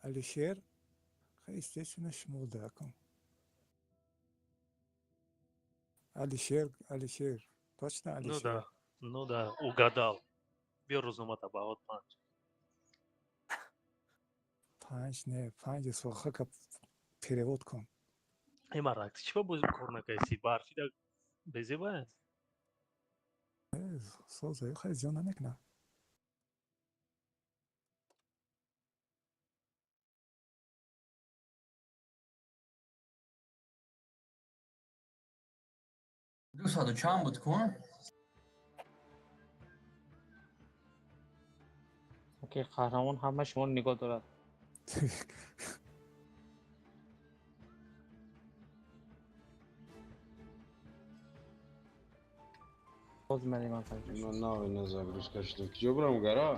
Алишер, естественно, шумо дакун. Алишер, Алишер, точно. Ну Алишер. да, ну да, угадал. Биё, рӯзномата баҳот 5. Панҷ не, панҷ сохака перевод кун. Э, марак, чӣ ба боз кор накайси? Барфида безеба аст. Соза, хеле зиён намекунад. 200 чанд буд кун? Ки қаҳрамон ҳама шуморо нигоҳ дорад. Боз ман Ман нави на загрузка шудам. Куҷо бурам, гара?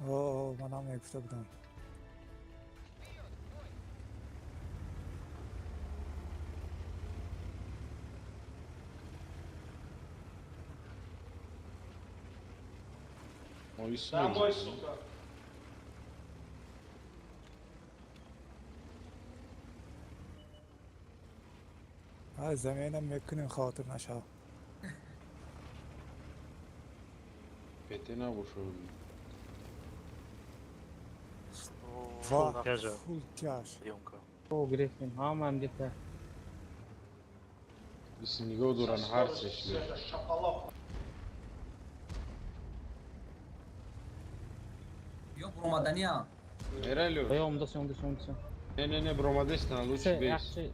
О, манам мегуфта будам. Домой, сука. Ай, замена мекунем, хотир нашав. Пете набошад. Ва, Тяжа. фул тяж. О, гирифтем, ҳамаам гирифта. Биси нигоҳ доран ҳар сеш. Ё буромаданиям. Эралю. Ё, омдоси, омдоси, омдоси. Не, не, не, бромадестан, лучше бес. Яхши.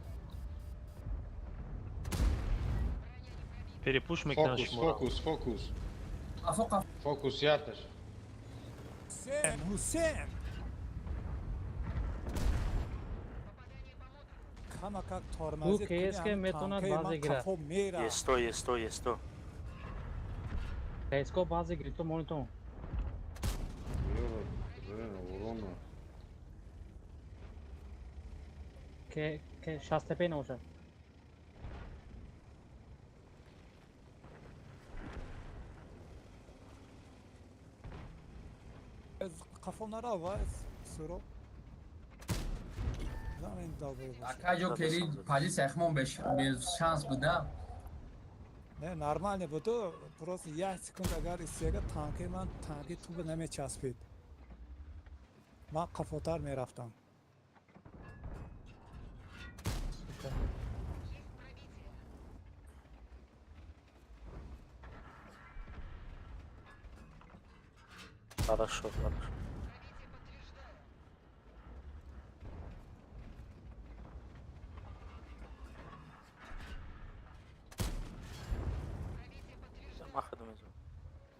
Перепуш мекунад Фокус, шуморо. фокус, фокус. Қафо, қафо. Фокус яташ. Ҳусен, Ҳусен! Камакак тормозӣ Ӯ КСК метавонад баъзе гирад. Қафо мера. Есто, есто, есто. КСК баъзе гирифто монитон. Урона. Ке шастепе набошад. Қафо нарава, суро. Замин долбои бошад. Ака ҷо кери позиция хмон бешанс буда. Не, нормально буду, просто як секунд агар истега, танки ман танки туба намечаспид. Ман қафотар мерафтам. Сука. Хорошо, хорошо. Маходу мезанам.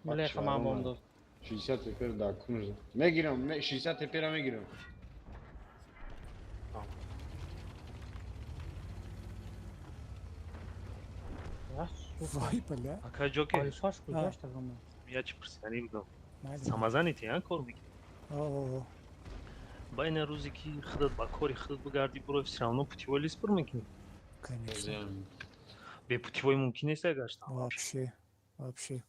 Мулеха ман бомдод. 60 тепер да кунж. Мегирам, 60 тепера мегирам. Вой, бля. Ака Ҷокер, Алифаш куҷашта гама? я чӣ пурсиданӣ будам. Майли. Самозанятый, а, кор мекунӣ? О, Ба ина рӯзе ки худат ба кори худат бигарди, буро, всё равно путевой лист пур мекунӣ. Конечно. Бе путевой мумкин нест гаштан. Вообще, вообще.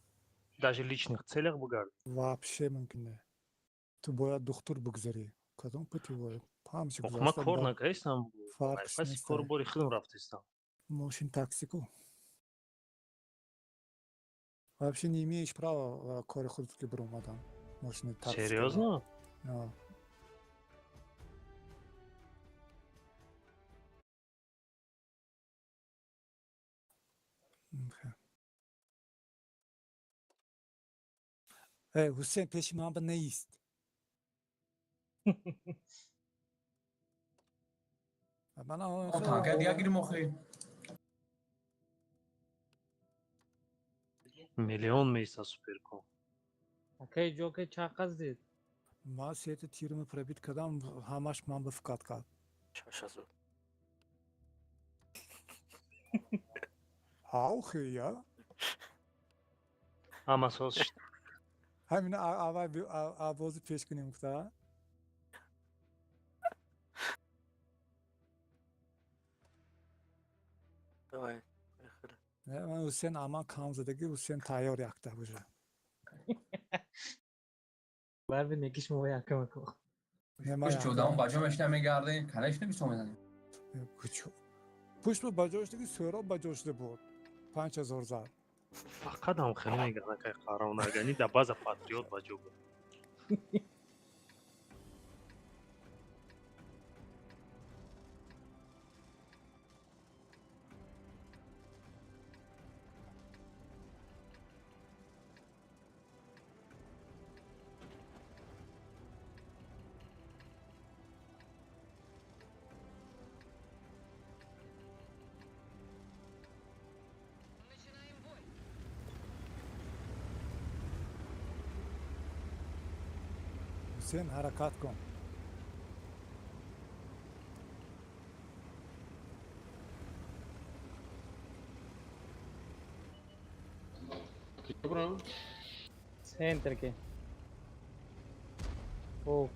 Даже личных целях бигарди. Вообще мумкин не. Ту бояд духтур бигзарӣ. Кадом путевой? Ҳамчи Ма кор накардистам. Фарқш Паси нест. кору бори худам рафтистам. Мошин такси ку. Вообще не имеешь права кори худат ки биромадан. Мошини такси. Серьёзно? А. Окей. Э, Ҳусен, пеши ман ба неист. Мана. Танка дига гирим охи. Миллион меиста суперкон. Акаи Ҷокер, чақаз дид? Ман сета тирма пробить кардам, ҳамаш ман ба фикат кард. 6000. Ҳаухи я? Ҳама соз шуд. Ҳамина аввал бозӣ пеш кунем гуфта. Давай, поехали. Не, ман Ҳусен аман кам задагӣ, Ҳусен тайёр якта уже. Барби некиш мо якам ко. Не, ман Пушт чӯдаон ба ҷо мешина мегардем, конечно бисо мезанем. Кучо. Пушт ба ҷо шудаги, Сӯроб ба ҷо шуда буд. 5000 зад. Фақат ҳам хеле мегардам, кай қаҳрамон агани да база патриот ба ҷо буд. Ҳусен, ҳаракат кун. Киё брам? Центр ке. О,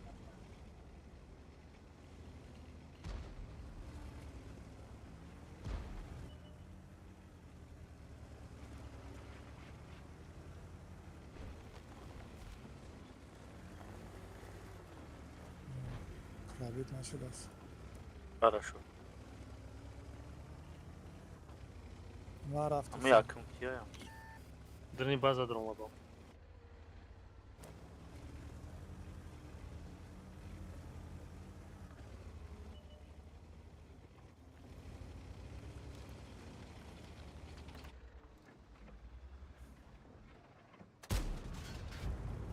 Пробит нашудааст. Хорошо. Ман рафтам. Ами якм кияям. Дрни база даромадам.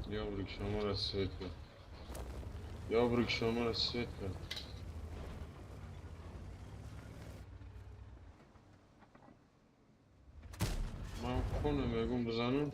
Ёбрик шуморо свет кард. Ёбрик шуморо свет кард. Ман хона мегум бизанам.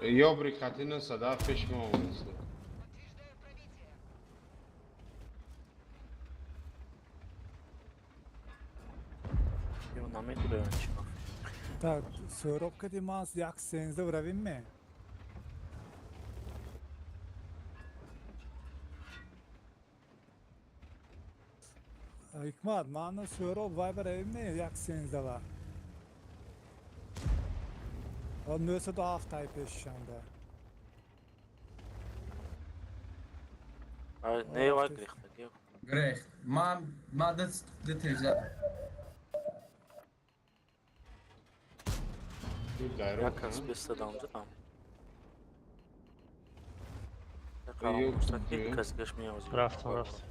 Ёбрик хати сада пеш мо омадааст. Ё намедурам чи. Так, Сӯроб кади ман як сензда равим ме? Ҳикмат, ман Сӯроб вайба равим ме як сенздава? 907 тай пешшанда. Не, вай грехта. Грехт. Ман д телевизор. Як кас бестадам задам. Кас гаш меози. Рафтам, рафтам.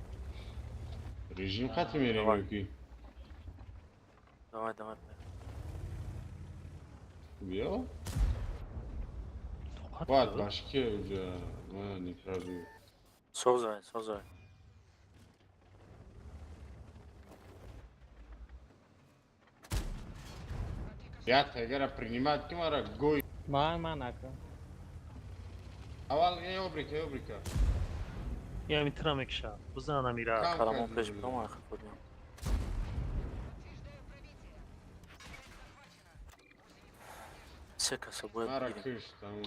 Режим хати мерем ки. Давай, давай. Биё? Баъд башки уже ман не пробил. Созай, созай. Я тегара принимать ки мара гой. Ман ака. Аввал ёбрика, ёбрика. Я митра мекша. Бизан амира. Қарамон пеш бидам ахи худам. Се каса бояд Мара бигирем. киш там.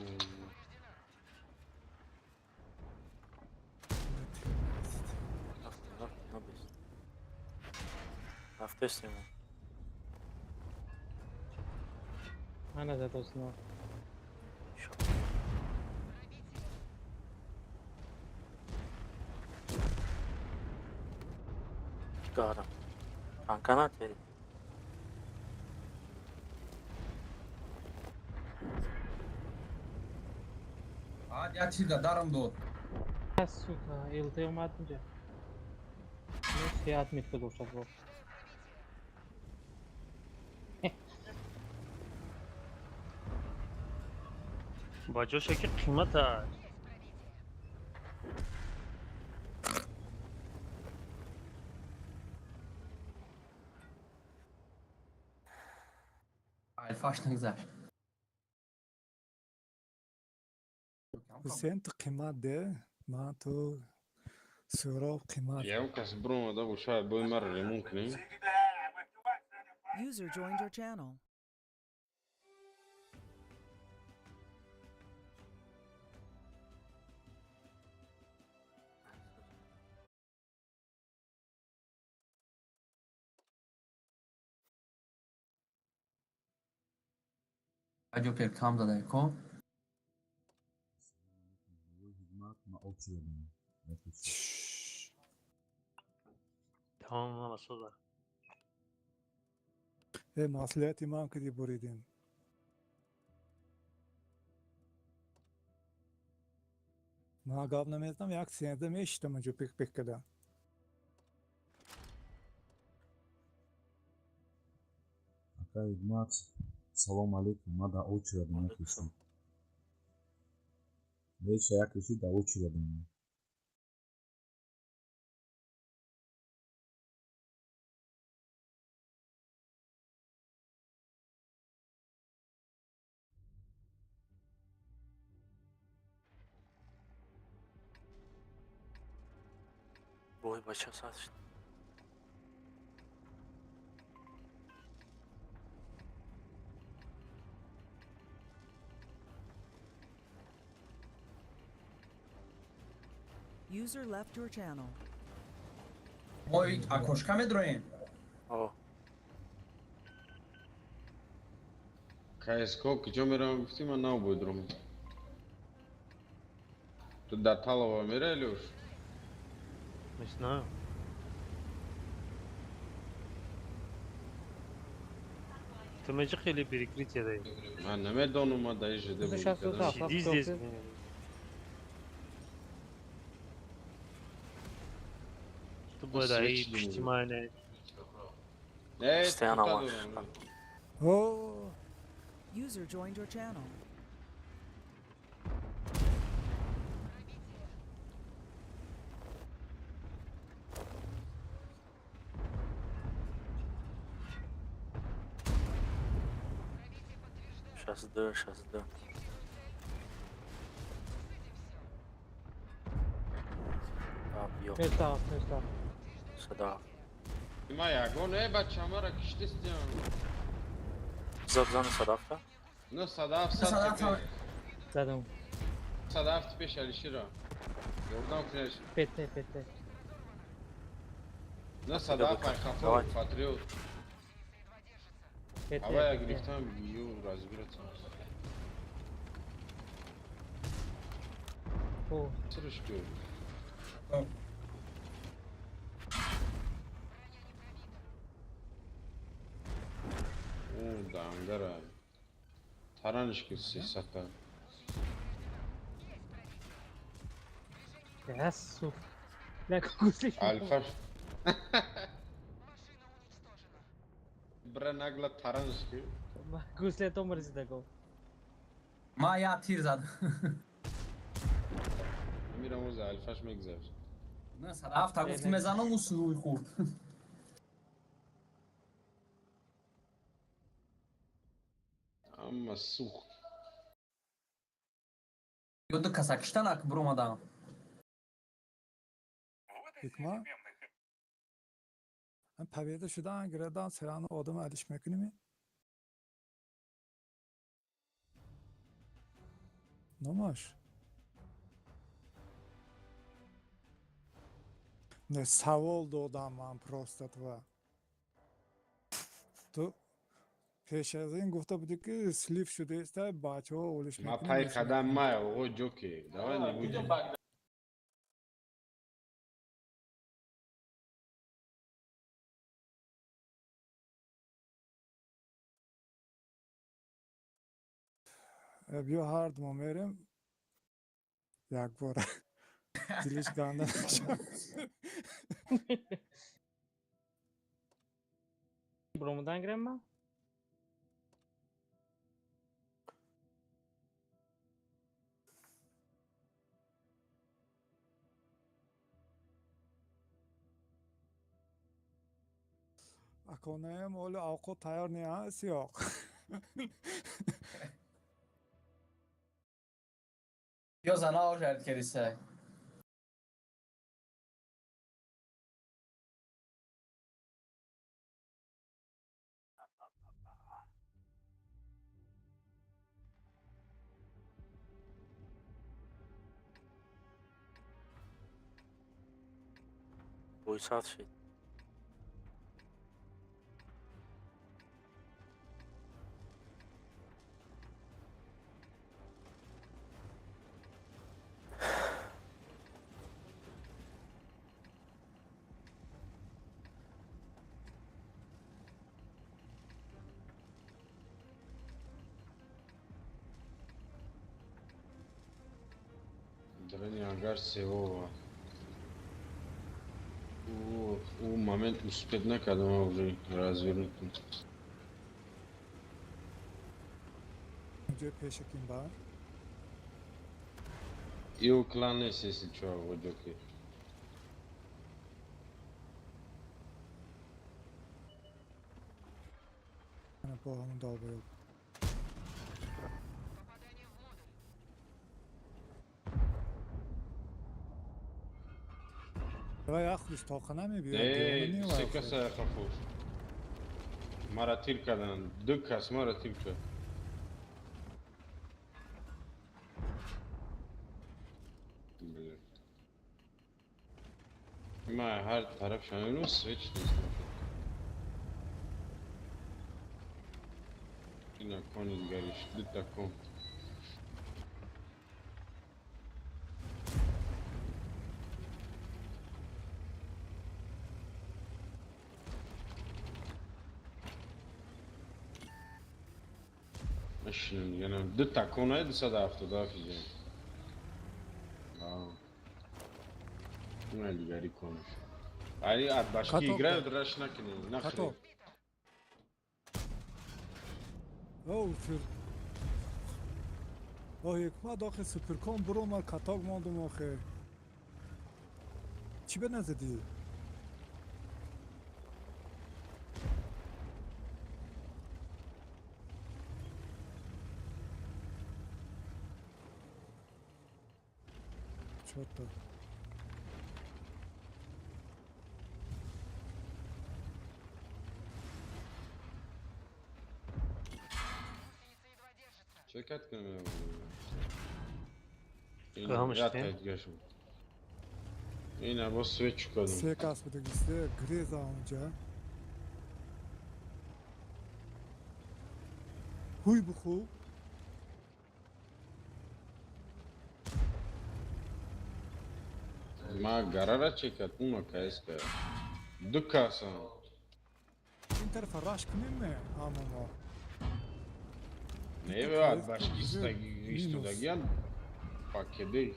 Рафтем, рафтем, набез. Рафтестем. Мана задосно. Шо. Чикарам. Танка натери. Баъд як чиз дарам дод. Сука, ЛТ омад инҷа. Се отметка дошт бо. Ба ҷоше ки қимата. Алфаш нагзашт. Ҳусейн, ту қимат де, ман ту Суҳроб қимат. Ягон кас биромада бошад, бои маро ремонт кунем. User joined your channel. Ҷокер кам задай ко. Тамом, мама соза. Э, маслиҳати ман киди буридем. Ман гап намезанам, як сенза мешитам инҷо пик-пик када. Акай Ҳикмат, салом алейкум. Ма да очередам якеши. Меша якеши да очередам. Бой бача сад шуд. User left your channel. Мо окошка медроем. О, КСК куҷо меравам гуфтӣ, ман набудрам. Ту дар Талова мерай, Илёш? Не знаю. Ту меҷи хеле перекрытие даи. Ман намедонам, ман дар ЖД Ту буд шасту кардам. ҳафт. Сиди здесь. Ту бояд аи Свечи пишти думаю. майне. Э, Постоянно тута маш. дорам. О, User joined your channel. 62, 62. Ё. Места, места. Садав. Ма ягон, э, бача, мара киштистиам. Зад зани садафта? На садаф, сад Садаф, тепе. Задам. Садаф пеш Алишира. Ёрдам кунеш. Пете, пете. На садаф ай хафо, Давай. патриот. Пете. Ава я пете. гирифтам, ю разбираться. О, Срш ку. О, дангара. Тараниш ки сесата. Я сука. Бля, гусли. Алфаш. Бра нагла тараниш ки. Гусли то мрзи го. Ма я тир зад. Мирам оз алфаш мегзашт. На садафта гуфти мезанам ӯ сӯй хӯрд. Амма сухт. Ё ду каса киштанак биромадам. Ҳикмат, ман победа шудан гирадам, серано одам алиш мекунем? Номаш? Не, савол додам ман просто тва. Ту пеш аз ин гуфта будӣ ки слив шудаиста, бачаҳо олиш Ма мекунем. пай қадам май, оғо ҷоке. Давай не будем. Биё ҳар ду мо мерем якбора. Дилиш ганда нашавад. Бромудан гирем ман? Аконаем оле овқот тайёр не а сиёқ. Ё зана ожард кардиса. Бой сад шид. Драни агар севова. У момент успеть накардам, уже развернуть. Ҷои пешакин ба? Ио клан нест, если чё, оҷоки. Ана бо ҳамон долбоёб. Давай ахлиш тоқа намебиёд. Не, се каса хафуш. Мара тир кардан, ду кас мара тир кард. Бля. Ма ҳар тараф шамину свеч нест. Ина кони дигариш, дута кон. Машинам дига нам дута кона 277 иҷа. Ина дигари конаш. Али от башки Каток, играют, да. раш накунӣ, нахрен. Каток. О, фир. О, ҳикмат охе суперкон буромад каток мондум охе. Чӣ ба назадӣ? Чё-то. Чекат кунам. Кадомаш Ин тем? дигаршон. Ина бо свеч кардам. Се кас буда гисте греза онҷа. Ҳуй буху. Ма гарара чекат, уна каеска. Ду каса. Ин тарафа раш кунем ме ҳама мо. Не, бе, от башки истодагиан пакеде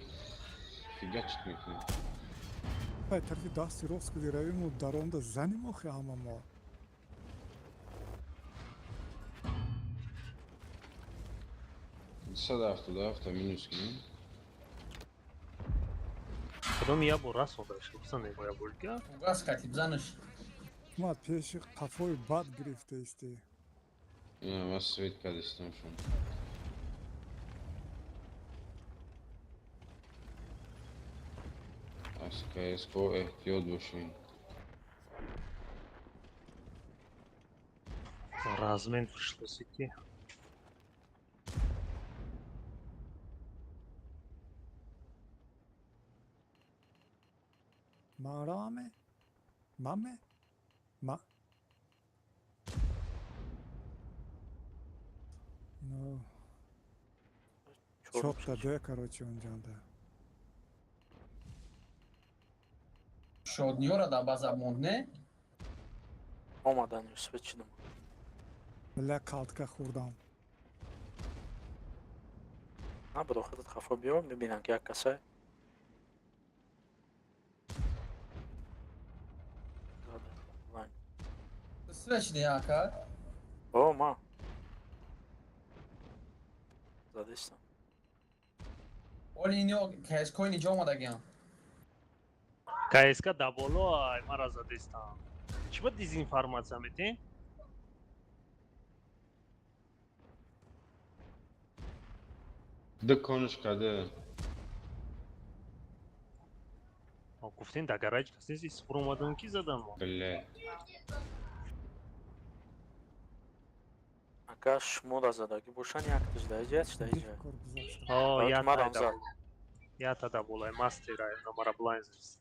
фигачит мекунад. Бай тарафи дасти рост куди равиму даромда заним охе ҳама мо. 277 минус кунем. Кадом я бор расондаш, бизан бо я бор дига. Газ кати бизанаш. Ҳикмат пеши қафои бад гирифтаисти. Ина ма свет кардистам шон. Аз КСК эҳтиёт бошем. Размен пришлось идти. Мараме? Маме? Ма? Ну, чотта де, короче, онҷанда. Шодниёра дар база монд, не? Омадан свеч шидам. Бля, калтка хӯрдам. На, буду худат хафо биё, мебинам ки як касай. Свеч не ака? О, ма. Задистам. Оли ино КСК инҷо омадагиам. КСК да боло, ай мара задистам. Чӣ ба дезинформация метен? Дуконш каде. Гуфтен дар гараж кас нест, ис буромадан ки задан мо. Бля. Ака шумо задагӣ бошан якташ даиҷа, якташ даиҷа. Кор гузашта. О, Баъд я марам тада зад. Я тада болай мастера, на мара блайн зист.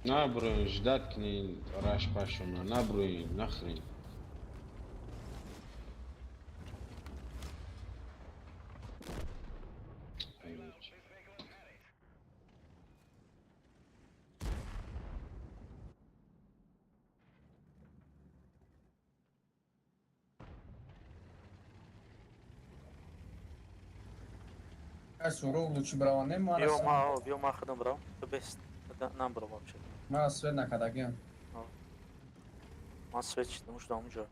Наброин, ждать кни раш пашуна, наброин, нахрен. Ай, лучше. Сурог лучи брава не мара. Биё ма, биё ма худам брав. Ту бес нам брав вообще. Мара свет накардагиам. Ман свет чидам уж онҷо.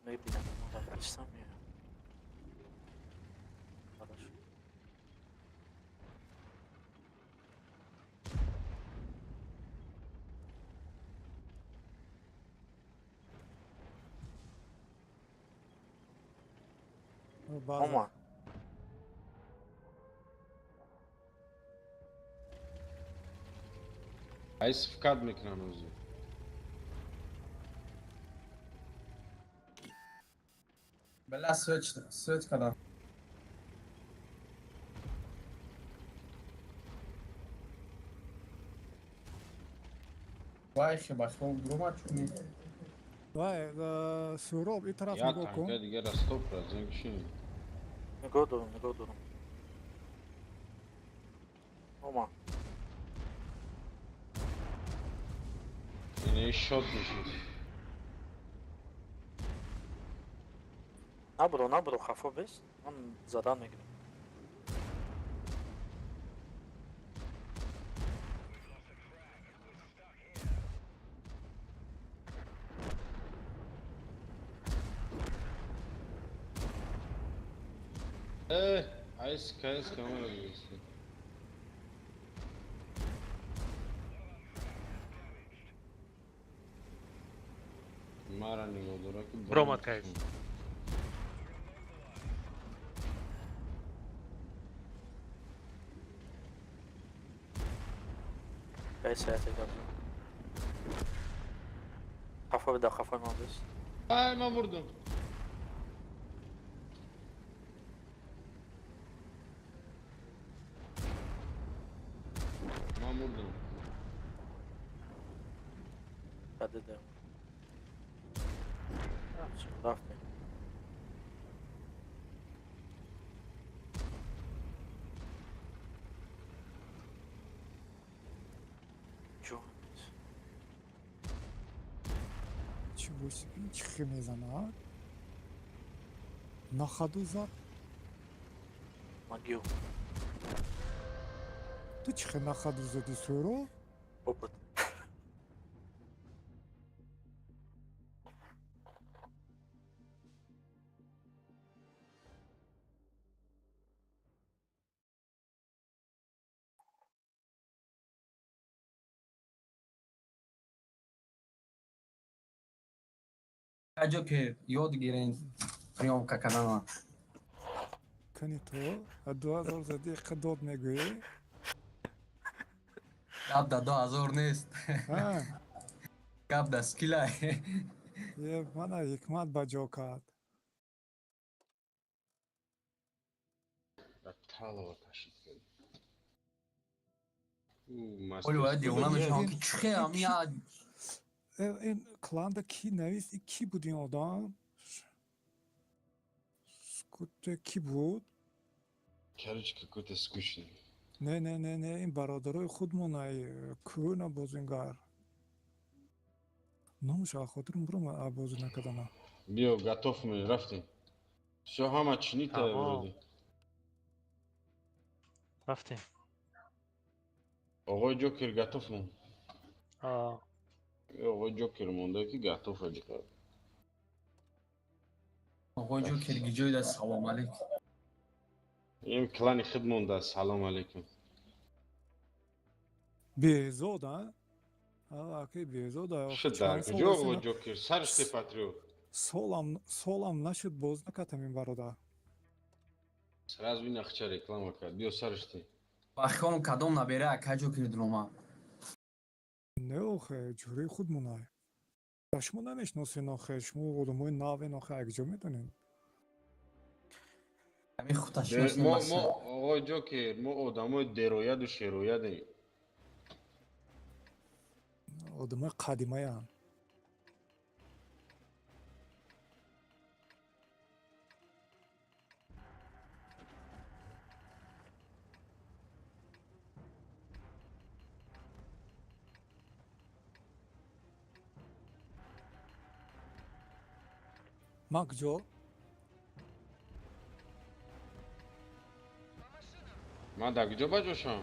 Мебинам, мара меоям. Хорошо. База. Ома. Айс вкад мекунам ӯзу. Бела свет свет кардам. Вай хеба хоб брума чуни. Вай, Суроб, ин тараф Я нигоҳ кун. танка дигар стоп разин кишин. Нигоҳ дорам, нигоҳ дорам. Ома. Ине шот мешид. Набро, набро, хафо бес. Ман задан мегирам. Айс кайс камера гирифт. Мара нигоҳ дора ки Бромад кайс. Кайс ята гап. Хафо беда, хафо ман бес. Ай, ман бурдам. Ман бурдам. Каде дем. Рафтем. Ҷон. Чӣ боши, ин чӣ хел мезана? На ходу зад. Магию. Ту чӣ хел на ходу зади, Суроб? Опыт. Аҷо ки ёд гирен приёмка кардана. Кани ту 2000 зади, дод мегӯӣ? Гап да 2000 нест. Гап да скилай. Е, мана ҳикмат ба ҷо кард. Талова ташид кард. Оли бояд девона мешавам ки чӣ хел я Ин кланда ки навист? И ки буд ин одам? Скуте ки буд? Короче, какой-то скучный. Не, не, не, не, ин бародарои худмон ай кӯна бозингар. Номуша хотирм бурома бозӣ накардама. Биё, готов ме, рафтем. Всё, ҳама чинита вроде. Рафтем. Оғои Ҷокер готов мон. А. Оғои Ҷокер монда ки готов аҷиқа. Оғои Ҷокер гиҷоида салом алейкум. Ин клани худ монда салом алейкум. Беҳзод, а? Аки Беҳзод. Шуд дар куҷо оғои Ҷокер? Сарш те патриот. Солам нашуд боз накардам ин бародар. Сразу ин ахча реклама кард. Биё сарш те. Ба хиёлам кадом набера ака Ҷокер дурома. Не охе, ҷӯраи худмонай. Ба шумо намешиносен охе, шумо одамои навен охе, акҷо медонед? Мо оғои Ҷокер, мо одамои дерояду шероядем. Одамои қадимаянд. Ман куҷо? Ман дар куҷо ба ҷошам?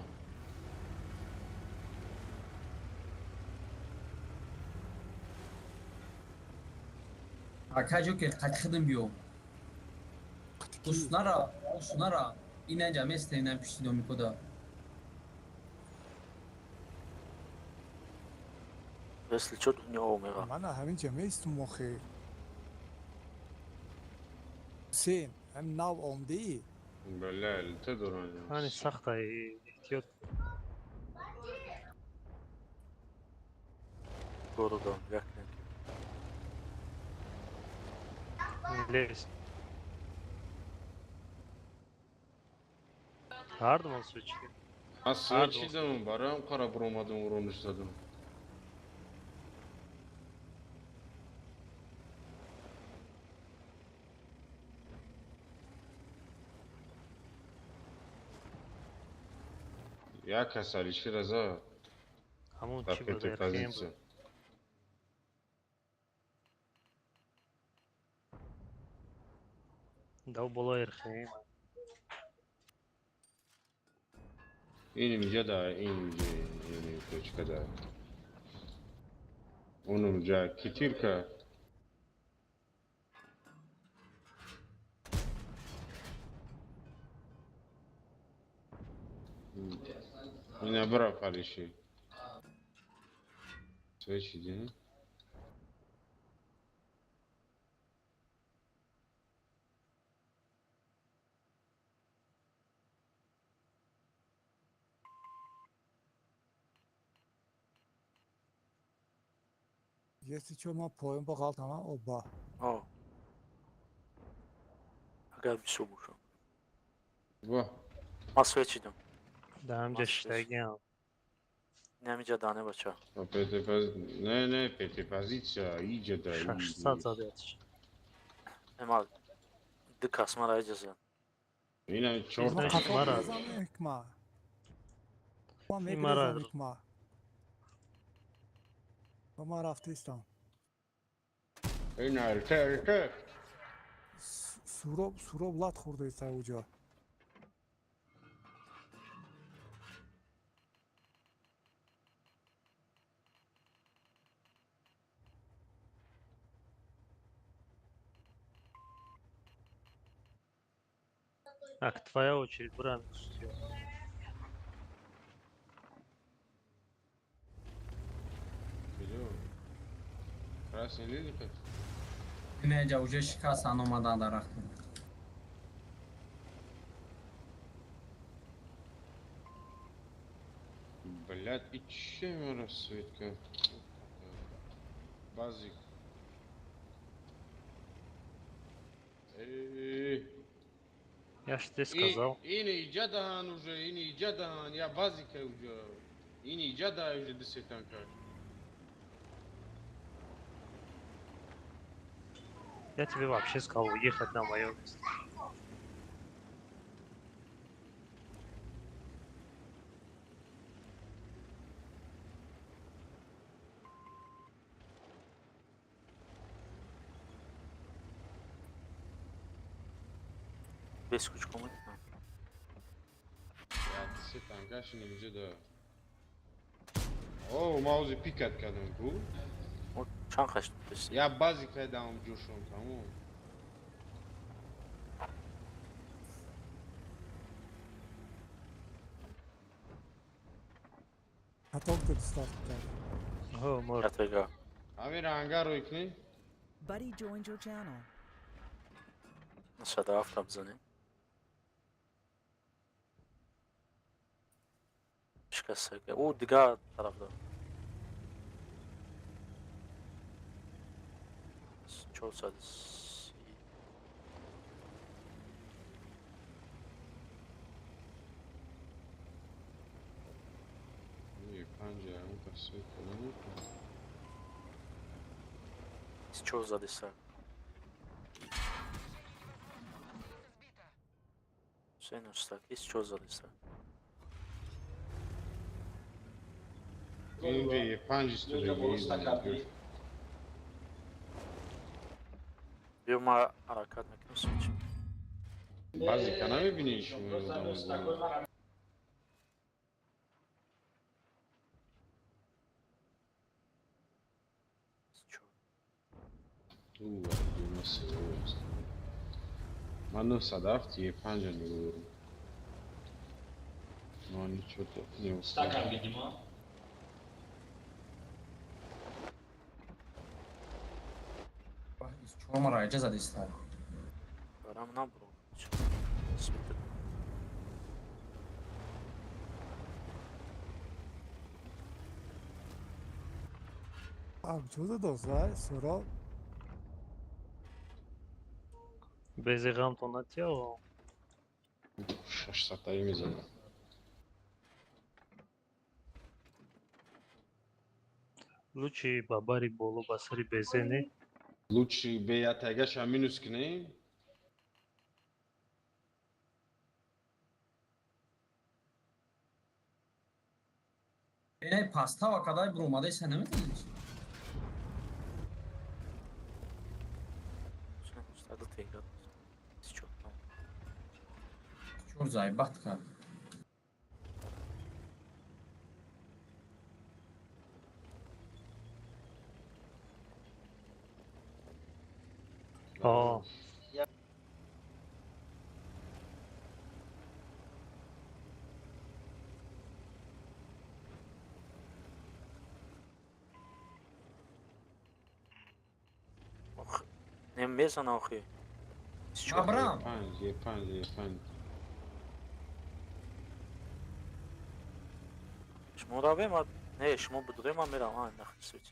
Ака Ҷокер, қати худам биё. Уснара, уснара. Инанҷа месте, инан пишти домикода. Если чё, дунё омега. Ман ҳаминҷа местум охе. Ҳусейн, ҳам нав омдӣ? Бале, алта дорам. Ани сахта эҳтиёт. Городом, як як. Лез. Ҳардумон свечидем. Ман свечидам, бароям қара буромадам, урониш задам. Як кас Алишера зад. Ҳамон Дар чӣ буд? пятой РХМ позиция. буд. Дав болои РХМ. Ин инҷа да, ин инҷа, ин точка да. Онум ҷа китирка. Ина бира париши. Свечи дин. Если чё, ман поён ба ғалтама оба. О. Агар бисёр бошам. Во. Ман свечидам. Дар ҳамҷа шиштагиам. Ин ҳаминҷа дане бача. Не, не, пятой позиция, иҷа да. 600 задиятш. Ема ду кас мара иҷа зад. Ина чор Ман Значит, қафо мара- грезам ҳикма. Ман Ин мара- мегрезам ҳикма. Ба ман рафтаистам. Ина РТ, РТ. Суроб, суроб лат хӯрдаиста уҷо. Так, твоя очередь, брат. Куҷо? Красный лилика? Инанҷа уже шикастан омадан дарахтон. Блядь, и чем расцветка? Базик. Я ж тебе сказал. Ини иҷа даҳан уже, ини иҷа даҳан, я базика уже. Ини иҷа даҳ уже десетанка. Я тебе вообще сказал уехать на мое место. Без кучку мекунам. Як се танкаши инҷа да. О, маузи пикат кардам ку. Чанд хашт дошти? Я бази кардам ҷӯшон тамом. Каток доставка кард. Ҳо, мор. Ятага. Ҳамин ранга рӯй кунӣ? Buddy joined your channel. 107 бизанем. Шикастага. Ӯ дигар тараф дорад. 430. Е, панҷа ягон кас свет карда наметавонад. 24 задиста. Ҳусейн устак 24 задиста. Инҷа е панҷ истодагӣ. Биё ма ҳаракат мекунем свич. Баъзе ка намебинӣ шумо одам. Ман 907 е панҷа нигоҳ дорам. Но ничего не успел. Чор маро иҷа задиста. Барам набро. Свет. Чӯ задост, Суроб? Безе ғамтон натиё. Шашсадтаи мезанам. Лучи ба бари боло ба сари безе не. Лучи бе ятагаша минус кунем. Э, пастава кадай буромадаиса наметониш? Ҳусейн устак ду тега. 24. Чор зайбат кард. О, Ох, не мезана охи. 24. Абрам. Панҷ, е панҷ, е панҷ. Шумо равем, не, шумо будурем, ман мерам. А, нах свич.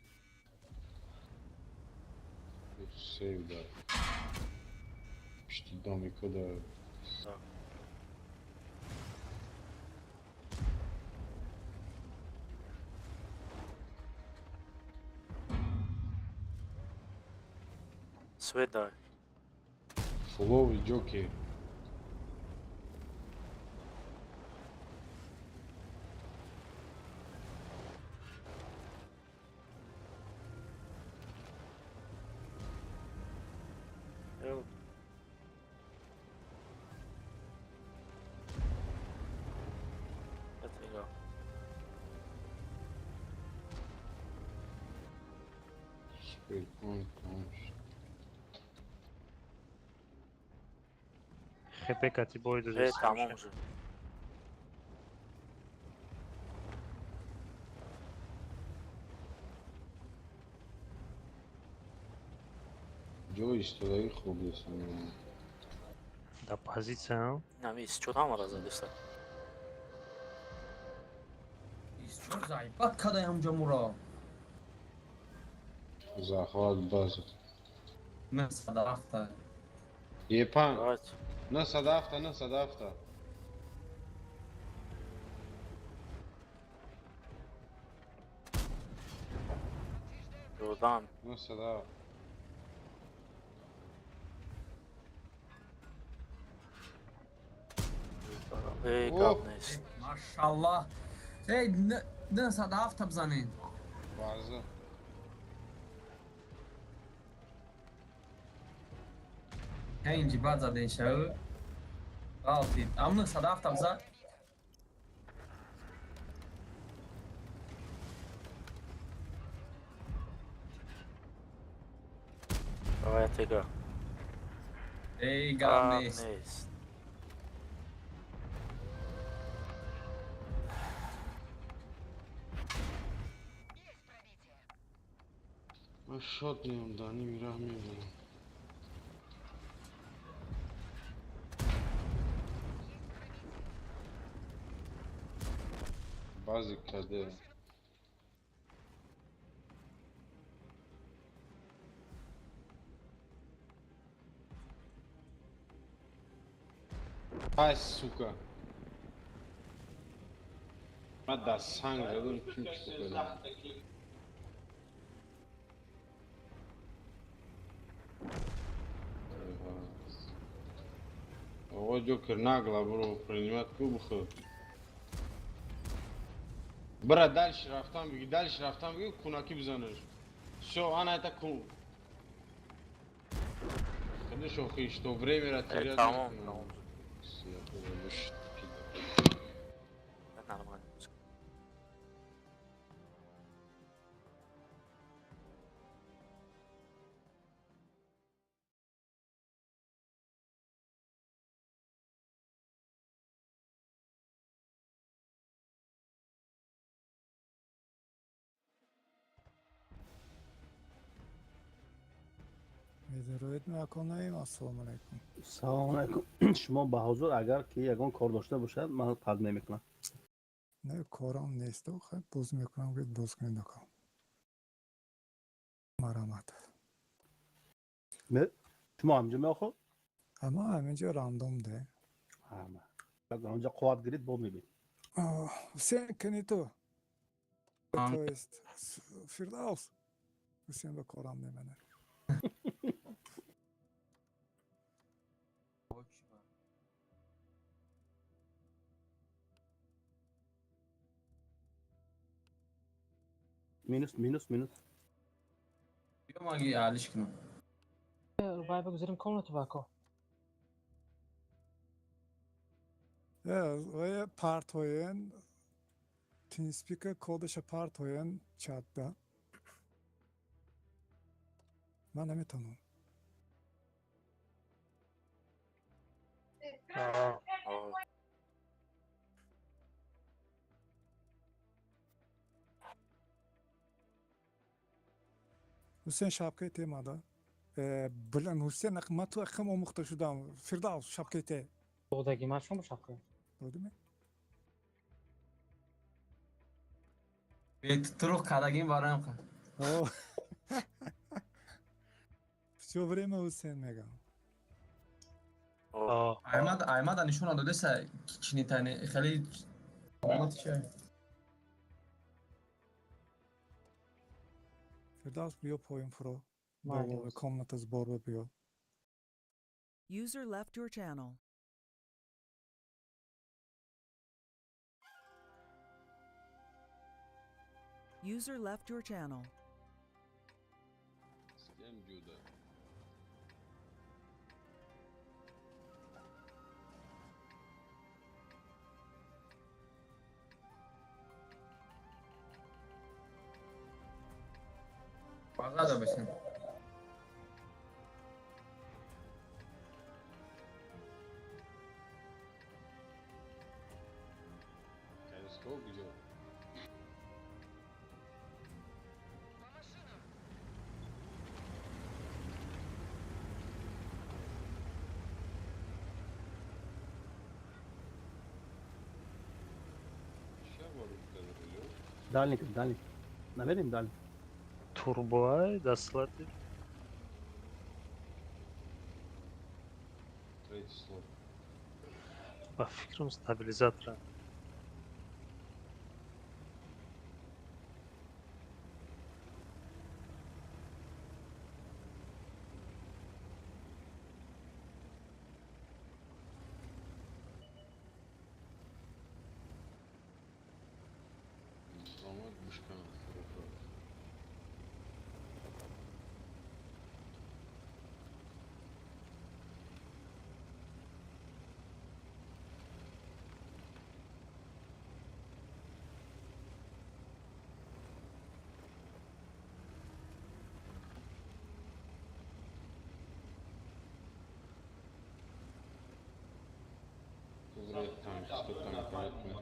Сейв да. Пишти домико да. Свет дай. Фулови ҷокер. Ё, Ятага. Супер тамом шуд. Хп кати бой Э, додест. тамом уже. Ҷои истодагӣ хуб нест. Да позиция. Нами 24 ҳамара задиста. 24 зайбат кадай ҳамҷа муро. Захват база. 907. Е панҷ. Давайте. 907, 907. Ёрдам. 907. Э, О! гап нест. Машаллах. Эй, 907 бизанед. База. Инҷи бад заден шав. Ғалтид. Амну 107 абза. Давай тега. Эй, гап нест. Нест. Ман шот меям, дар ними раҳ мезанам. Баъзе каде. Ай, сука. Ман дар санг задам, ким чӣ кардам? Оғо Ҷокер нагла бро, принимать ку бихӯр. Бра дальше рафтан бигӣ, дальше рафтан бигӣ, кунакӣ бизанаш. Всё, ана это ку. Худаш охи, что время ра терять Тамом, накунам. тамом. Нормально. Медароед меконаем. Ассалому алайкум. Салому алайкум. Шумо ба ҳузур, агар ки ягон кор дошта бошад, ман қабул намекунам. Не, корам нест, хай боз мекунам, гӯед боз кунед ака. Марамат. Шумо ҳаминҷо меохӯд? Ама ҳаминҷо рандом де. Ҳама. Онҷо қувват гирид, бо мебинед. Ҳусейн кини ту. То есть Фирдавс. Ҳусейн ба корам немана. Минус, минус, минус. Биё маги алиш кунам. Вай бигузорим комнату бако. Вай партоен TeamSpeak кодаша партоен чатда. Ман наметавонам. Ҳусейн шапкаи те мада. Блин, Ҳусейн, ман ту ақам омӯхта шудам. Фирдавс шапкаи те. Додаги ман шумо шапка. Додиме? Бетуруқ кардагим бароям қа. Всё время Ҳусейн мегам. Аймад, Аймада нишона додеса чинитани хеле чӣ? Фирдавс биё поён фуро. Боло комната сбор биё. User left your channel. User left your channel. С кем ҷуда? Бағада бошем. Телескоп куҷо? Дальник, дальник. Намерим дальник. Турбоай даслати. Третий слот. Ба фикрам стабилизатора. Омад бушкан. Буре танкисто танковать кунем.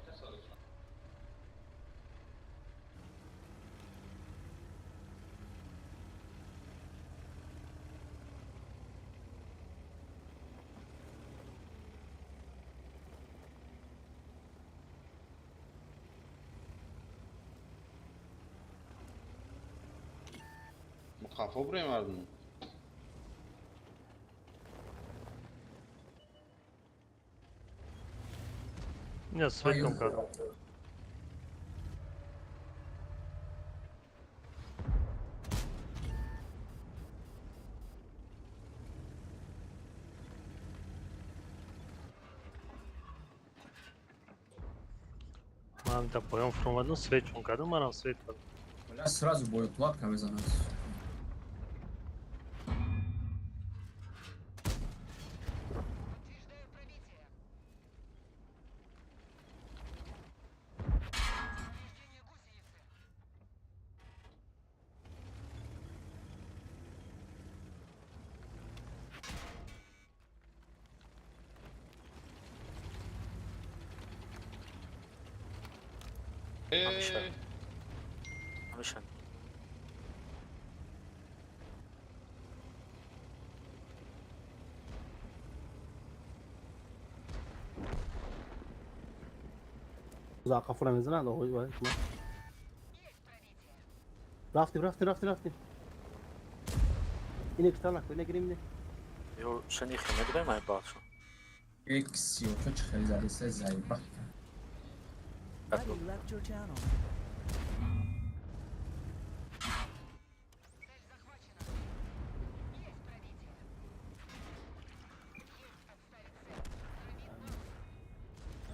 Қафо бурем мардум. Я светом кардам. Ман да поён фуромадам, светчон кардам, манам свет кардам. Бля, сразу боеплатка мезанад. Ҳамеша. Ҳамеша. Қафура мезанад оғои вай шумо. Рафтем, рафтем, рафтем, рафтем. Ине китал нако, ине гирим, ине. Ё шанихи медрем ай баъдшо. Экси, ото чӣ хеле зареса заеба. Buddy left your channel.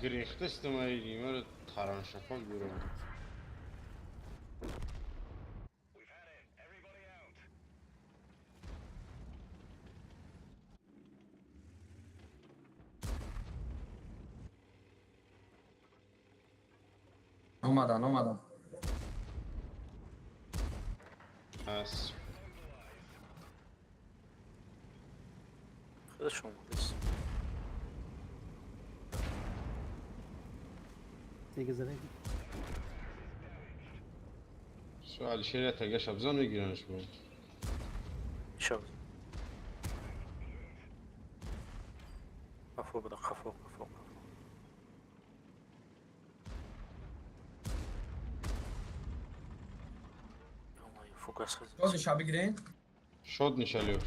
Гирехтастам ай нимаро тараншапак дорам. Омадан, омадан. Ас. Худаш омадааст. Дига зане. Всё, Алишер тага шабзан мегиранш бо. Шаб. Қафо буда, қафо, қафо, қафо. Фугас. Шод ниша бигирен? Шод ниша Лёш.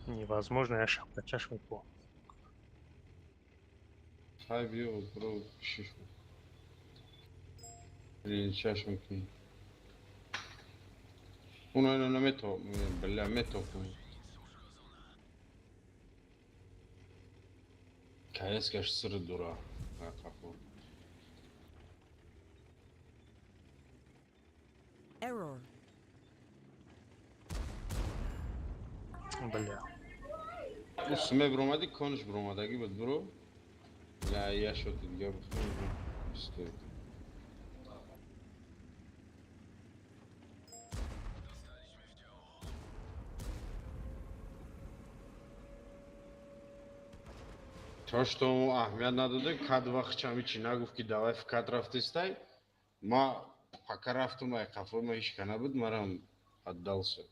Невозможно, я шапка чашм ко. Хай биё бро шиш. Чашм кун. Уна ина намето, бля, мето кун. Каескаш сыр дура. Қафо. Error. Бля. Усме бромади, конш бромадаги буд бро. Ля, я шо ти дига буд. Стоит. То что аҳамият надода, кад вақт чами чи нагуфт ки давай в кад рафтестай, ма пока рафтум ай қафои ма ҳеч ка набуд, марам отдался.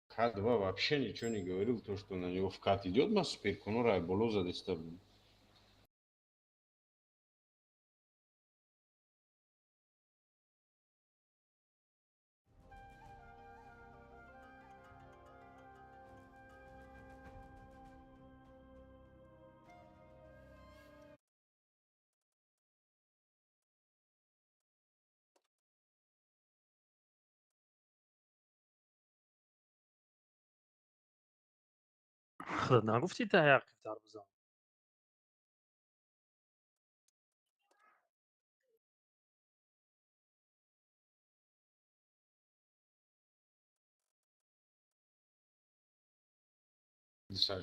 К2 вообще ничего не говорил, то, что на него вкат идет, ма суперкунора ай боло задеста буд. Худат нагуфтӣ та яқиб дар бизан.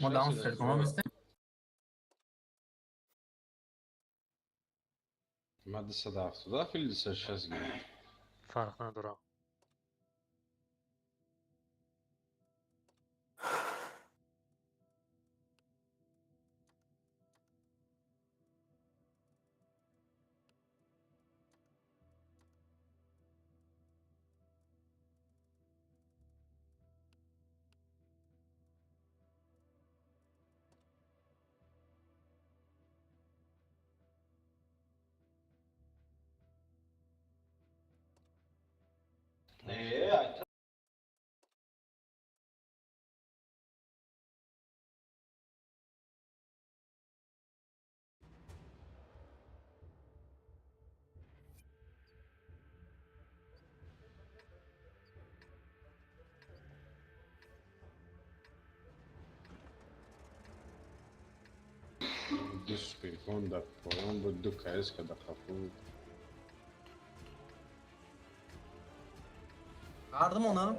Мо даун стрелкома местем? Ма 277 или 260 гирифт? Фарқ надорам. Ду суперкон дар поён буд, ду КС дар қафо буд. Verdim ona.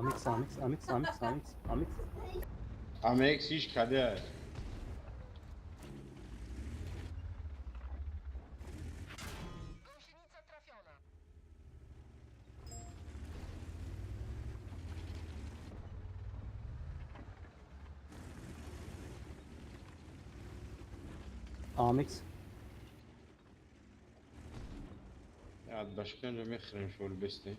Amix, Amix, Amix, Amix, Amix, Amix. Амекс иш каде? Amix. Яд башкан ҷо мехӯрем шол бесте.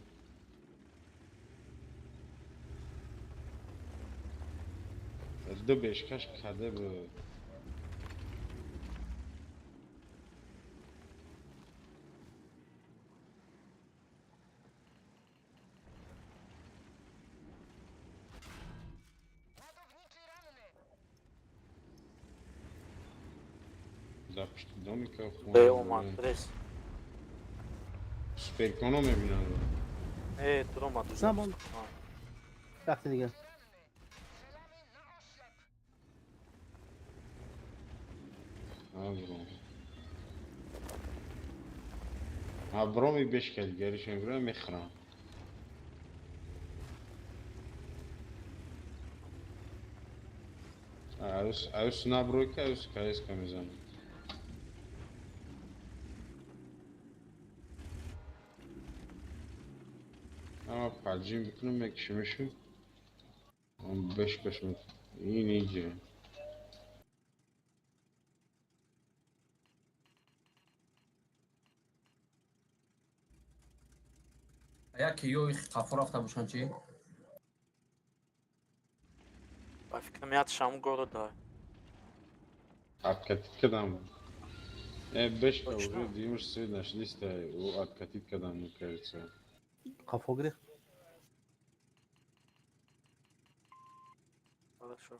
Ду бешкаш каде буд. Дар пушти домика Б омад, прес. Суперконо мебинам. Э, дуромад. Забон. Рафти дигар. Аброми бешка дигариш мебирам мехӯрам. Аюс наброй ки аюс КСК мезанам. Ама паджим бикунам мекшимишу. Бешкаш ин иҷа. Яке ё қафо рафта бошанд чӣ? Ба фикрам ятшам города. Откатить кадам. Бешка уже димш свет нашлись-то, откатить кадам, мне кажется. Қафо гирифт. Хорошо.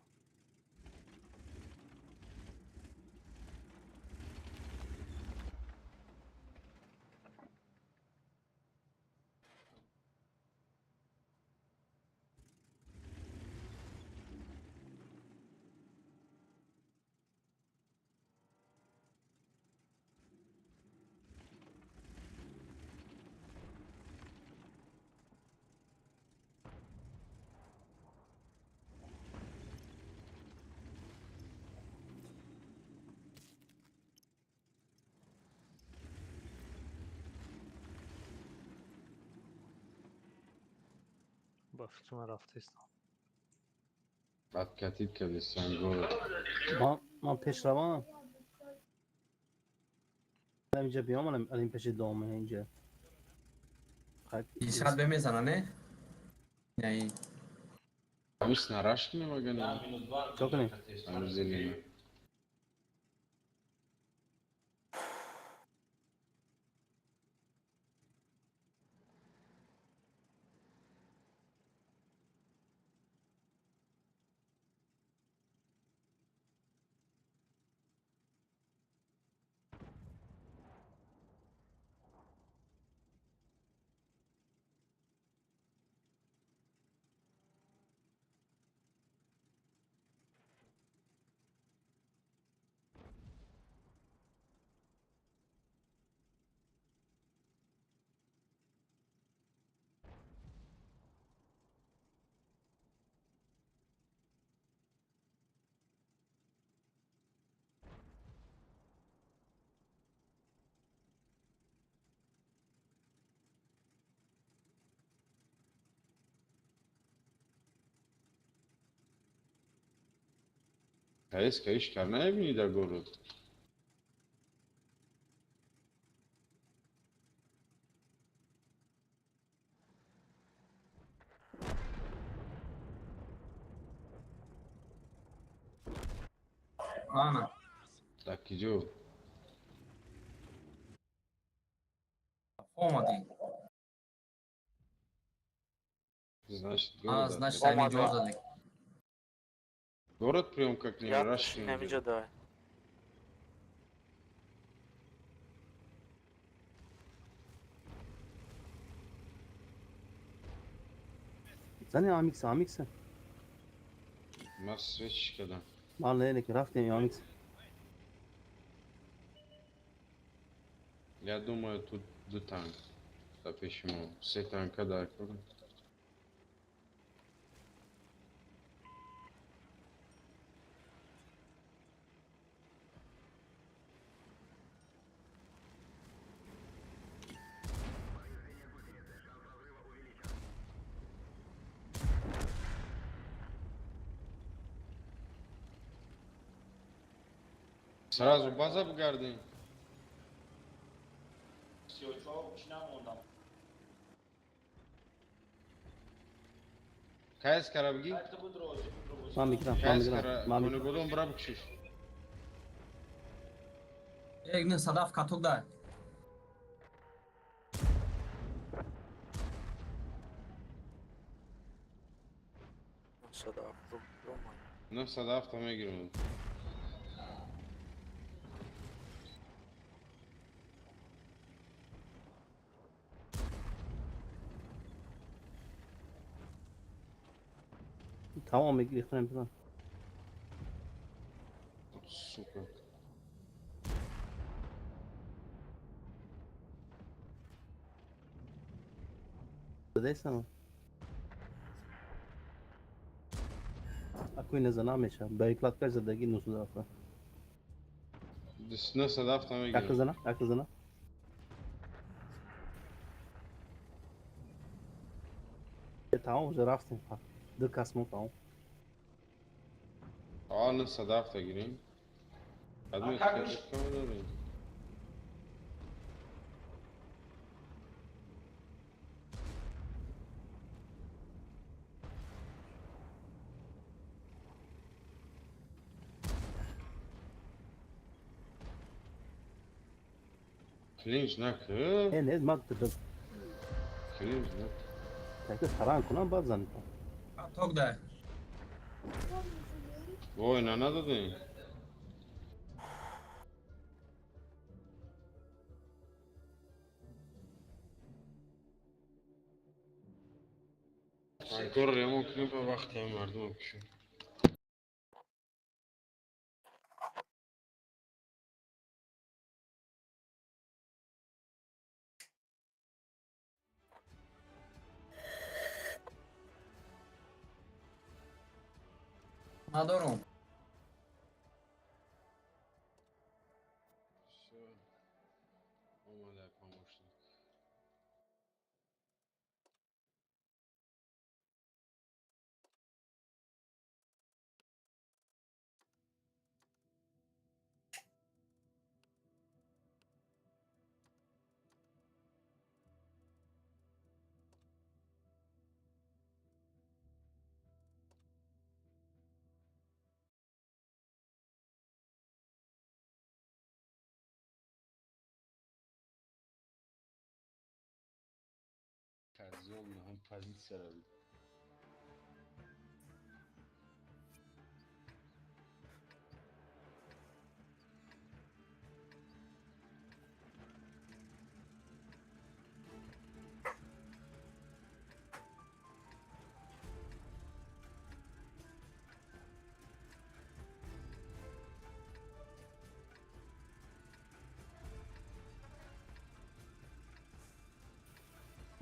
Ба фикри ман рафтаистам. Откатить кадистан город. Ман пешравам. Инҷа биём, алин пеши дома инҷа. Ишад бемезана, не? Не. Амис нараш кунем ага не? Чо кунем? Ам зелена. Каес каиш кар намебинӣ дар город? Ана. Дар киҷо? Омадӣ. Значит, А, город. значит, ами ҷо задӣ. Город приёмка к ним, Я раш к ним. намиҷа дай. Зани амикс, амикс. Ман свечиш кардам. Ман не, ки рафтем амикс. Я думаю, тут ду танк. Дар пеши мо. Се танка дар кор. Сразу база бигардем. Кайс кара бигӣ? Ман мегирам, ман Кайс мегирам, кара ман мегирам. Конибодом бира бикшиш. Як не садаф каток дай. Садаф роман. 907 мегирам. Тамом мегирифтем бизан. Сука. Задесам. Акуй не зана меша. Ба икладка задагӣ 907. 907 Як мегирам. зана, як зана. Тамом уже рафтем. Ду кас мо тамом. А 907 гирем. Адми кама дорем. Клинч накӯ. Э, не, ман Клинч накӯ. так таран кунам баъд зани. Каток дай. Вой, на надодем. Анкор ремонт кунем ба вақти ҳам мардум кушем. Надорум. Всё. Омада помощник. Козёл на позиция равит.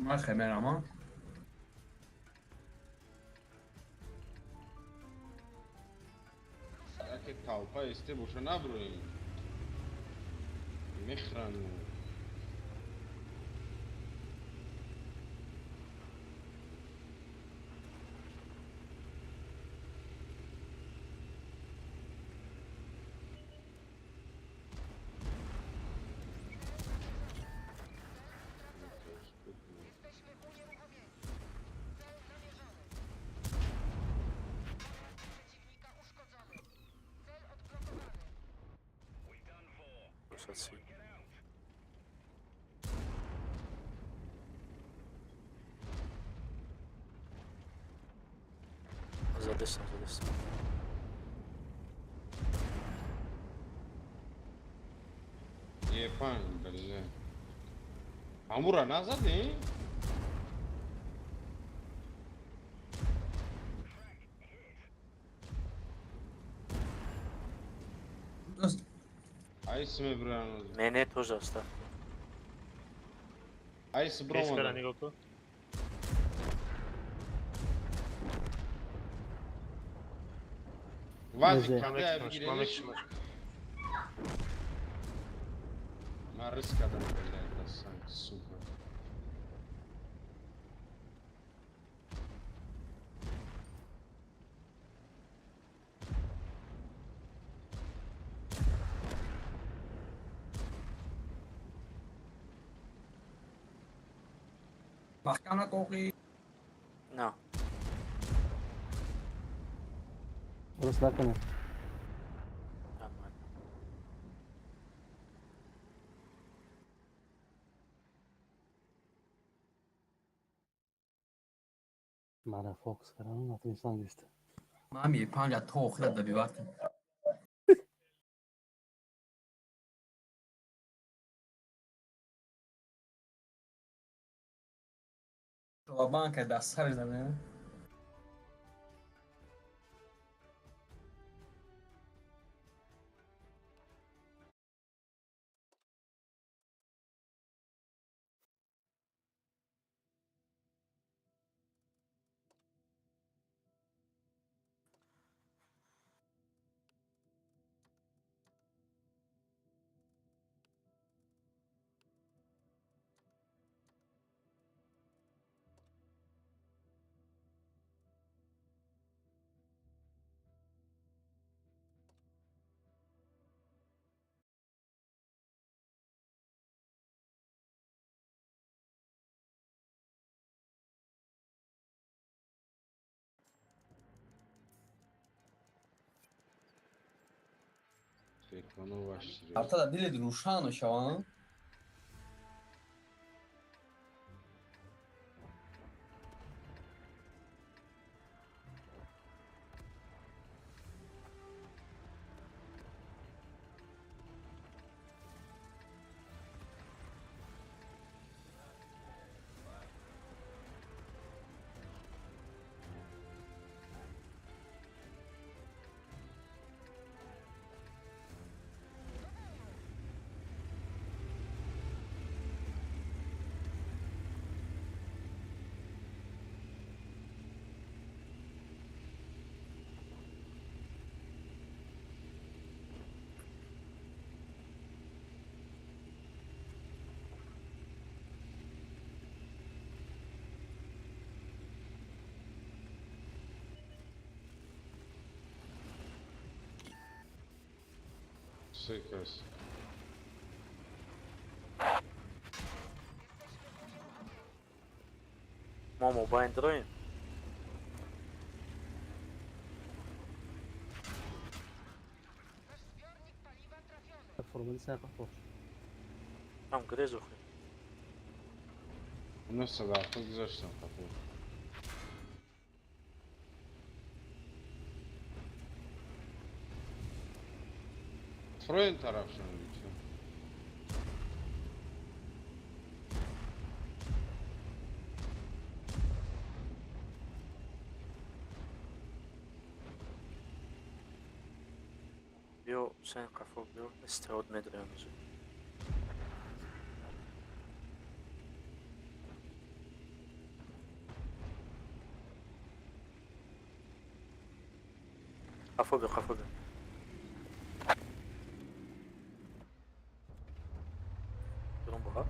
Ман хемерам, а? Яке толпа исте боша наброем. Мехрану. 930. Задесам, задесам. Е5, бля. Амура назади? Айс ме брано. Не, не, тоже оставь. Айс бромада. Вазик, каде бигирениш? Ма рыска да, блядь, да, сука. Маҳкам накоқи. На. Дуруст накунед. Мара фокус кардам, натунистам гирифта. Ман Е5 то охира добивать кунам. Банка дар сари замин. Артада дилет рӯшан мешаванд. Секас. Мо мобайн дроим. Формали сар қафо. Там грезухи. У нас садақта гузаштам қафо. Фроен тарафшон бича. Биё, Ҳусайн қафо биё, истеъдод медорем ҳанӯз. Қафо биё, қафо биё. Дурун буха.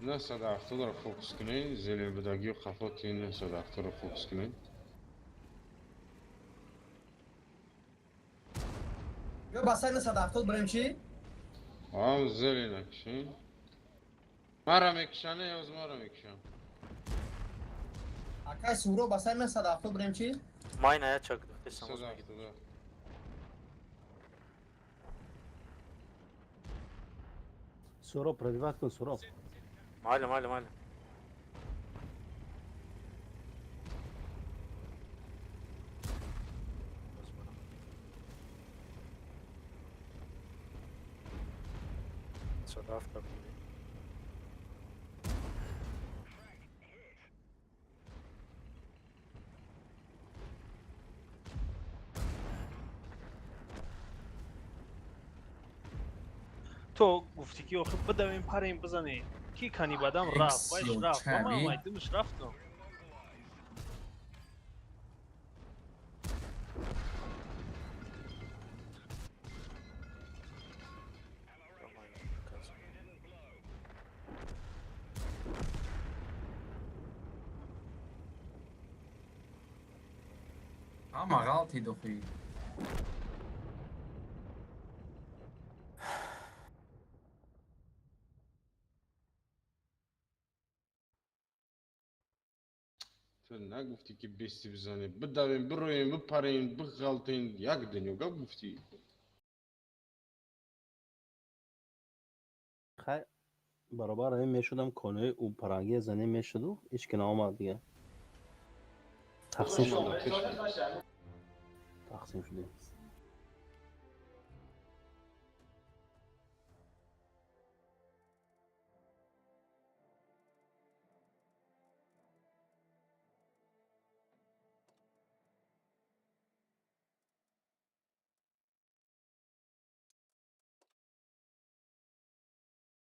970-ро фокус кунед, зелен будагию қафоти 970-ро фокус кунед. Ё ба сари 970 барем чӣ? Ам зелена кишин. Мара мекишане, ёз мара мекишам. Акай Суро ба сари 970 барем чӣ? Май ная чак духтесам. 970. Суроб, пробивать кун, Суроб. Майли, майли, майли. Садафта. То гуфтӣ ки охир бидавем, парем, бизанем, ки кани бадам рафт, вайш рафт, ва ман майдумш рафтам. Ҳама ғалтид охи. Ту нагуфтӣ, ки бести бизанем, бидавем, бироем, бипарем, биғалтем, як дунё гап гуфтӣ. Хай, баробар ҳамин мешудам, конои ӯ парангия занӣ мешуду, ҳеч ки наомад дига. Тақсим шудем. Тақсим шудем.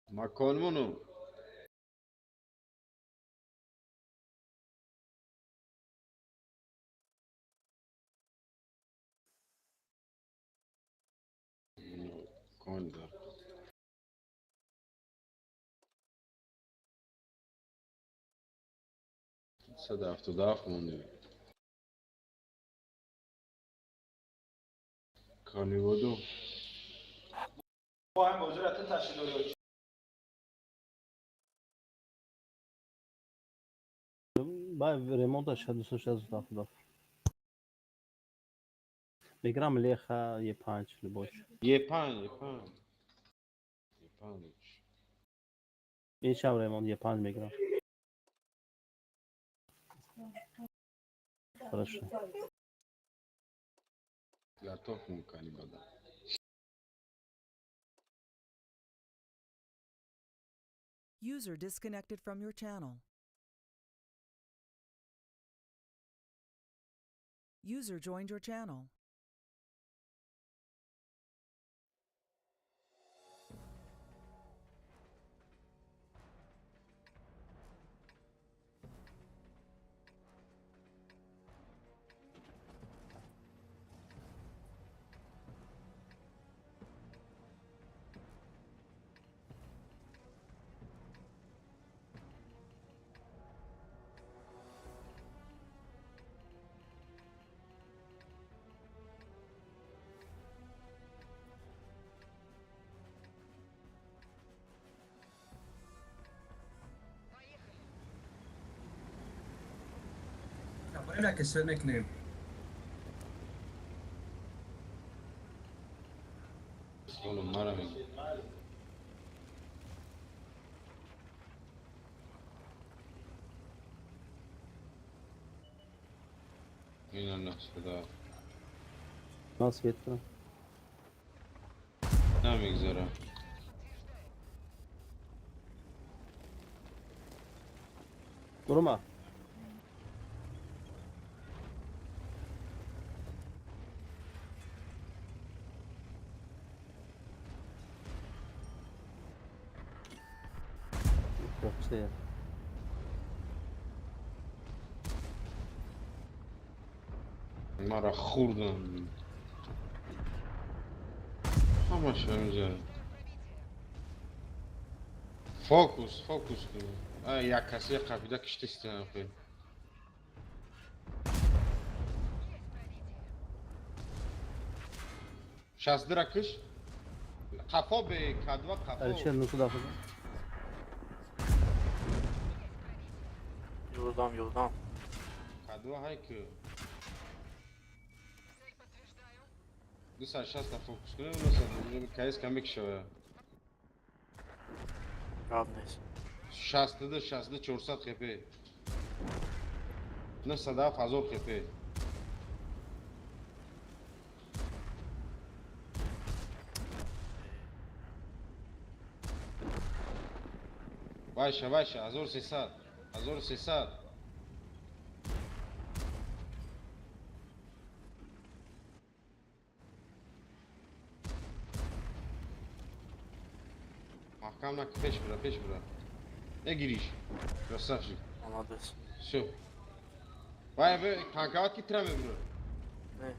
Маконмону. Кон дар. 177 монди. Каниводу. Бай ремонта 267. Мегирам леха Е5 любой. Е5, Е5. Е5. Ин шаб ремонт Е5 мегирам. Хорошо. Готов мукани бада. User disconnected from your channel. User joined your channel. Барем яке свет мекунем. Олум мара мегӯ. Ина 907. Ман свет кунам. Намегзара. Бурума. Фокусия. Мара хӯрдам. Ҳамаш ҳаминҷа. Фокус, фокус кун. А як касе қапида киштистан охи. 62-ра киш. Қафо бе кадва қафо. Алишер 907. Юлдам, юлдам. Кадва ҳай ки. 260 фокус кунем, кс кам мекишава. Гап нест. 62 62 400 хп. 907 1000 хп. Вайша, вайша, 1300, 1300. Маҳкам наки, пеш бира, пеш бира. Негириш. Красавчик. Молодец. Всё. Вай, бе, танкават ки тира мебура. Не.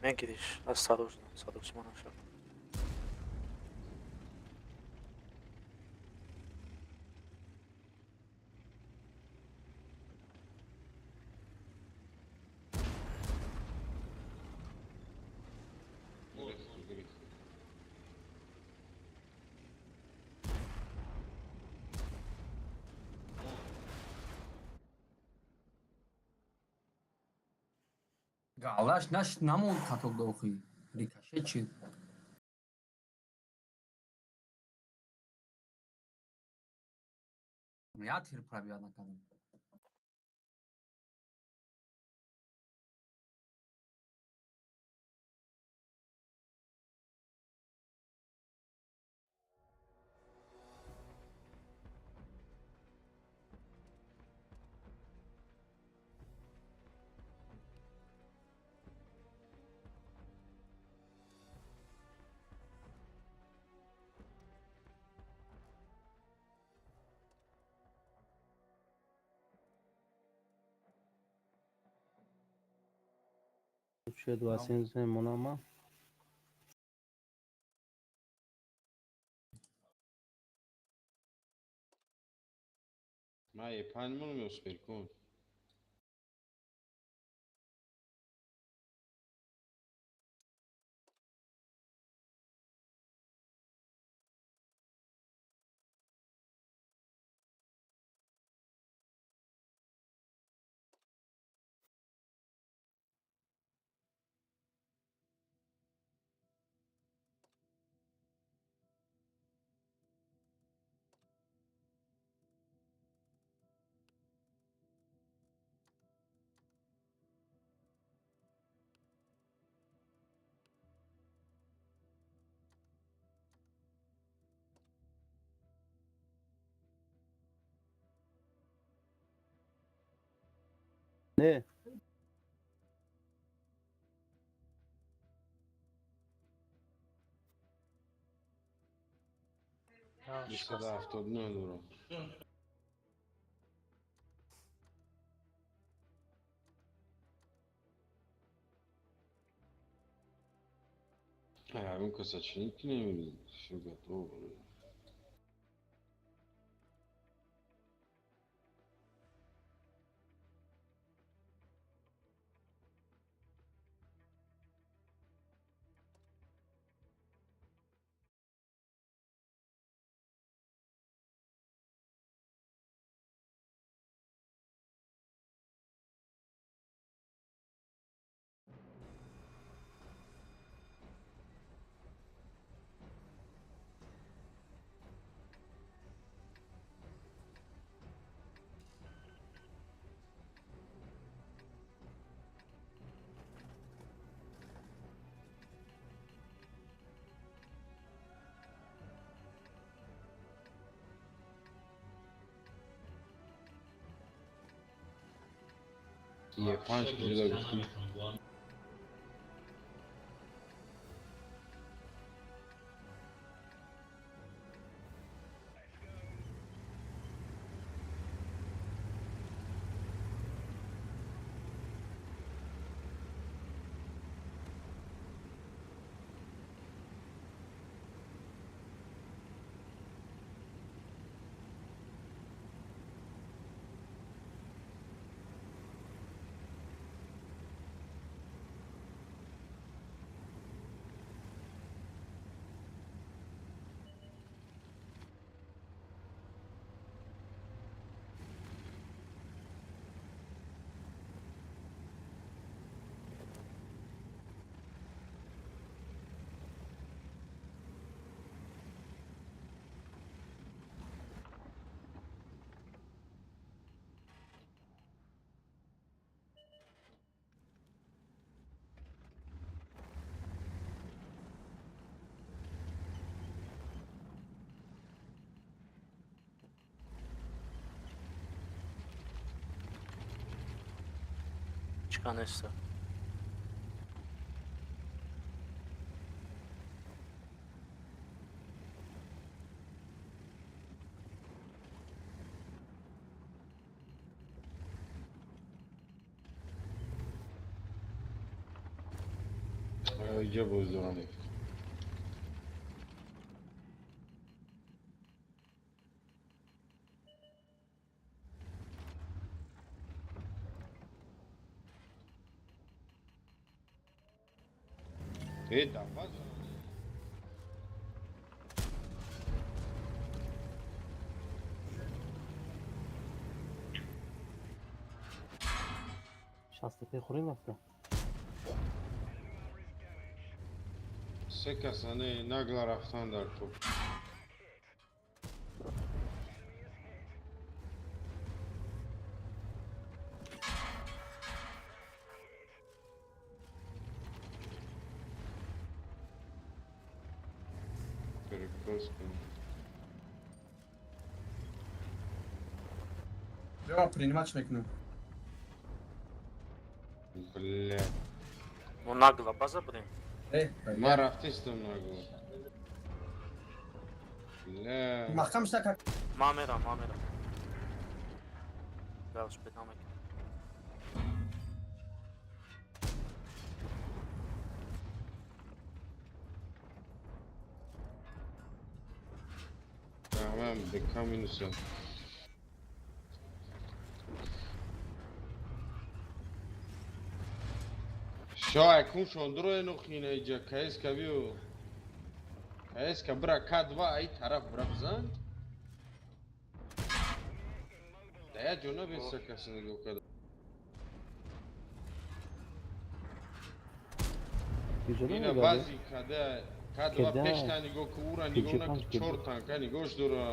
Мегириш, осторожно, осторожно, наша. Галаш наш намонд каток дохи. Рикошет шид. Я тир пробия накардам. Шояд васен монама. Ма Е5 монам ё суперкон? Не. 279 дорам. Ягон каса чинить намерен? Всё готово. Е5 киҷода гуфтӣ? Ҳеч ка неста. Иҷа боз дорам. Э, давай. 65 хӯрем рафта. Се касане нагла рафтан дар топ. Перекрёст кун. Ҷавоб принимать мекунем. Бля. Мо нагла база будем. Э, Ман рафтистам нагло. Бля. Маҳкам шуда как. Ман мерам, ман мерам. Велосипед намекунам. Тамам, дека минуса. Шо акун шондро энохина иҷа КСК биё. КСК бира К2 ай тараф бира бизан. Да я ҷо набеса каси нигоҳ карда. Ина баъзи када К2 Кеда. пешта нигоҳ ку, ура нигоҳ Кеҷи наку, панҷ кеда. чор танка нигоҳш дора.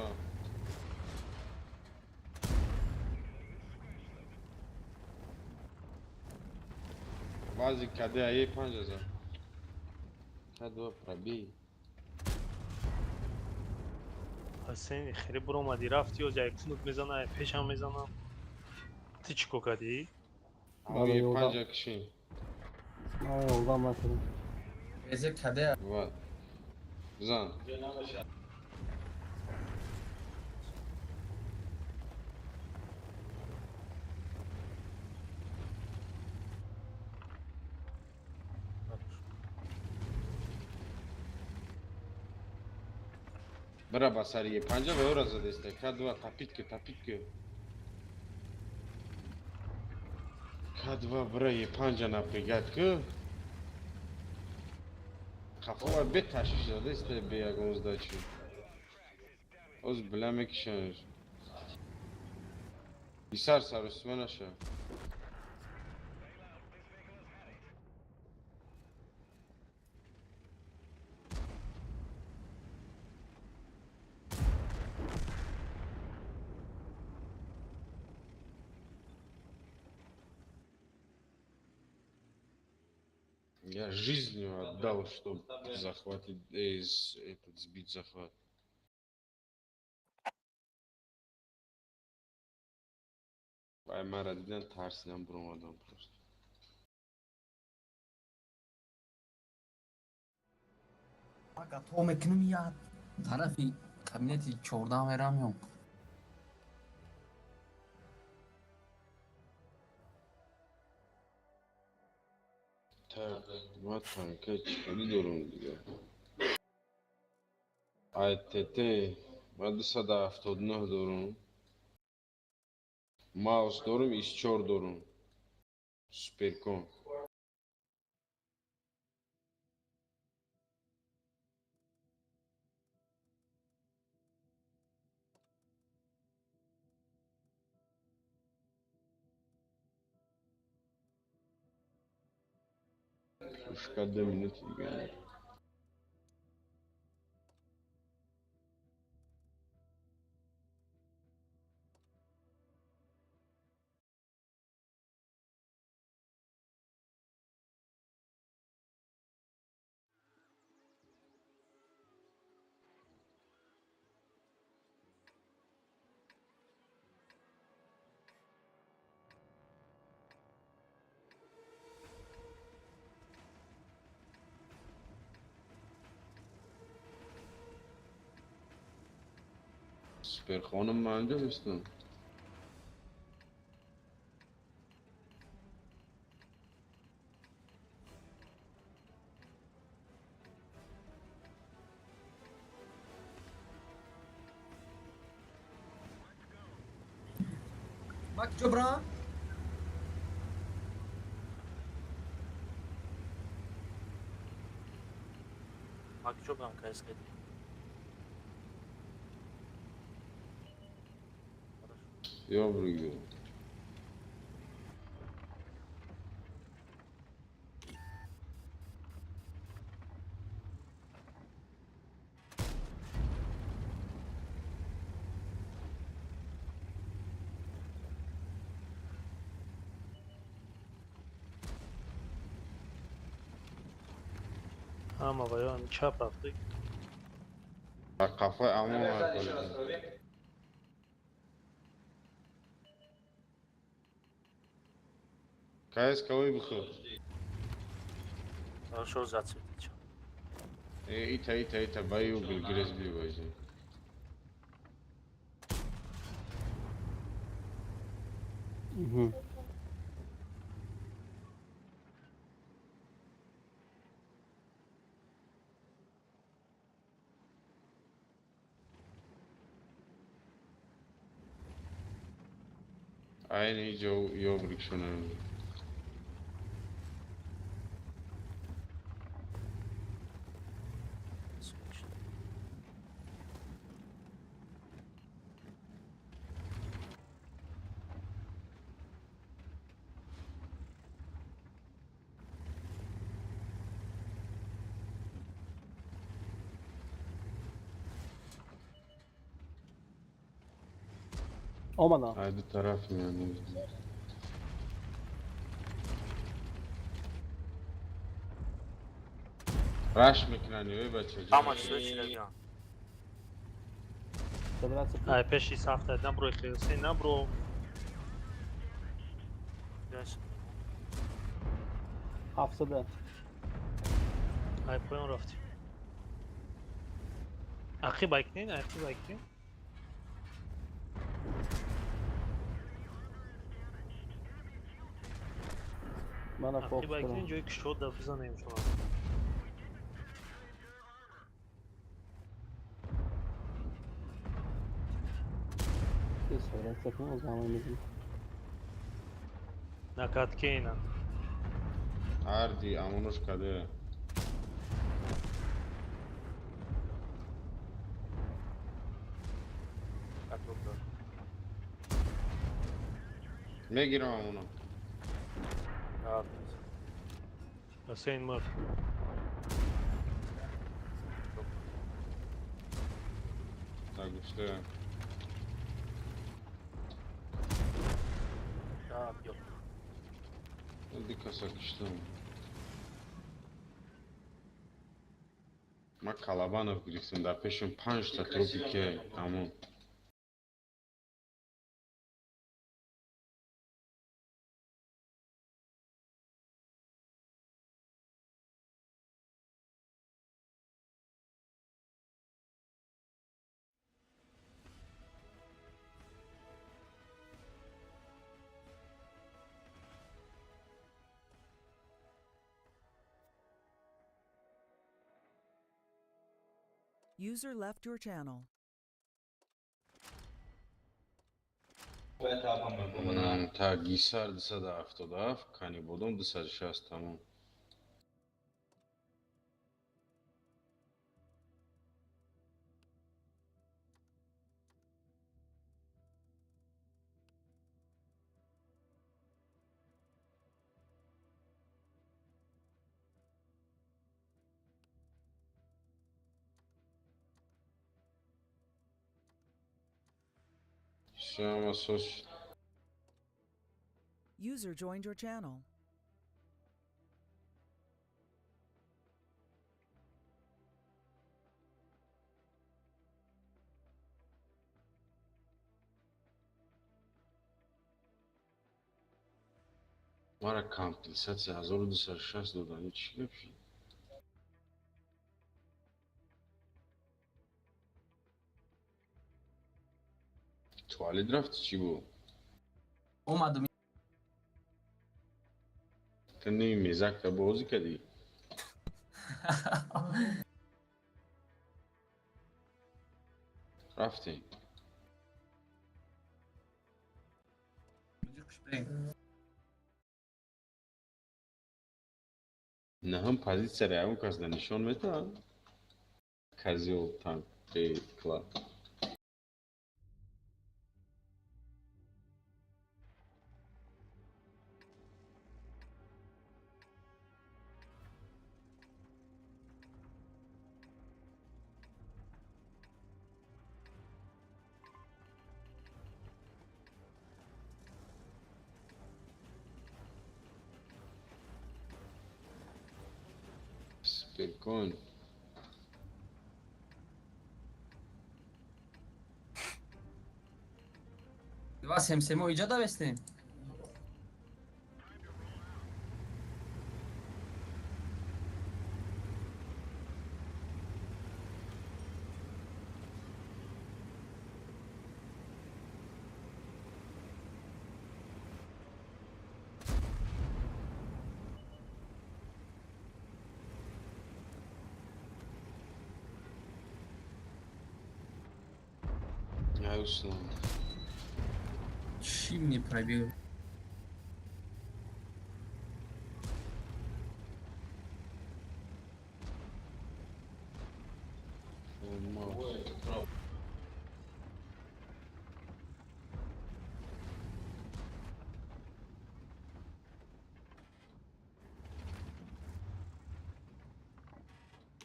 Баъзи када ае 5000. К2 пробей. Ҳасен, хеле буромадӣ, рафти, ёз як кунут мезана, як пешам мезанам. Ту чӣ кор кардӣ? Мана Ае ёрдам. панҷа кишин. Мана ёрдам накардам. Эзе каде. Ва. Зан. Бира ба сари е панҷа ва ӯра задеста. К2 тапит ки, тапит ки. К2 бира е панҷа напрягать ки. Қафова бе ташвиш задеста бе ягон сдачи. Оз била мекишанш. Исар сарусима наша. Я жизнью отдал, чтобы захватить, этот, сбить захват. Ай, мара дидан тарсидам, буромадам просто. Готов мекунем, я тарафи кабинети 14 мерам ё. Так, ма танка чӣ дорум дига? АТТ ма 279 дорум. Маус дорум, X4 дорум. Суперкон. Пушка 2 минуты дига. Суперхонам ман анҷо мистам. Мак ҷобран? Мак ҷобран кайс кади. Ёбригу. Ҳама ваён чап рафтӣ. Қафои амон. Кайс кавой бихӯр. Хорошо зацветить. Ита, ита, ита, баю гирез бивайзи. Угу. Айни ҷо ёбрик шунам. Омадам. Ай ду тараф меояд. Раш мекунанд ё бача. Ҳама чизо чилаган. Ай пеши сафта набро хелсе набро. Ҳафтсада. Ай поён рафтем. Ақиб айкнен, ақиб айкнен. Мана Ақиб айкнен ҷои кушод да бизанем шумо. Накаткейна. Арди, амонош каде. Мегирам амоно. Ҳусейн мурд. Так, гуфта. Дикаса киштам. Ма Калабанов гирифтам, дар пешам 5 та трупи ке тамом. User left your channel. Та Гисар 277, Канибодом 260, тамом. User joined your channel. Мара компенсация 1260 додани чӣ гап шуд? Туалет рафти чӣ бу? Омадум. Ту ними мезакта бозӣ кардӣ? Рафтем. Наҳум позитсияро ягон кас да нишон метавад? Козёл, танк, кла. Суперкон. Два сем семо иҷа давестем. Услан. Чӣ мне пробил?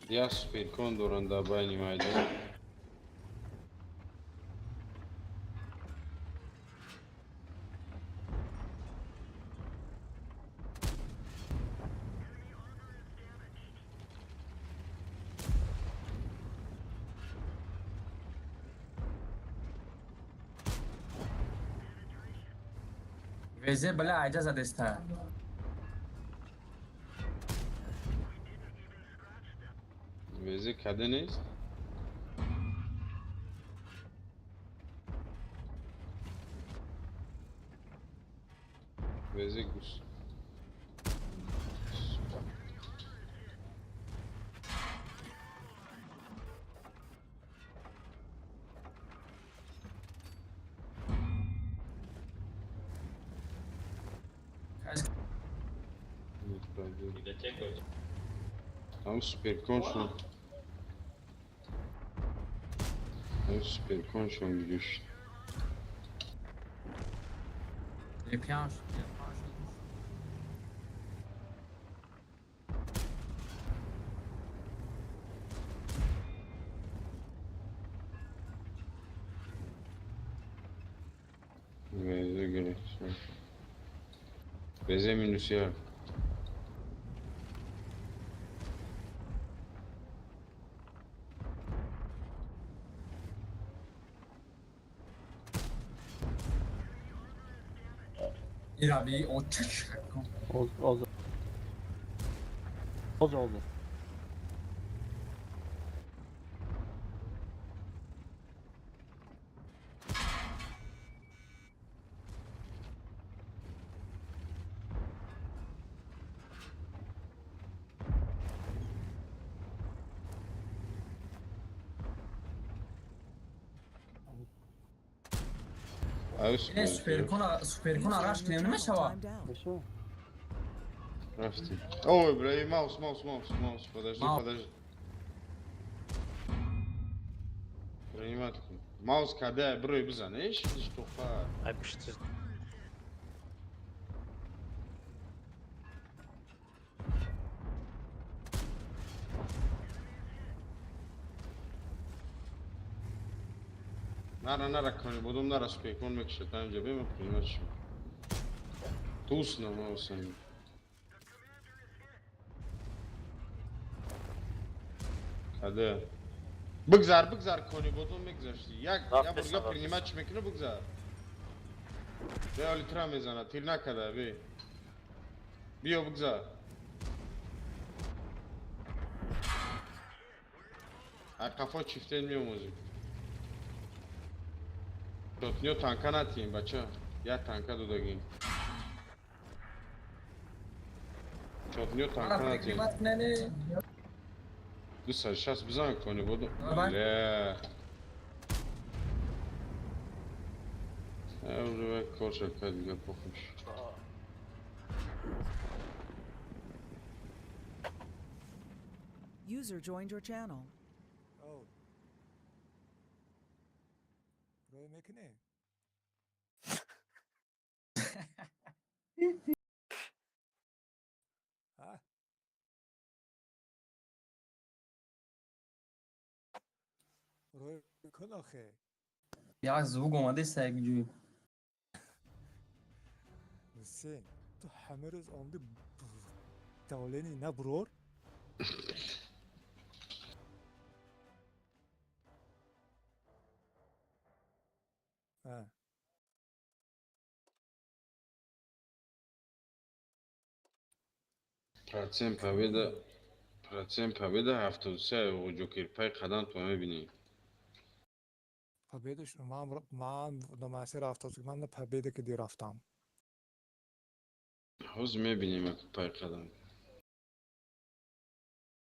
Я суперкон дорам дар байни майдон. Везе бля айҷа задеста. Везе каде нест? Везе гус. Там суперкон шон. Там суперкон шон гирифт. Лепяш. Везе гирифт. Везе минус як. Ираби отчаш. Оз. Оз оз. Суперкон араш кунем намешава? Рафтем. Ой, бля, маус, маус, маус, маус, подожди, подожди. Принимать кун. Маус каде, бирой бизан, иш, иш тоха. Ай пишти. Нара, нара, кони, бодом нара суперкон мекшад, там ҷа бема принимать шуд. Тусно маусам. Каде? Бигзар, бигзар кони, бодом мегзашти. Як, я бурга принимать чӣ мекунӣ, бигзар. Бе, оли тра мезана, тир накада, бе. Биё, бигзар. Ай қафо чифтен меомӯзӣ. Чотниё танка натием, бача. Як танка додагим. Чотниё танка натием. 260 бизан кони буду. Ле. Уже корша кадига похуш. User joined your channel. Oh. Рой мекунӣ? А? Рой кун охе. Як звук омадеста як ҷӯй. Ҳусейн, ту ҳама рӯз омди давление набурор? А. Процент победа, процент победа 73 Ҷокер пай қадам то мебинӣ. Победа ш ман намаси рафтам, ман на победа ки ди рафтам. Ҳозир мебинем ака пай қадам.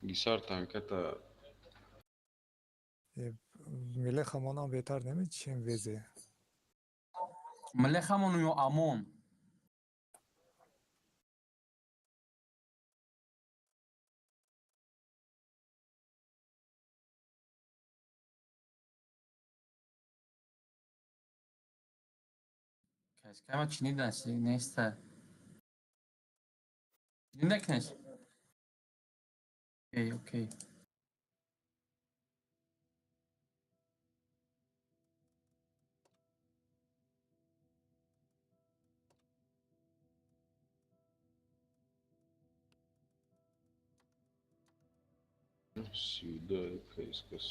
Гисар танката Миле хамонам беҳтар неми чем везе. Миле хамону ё амон? Кама чинидаси неста. Чинида кнес? Окей, окей. Сюда кайскас.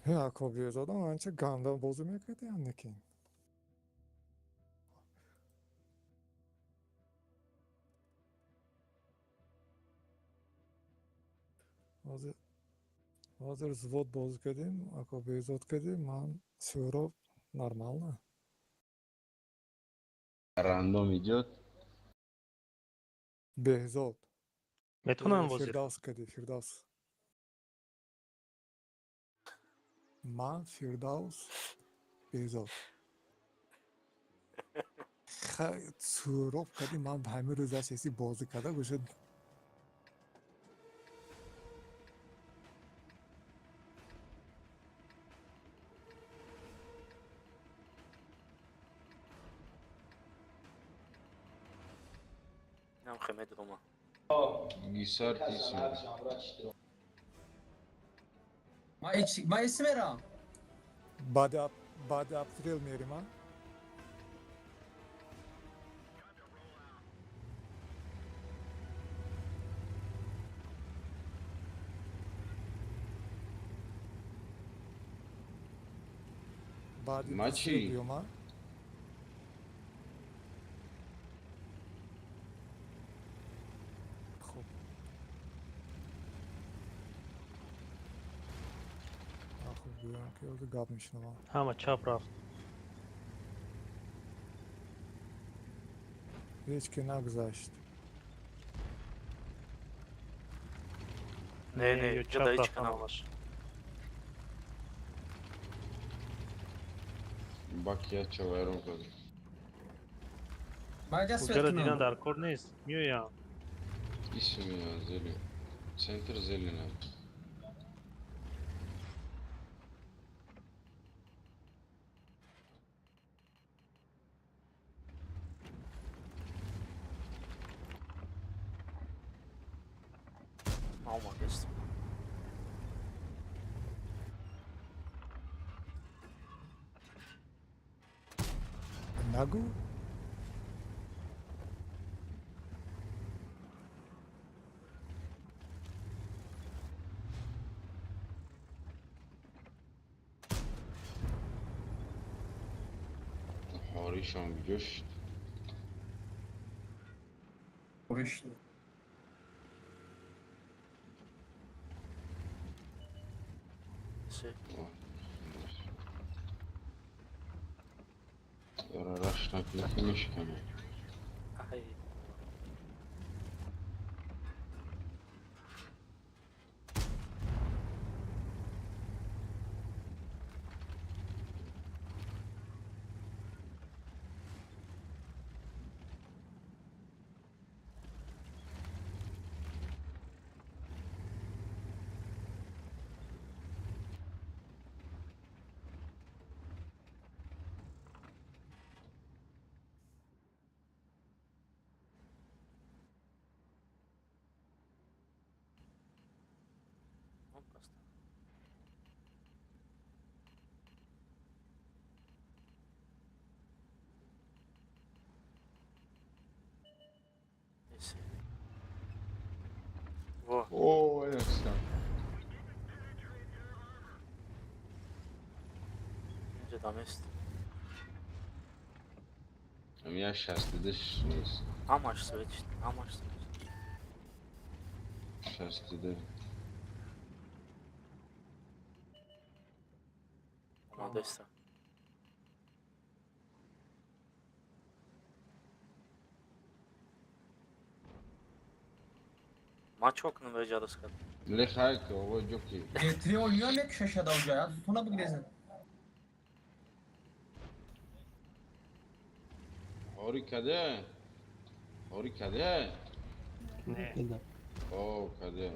Ако биёзодам анча ганда бозӣ мекардиам некин. Ҳозир взвод бозӣ кардем, ако безод кардем, ман Сӯҳроб нормально. Рандом идёт. Беҳзод. Метавонам бозӣ? Фирдавс кардӣ, Фирдавс. Ман, Фирдавс, Беҳзод. Сӯҳроб кардӣ, ман ҳамин рӯзаш ҳеси бозӣ карда гӯша. Гисар тисм. Ма исм мерам. Баъди апрел мерим, а? Баъди Мачи. апрел биём, а? Хуб. Хуб, гӯям ки ҳозир гап мешунавам. Ҳама чап рафт. Ҳеҷ ки нагузашт. Не, не, Ё ҷода чап ҳеҷ рафт ки набуд. ҳамаш. Бак яча вайрон кард. Куҷаро дидан дар кор нест, меоям. Исми зелен. Центр зелена. Омадест. Нагу? Ҳоришон гӯшт. Ҳориш. Се. Раш накунӣ ки мешиканад. Ай. Во. О, это. Инҷа дамест. У меня сейчас ты дышишь нест. Ҳамаш светит, ҳамаш светит. Сейчас ты да. Омадаста. Ма чо кунам дар ҷадос кард? Лехай ки овои ҷоки. Триол ё мекушашад авҷа, я зутона бигрезад. Ори каде? Ори каде? Не. О, каде?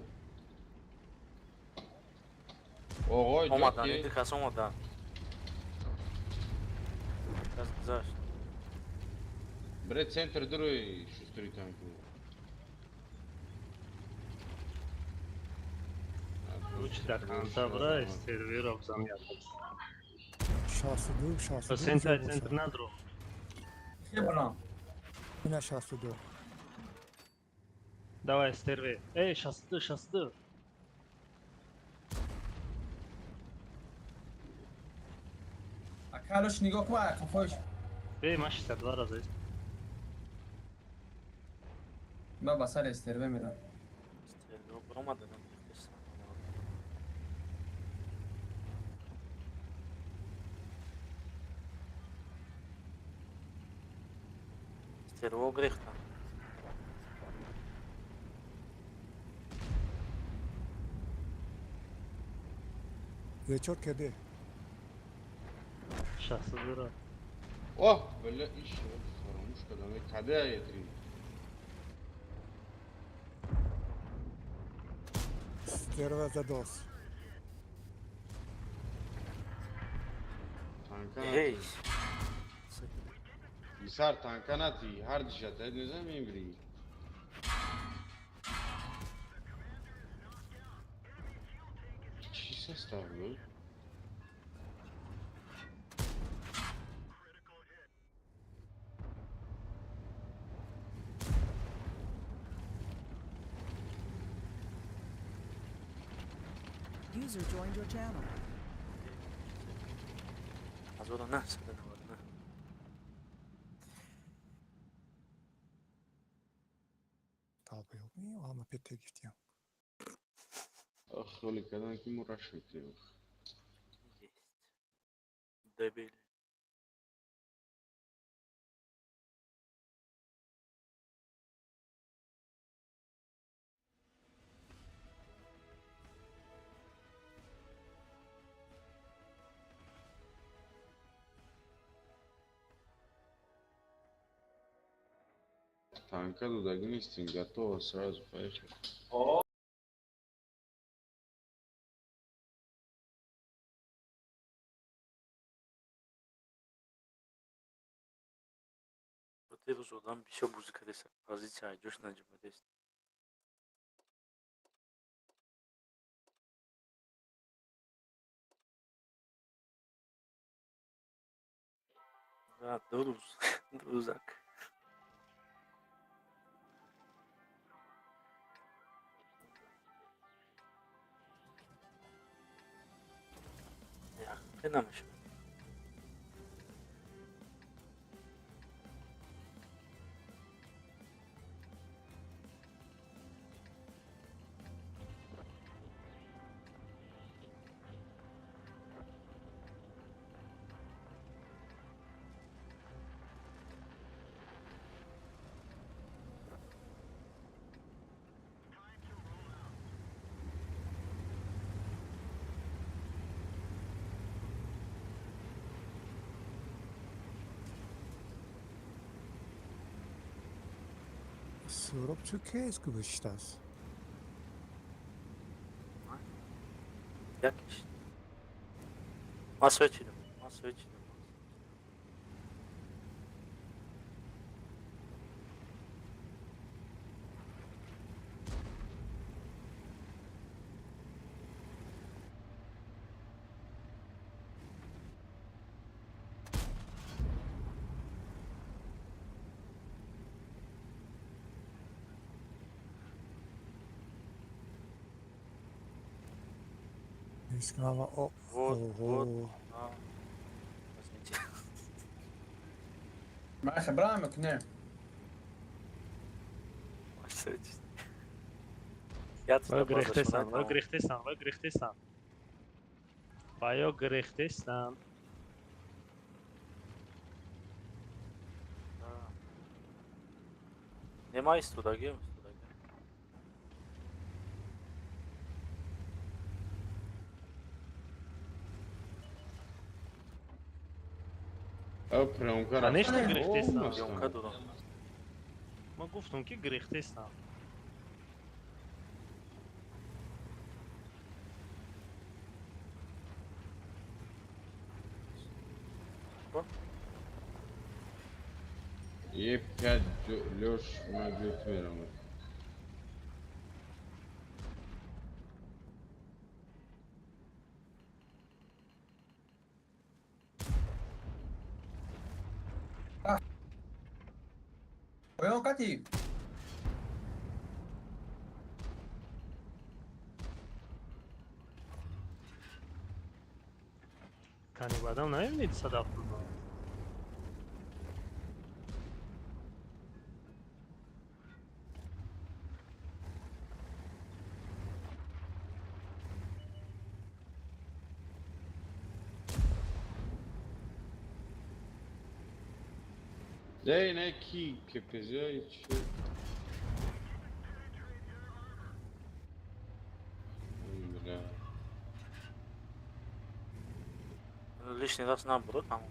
Оғои Омадан, ҷоки. ин кас омадан. Кас гузашт. Бре центр дуруй шустури танку. Луч до конца бра, сервера бзан я. 62 62. Центр, центр надро. Хебрам. Ина 62. Давай, стерве. Эй, 62, 62. Акалош нигоҳ кун, қафош. Эй, ма 62 раза. Ма ба сари стерве мерам. Стерве баромадан. Стерво грехта. Зечор кеде. 62 раз. О, бля, иш, фаромӯш кардам. Каде етри? Стерва задос. Танка. Эй. Исар танка нати, ҳар дишат, незам мемгири. Чӣ состав буд? User joined your channel. 19 199. Талба ёб, ама пете гифтиям. Ох, холи кадан ки мураш мекунем. Есть. Добили. Танка додагӣ нестем, готово, сразу, поехали. Рӯз одам бисёр бозӣ кардест, позитсия ҷош наҷибадест. Ду рӯз, ду рӯзак. Намешавад. Суҳроб чӯ кес гузоштааст? Якеш. Ман свет чидам. Ман свет чидам. Вот, вот. Возьмите. Ман хабрам не. Грехтесан, ва грехтесан, ва грехтесан. Ва грехтесан. Нема истодагим. Конечно, грехтесан. Ман гуфтам ки грехтесан. Е 5 лёш ма ҷӯт меравад. Поён кати. Кани бадам намебинед садаф буд. Не, не, ки КПЗ и че? Бля. Лишний раз наоборот, там.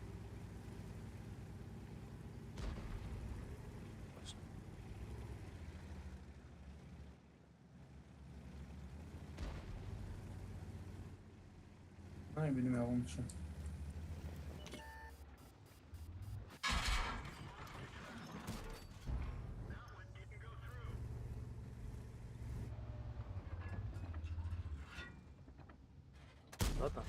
Намебинем ягон чӣ. Ладно.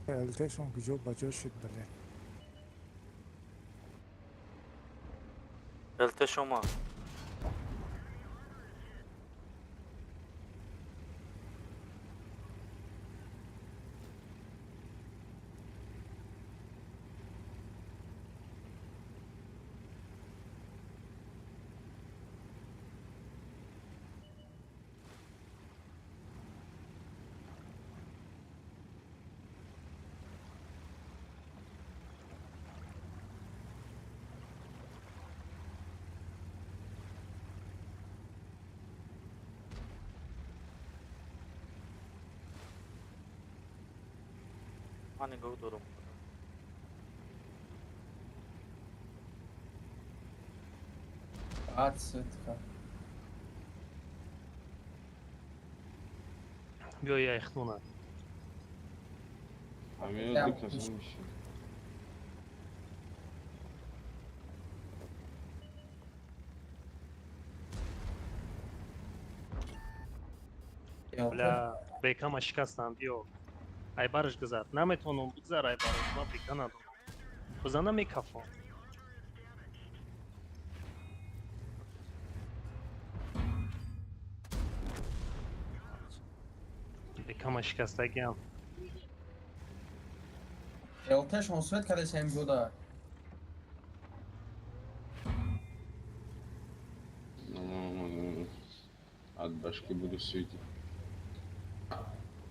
ЛТшон куҷо ба ҷо шуд, бале. ЛТ шума. Ман нигоҳ дорам. Ад светка. Биё я ихтуна. Амино ду каса мешин. Бля, бекама шикастам, биё. Айбараш гузар. Наметавонам бигзар айбараш, ман бека надорам. Бизана мекафам. Бекама шикастагиам. ЛТшон свет кардесем ҷода. От башки буду светить.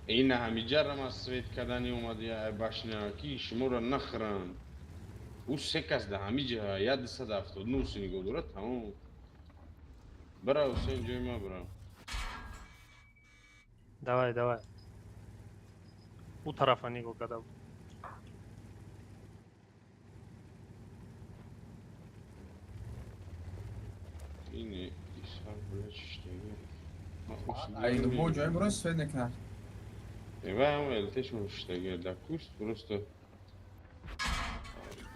Ина ҳамиҷарам аз свет кардани омади башня ки шуморо нахӯранд. Ӯ се кас да ҳамиҷа 179 нигоҳ дорад, тамом. Бира, Ҳусейн, ҷои ма бира. Давай, давай. Ӯ тарафа нигоҳ карда буд. Ини исҳақ бля чиштаги. Ай любой ҷой буро свет мекунад. Эва ҳам ЛТшон шиштаги да куст просто.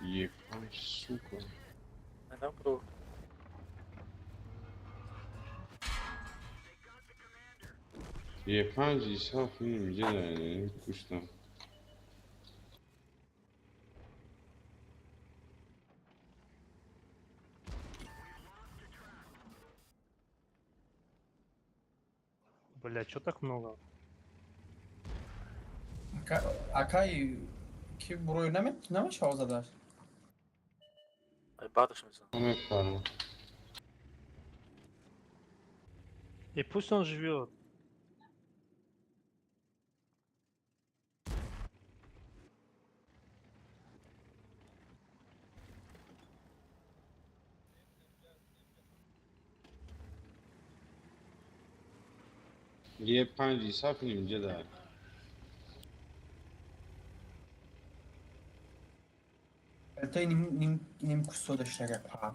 Ебать, сука. Адам бро. Е5 Исҳақ ин инҷа да кустам. Бля, чё так много? Акай ки бурои намешава задаш? Ай бадаш мезанам. Мефармам. И пусть он живет. Е5 Исҳақ ин инҷа да. ЛТ ним кусто доштага па.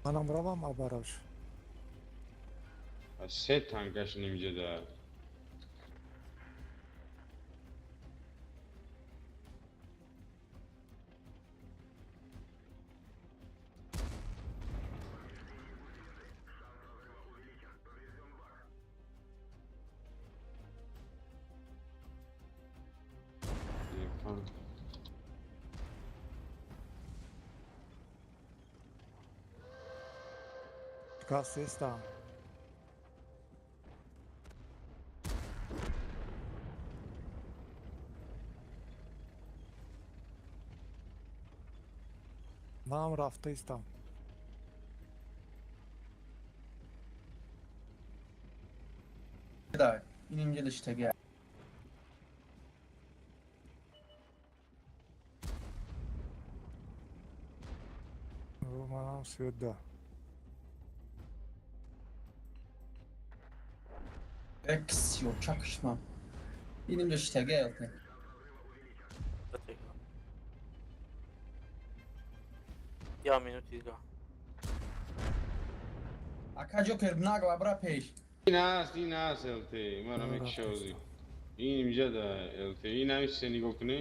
Манам равам абараш. Се танкаш нимҷа да. Е5. Касеста. Манам рафта истам. Да, ин инҷа доштага. Манам свет да. Эксио чакшма. Ин инҷа шитага ЛТ. Я минути дига. Ака Ҷокер нагла бра пеш. Ин аст, ин аст ЛТ. Мара мекшавзи. Ин инҷа да ЛТ. Ин ҳами се нигоҳ кунӣ.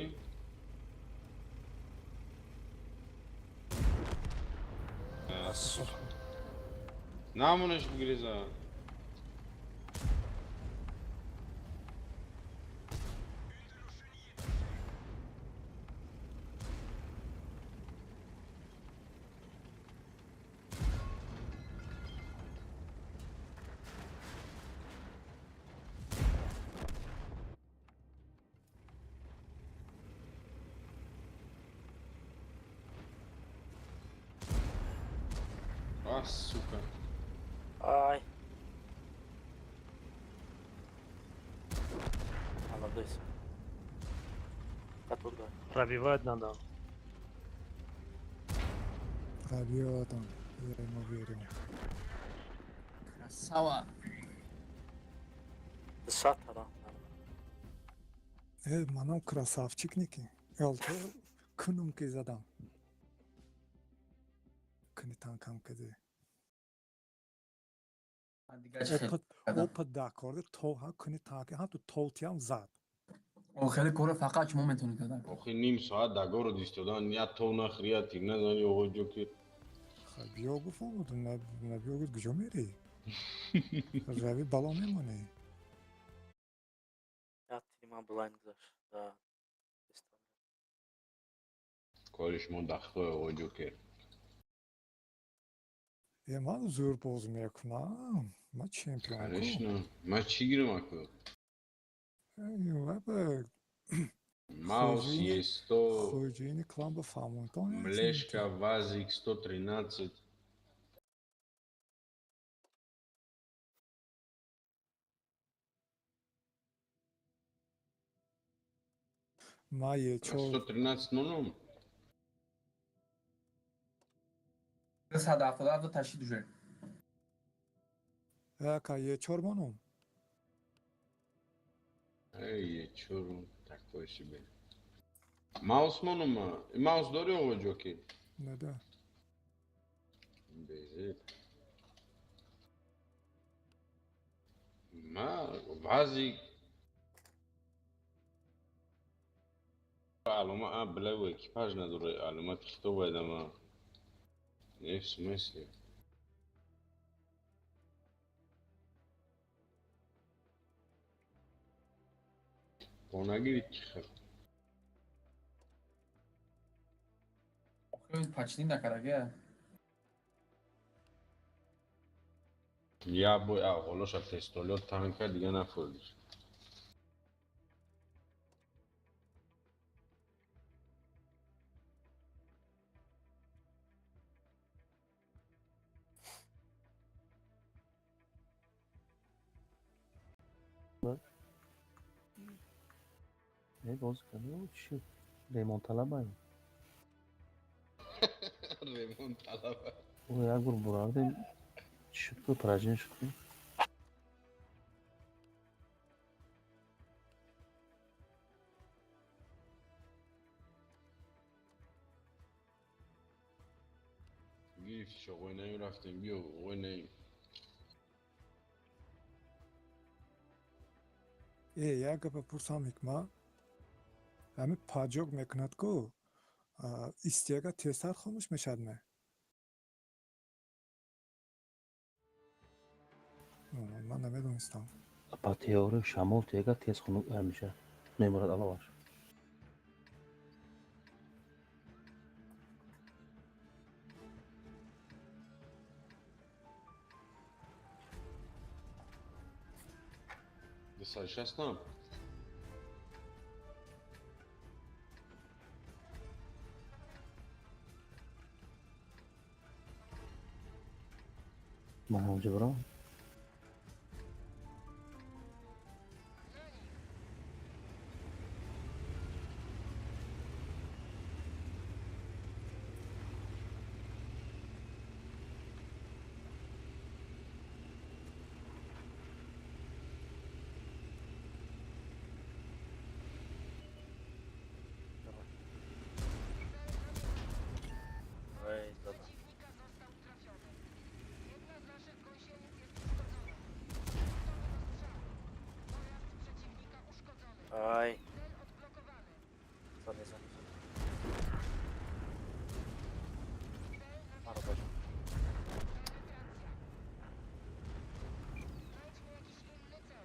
Намонаш бигреза. А, сука. Ай. Молодец. Пробивать надо. Пробьет он, я ему верю. Красава. Сатара. Манам красавчик ники. ЛТ кунум ки задам. Куни танкам каде. Опыт да корде то ха куни танки ҳам ту толтиам зад. Хеле кора фақат шумо метавонед кардан. Охи ним соат дар город истодан, я то нахри, я тир назани, оғои Ҷокер. Хай биё гуфтам, на биё гуфт куҷо мерӣ? Рави бало мемонӣ. Я тима блайн гузашт. Да. Кори шумо дахтое, оғои Ҷокер. Е, ман зӯр боз мекунам. Ман чемпион. Конечно. Ман чӣ гирам аку? Маус Е100. Хоҷини клан ба фаҳмонтон. Млешка, Вазик 113. Ма Е4. 113 монум. 177 ташид уже. Ака Е4 монум. Эй, Е4, такое себе. Маус монум, маус дори оғои Ҷокер? Не да. Безеб. Ма Вазик алома а блево экипаж надора, алома хито байдама. Не, в смысле? Понагирид ки хел. Охи пачни накарага. Я бой ағолоша пистолет танка дига нафурдиш. Не боз кардем чӣ? Ремонтталабаем. Ремонтталаба. О, як бор бурардем. Шуд ку поражение шуд ку. Гирифти шо оғои рафтем, биё оғои наим. Э, як гапа пурсам ҳикма. Ҳами поджог мекунад ку, истега тезтар хомӯш мешавад ме? Ман намедонистам. Ба теория шамол тега тез хунук мешавад. Мемурад аловаш. Десад шастам. Ман ҳамҷо барам. Ай, зада. Ай. Зада, зада, зада. Маро бача.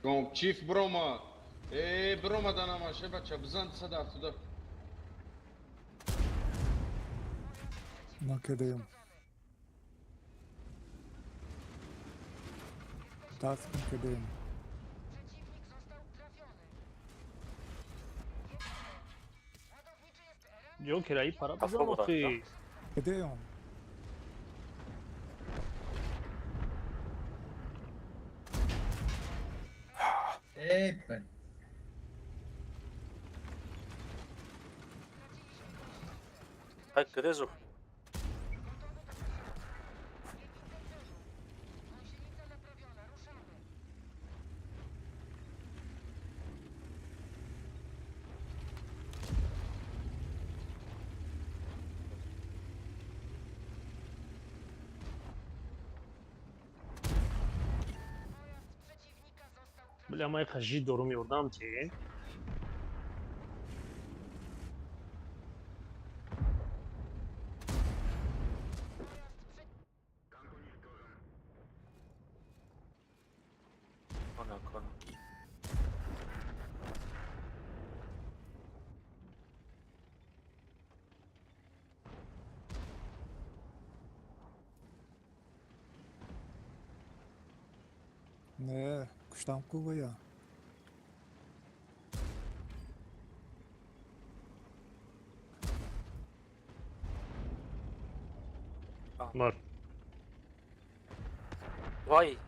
Гом чиф брома. Э, брома данама, бача, бизан 170. Ман кадаям. Даст кун кадаям. Ҷокер, аи пара Қафо бизан бурад, охи. Кадаям. Эй, блин. Хай грезу. Бля, ман яқа жид дорум ёрдам те. Накона. Не, куштам ку я. Мар. Вай.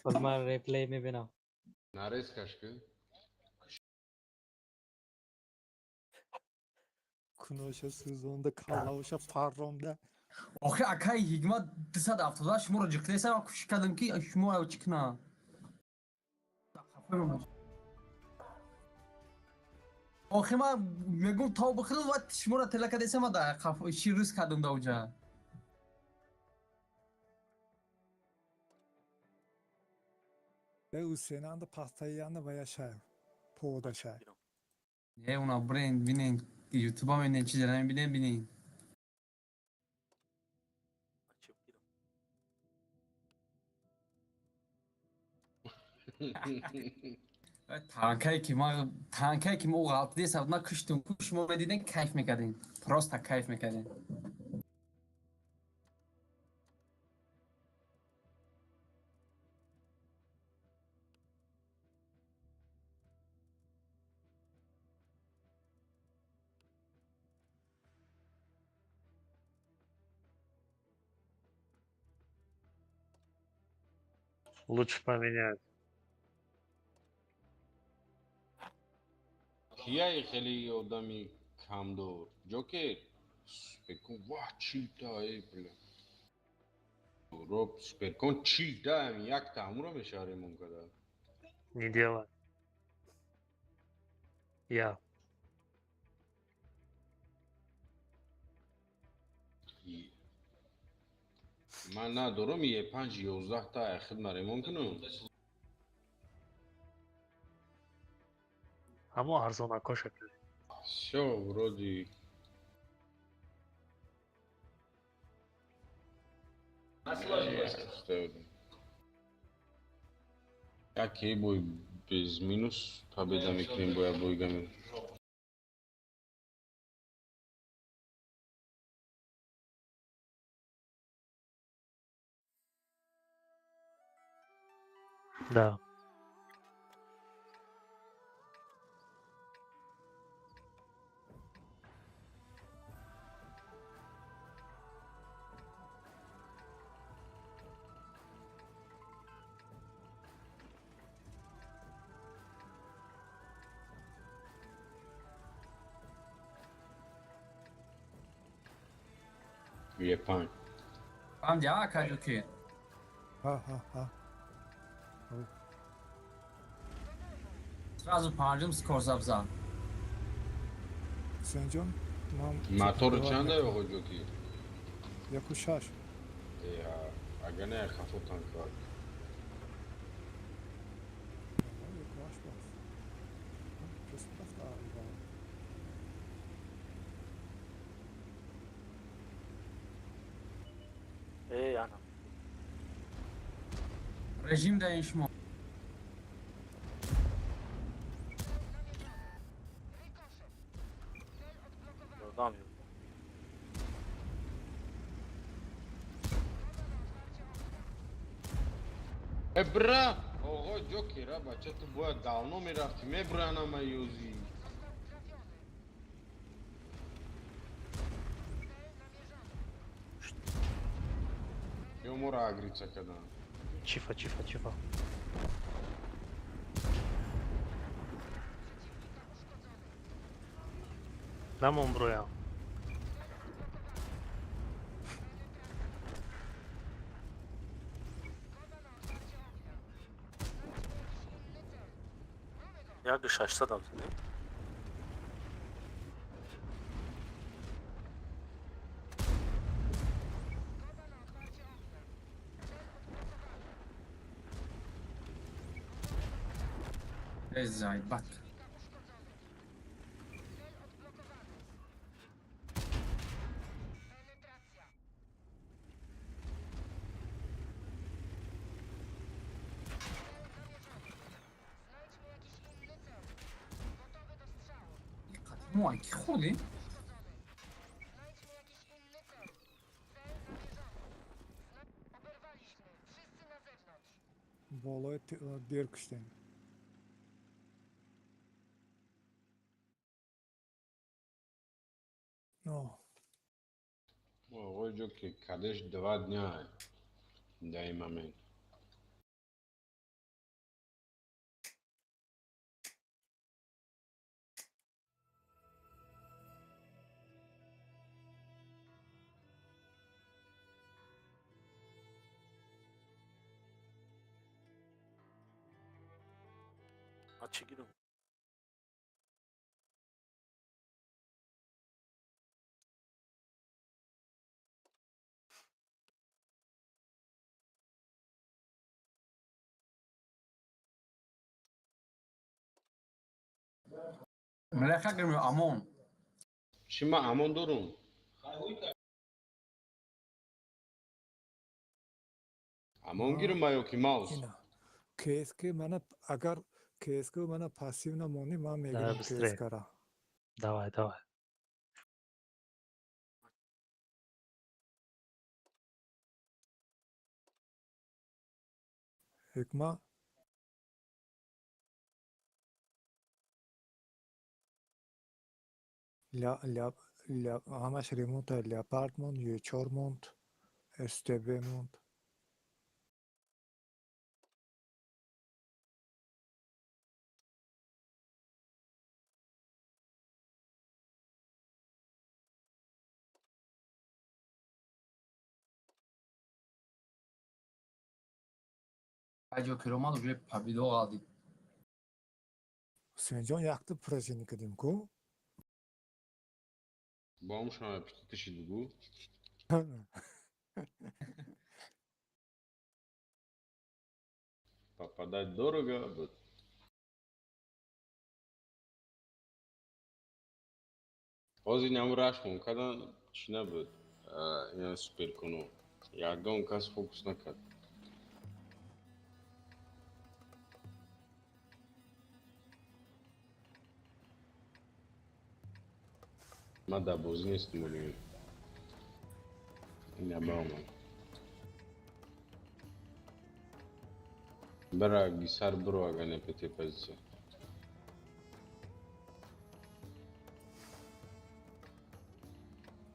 Боз ман реплей мебинам. Нарезкаш ки. Куноша сӯзонда, каллаоша парронда. Охи акаи Ҳикмат 270 шуморо ҷиқлесам, ман кӯшиш кардам ки шумо чӣ кунам. Охи ман мегум тов бихӯрам ва шуморо тела кардесам, ман дар чӣ рӯз кардам дар уҷа. Э Усенанда постоянно ваяшай. Подашай. Не, уна бирен бинен, ютуба мебинен, чизера мебинен, бинен. Танкае ки ман танкае ки мо ғалтидесам, ман куштум, ку шумо медиден, кайф мекардем. Просто кайф мекардем. Лучше поменять. Кияи хеле одами камдор. Ҷокер. Суперкон ва чилта эй бля. Роб суперкон чилта ами якта ҳамуро мешава ремон када. Не делай. Я. Ман надорам е 5 11 та хидма ремон кунам. Ҳамо арзонакоша кунем. Всё, вроде Яке бой без минус победа мекунем боя бойгами. Да. Е панҷ. Фаҳмиди, а ака Ҷокер? Ҳа, ҳа, ҳа. Сразу панҷум скор забзан. Ҳусейнҷон, ман Мотор чанда оғо Ҷокер? 1.6. Я, агар не хафо танкар. 1.8 боз. Просто рафта. Эй, ана. Режим даем шумо. Ёрдам ёрдам. Э бра, оғо Ҷокера, бача ту бояд давно мерафтӣ, мебранама ёзӣ. Ё моро агрица кардам. Чифа, чифа, чифа. Намон броям. Як 600 абзани? Эй, зайбак. Мо ки хӯрдем? Болои дер куштем. О. Оғои ҷо ки кадеш 2 дня дар ин момент. Ман чӣ гирам? Млеха гирм ё амон? Чӣ, ман амон дорум? Амон гирм ма ё ки маус? Ина. КСК мана, агар КСК мана пассив намонӣ, ман Давай мегирам быстрее. КСК-ра. Давай, давай. Ҳикма. Ля ля ля, ҳамаш ремонта, леопард монд, Е4 монд, СТБ монд. Аҷо киромад, уже победо ғалдид. Ҳусейнҷон, якта поражение кардем ку? Бо ҳамшон аппетитиши бугӯ. Попадать дорого буд. Ҳозир инам рашмон кардан, чӣ набуд, ина суперкуно ягон кас фокус накард. Ман дар бозӣ нестам, оли ина баомад. Бара гисар, биро, агар не пете позиция.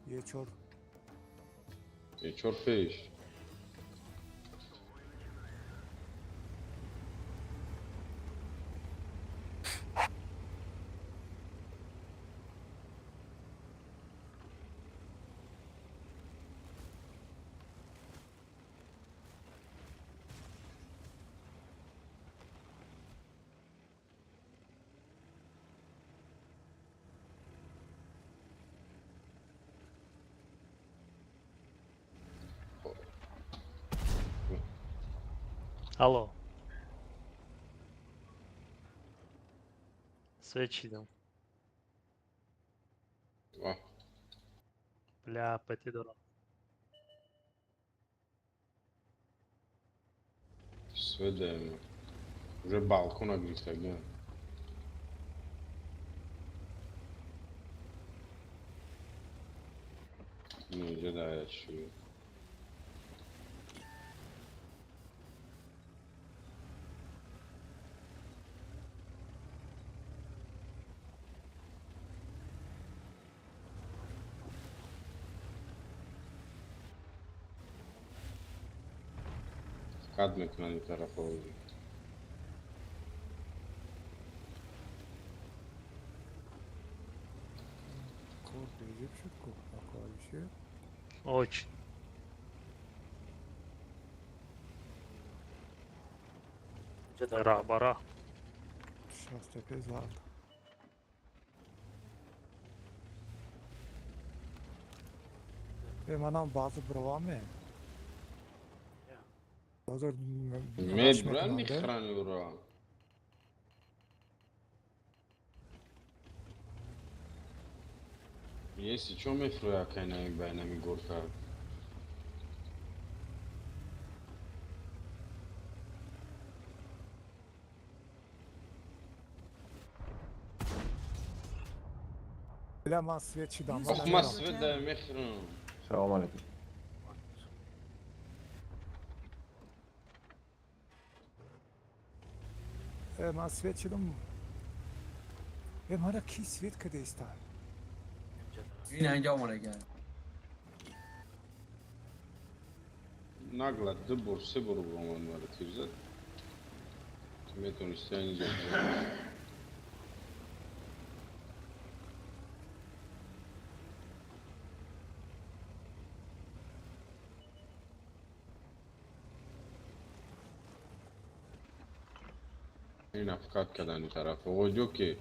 Е4. Е4 пеш. Алло. Свет чидам. Ва. Бля, пати дорам. Свет даем. Уже балкона гирифтагиам. Инҷа да чӣ? Кад мекунанд ин тарафа ҳозир. Кор беҷиб шуд ку, ако Алишер. Очень. Раҳбара. Шастепе зад. Э, манам баъзе бироваме. Ҳозир Мебуранд, мехӯранд ӯро. Если чо, мефурӯя, акай нами байнами горка. Бля, ман свет шидам. Ох, ман свет да мехӯрам. Салом алейкум. Ман свет шидам. Мара ки свет кадаиста? Ин инҷа омадага. Нагла ду бор, се бор омад мара тир зад. Ту метавонисти инҷа. Ин афкат кардани тараф. Оғоҷо ки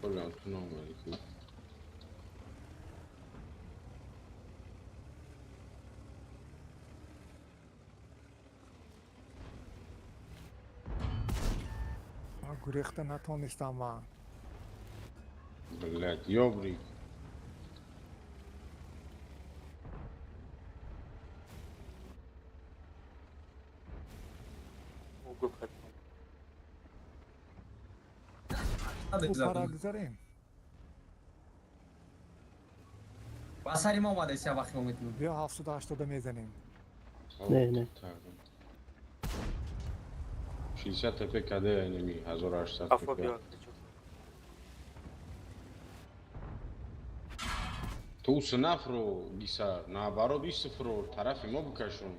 Колям ту наомадӣ ку. Ман гурехта натонистам ман. Блядь, ёбрик. Пара гузарем. Ба сари ма омада, ся вақт метунем. Биё 780 мезанем. Не, не. 60 ТП каде инами 1800 ТП. Ту снафро гиса, наоборот исфро тарафи мо бикашон.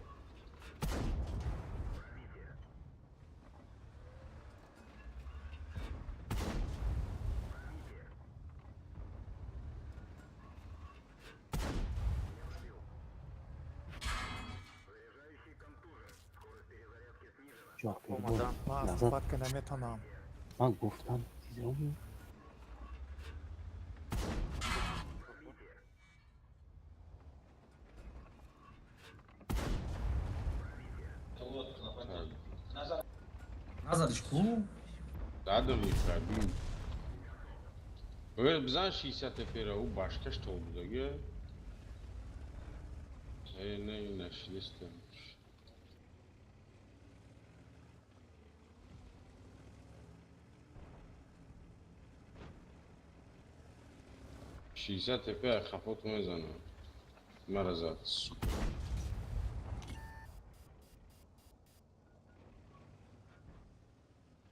Ман суҳбат ка наметонам. Ман гуфтам чизо. Назадиш ку? Задам ифрабим. Ой, бизан 60 ТП-ра ӯ башкаш тол будаги. Э, не, нашидистам. 60 ТП хафот мезанам. Мара зад, сука.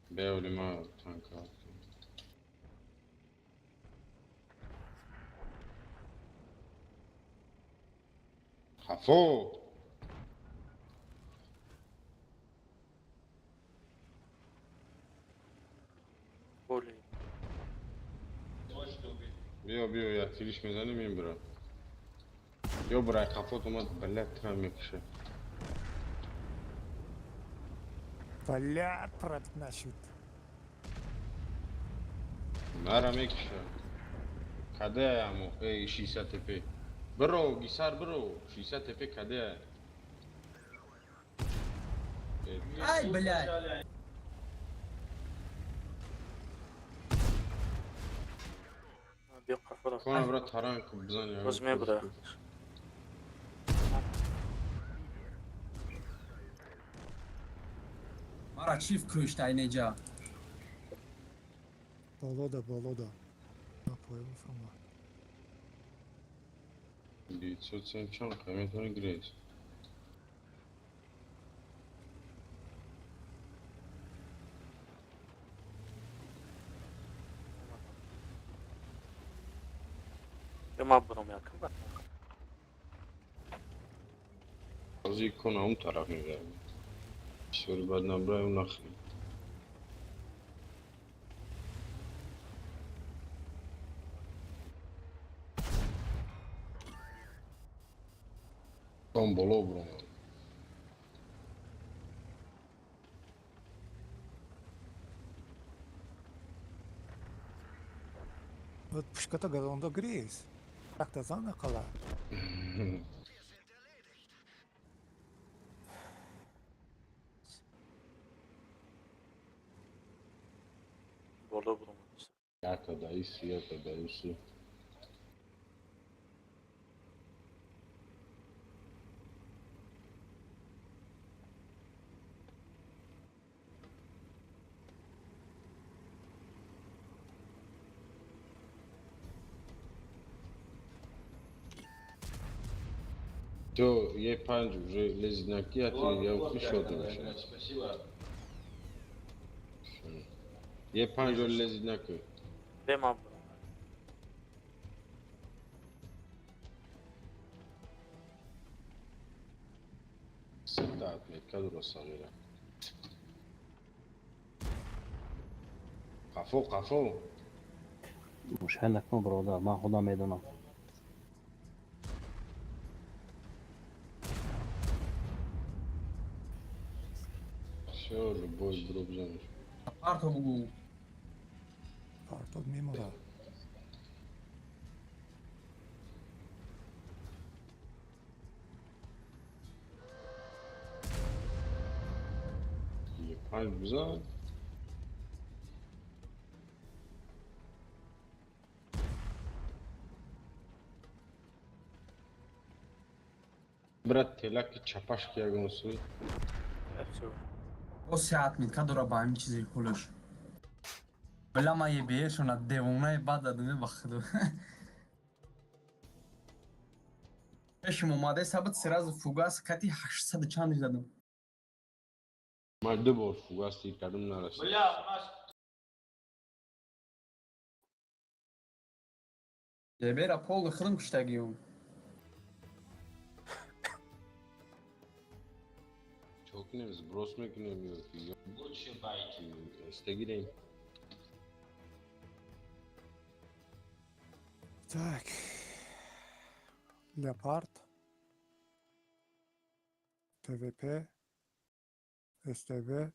Беоли ма танка. Хафо! Боли. Биё, биё, я тириш мезанем ин бира. Ё бирай хафот омад, блядь, тра мекуша. Блядь, пробит нашуд. Мара мекуша. Каде аму, эй, 60 ТП. Биро, гисар биро, 60 ТП каде. Ай, блядь. Кона брат таранг бизани. Боз мебура. Мара чиф кушт айнеҷа. Болода, болода. Напоем фама. 970 чанд метавони гирез. Ма бурам якам ба. Ази кона он тараф мебарам. Бисёри бад набраем нахрен. Он боло бурам. Вот пушката газонда грез. Якта зан ақала. Боло бурам. Якта даиси, якта даиси. Всё, Е5 уже лезет на ки, а ты я услышал это вообще. Е5 уже лезет на ки. Бема. Сета отметка дура сағира. Қафо, қафо. Мушкил накун, бародар, ман худам медонам. Всё, любой друг занят. Парто бугу. Парто мемора. Е5 бизан. Брат, телаки чапашки ягон суй. О сеат митка дора ба ҳамин чизи ҳулуш. Била ма ебеешона девонаи бад дадуме ба худу. Пешим омаде сабит сразу фугас кати 800 чанд задам. Ман ду бор фугас тир кардам, нарасид. Бля, у нас Ебера пол худам куштагиюм. Чо кунем, сброс мекунем ё ки лучше байки эстегирем. Так. Леопард. ТВП. СТБ.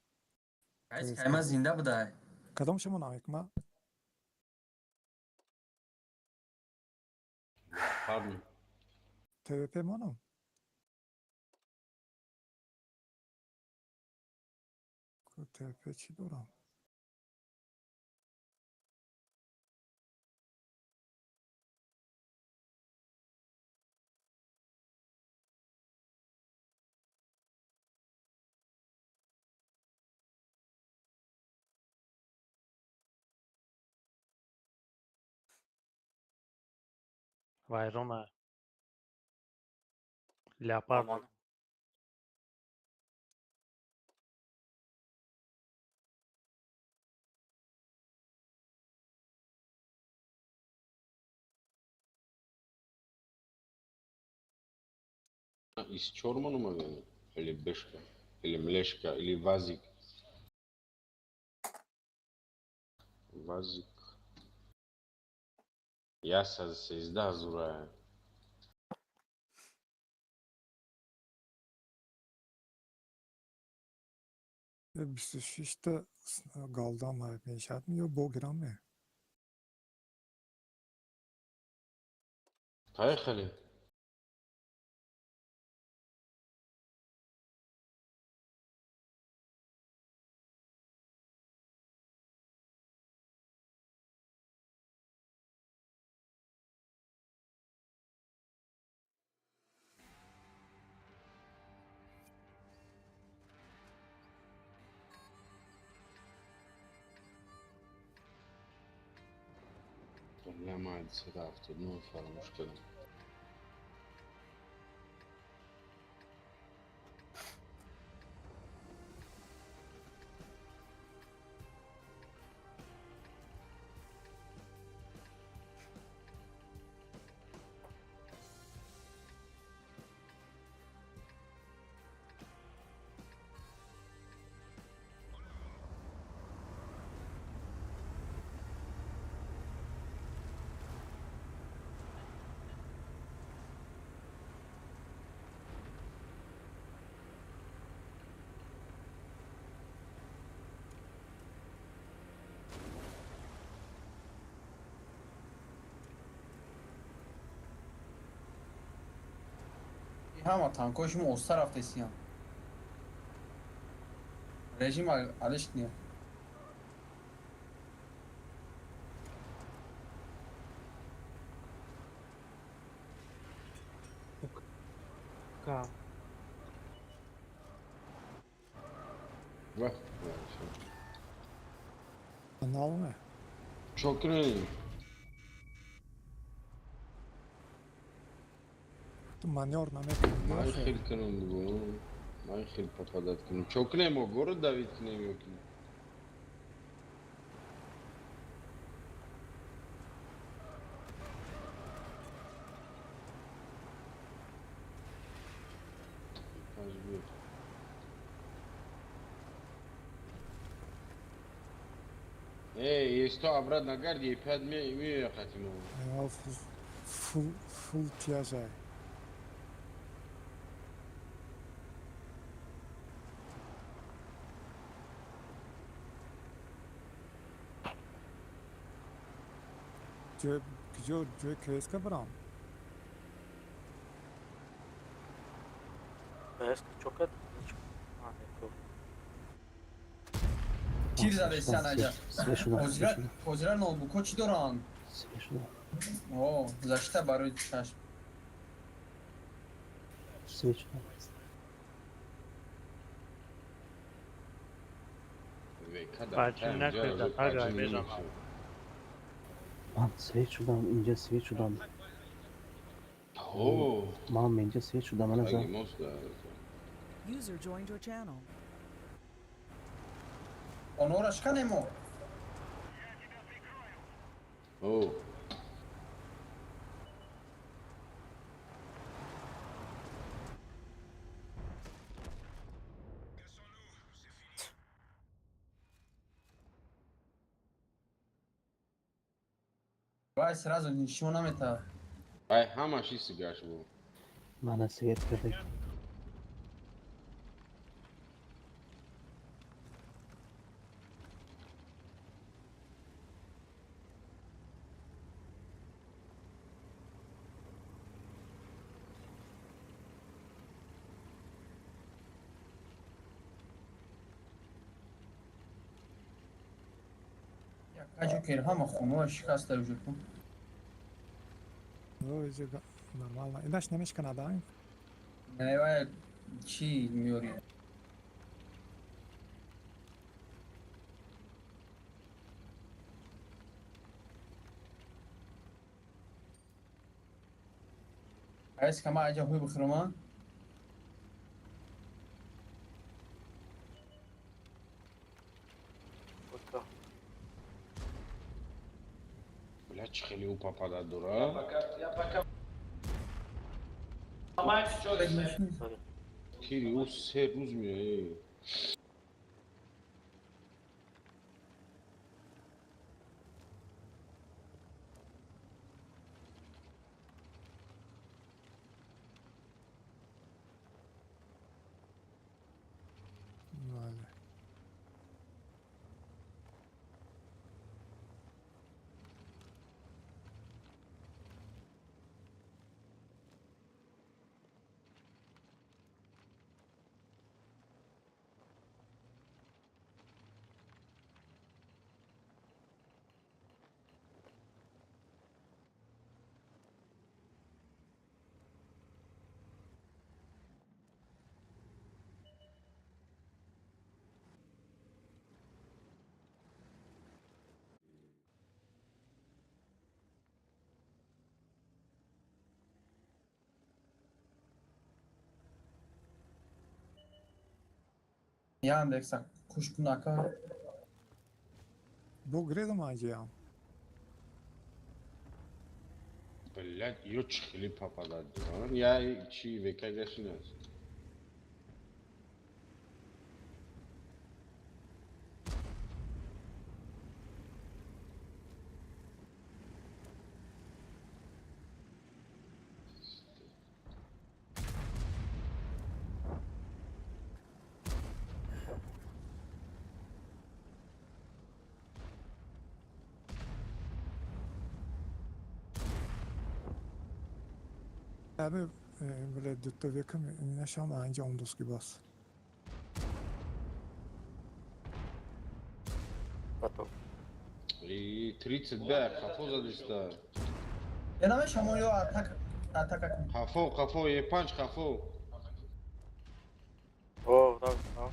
Кайс кайма зинда будай. Кадом шумо намекма? Леопард. ТВП монам. ТВП чӣ дорам? Вайрона. Леопард. Амон. Из чор монум или бешка, или млешка, или вазик. Вазик. Я сездаҳ зура. 26-та галдам мешавад ё богирам ме? Поехали. Бля, 179 фаромӯш кардам. Ҳама танкҳои шумо оста рафтесиян. Режим алиш не. Ка. Ва, Налме. Чо кунем? Ту манёр намекунӣ. Ман хел кунам бугу. Ман хел попадать кунам. Чо кунем мо город давид кунем ё ки? Эй, если то обратно гарди, 5 ми хотим. Фул, фул тяжай. Ҷо ҷои креска барам. Креска чокат? Тир задесан аҷа. Ҳозира ноутбукҳо чӣ доранд? О, защита барои чашм. Ман свет шудам, инҷа свет шудам. Ман инҷа свет шудам, мана за. User joined your channel. Онора шканемо. О. Вай сразу ничего намета. Ай ҳамаш исигаш бу. Мана свет кардак. Ҷокер ҳама хонаҳо шикаста уже кун. Нормально. Инаш намешканад, а? Не, вай чӣ меёри? Айс кама аҷа ҳуй бихӯрама? Бля, чӣ хеле ӯ попадать дора? Тири ӯ се рӯз меояд. Яндекса кушкунака. Бо гредам аҷиям. Блядь, ё чӣ хеле попадать доран? Я чи века гашинас. Ами, бля, дутто векам нашам анҷа ондуски бас. Потом. И 32 қафо задиста. Я намешам ё атака атака. Қафо, қафо, Е5 қафо. О, да, да.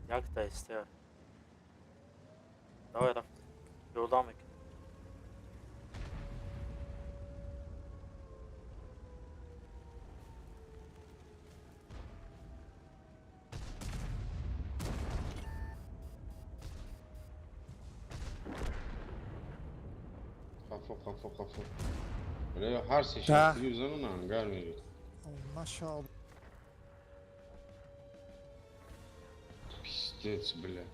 Якта истя. Давай рафт. Ёрдам мекунем. Қафо, қафо, қафо. Бля, ҳар се шахси бизану на ангар мери. Машаалло. Пиздец, бля.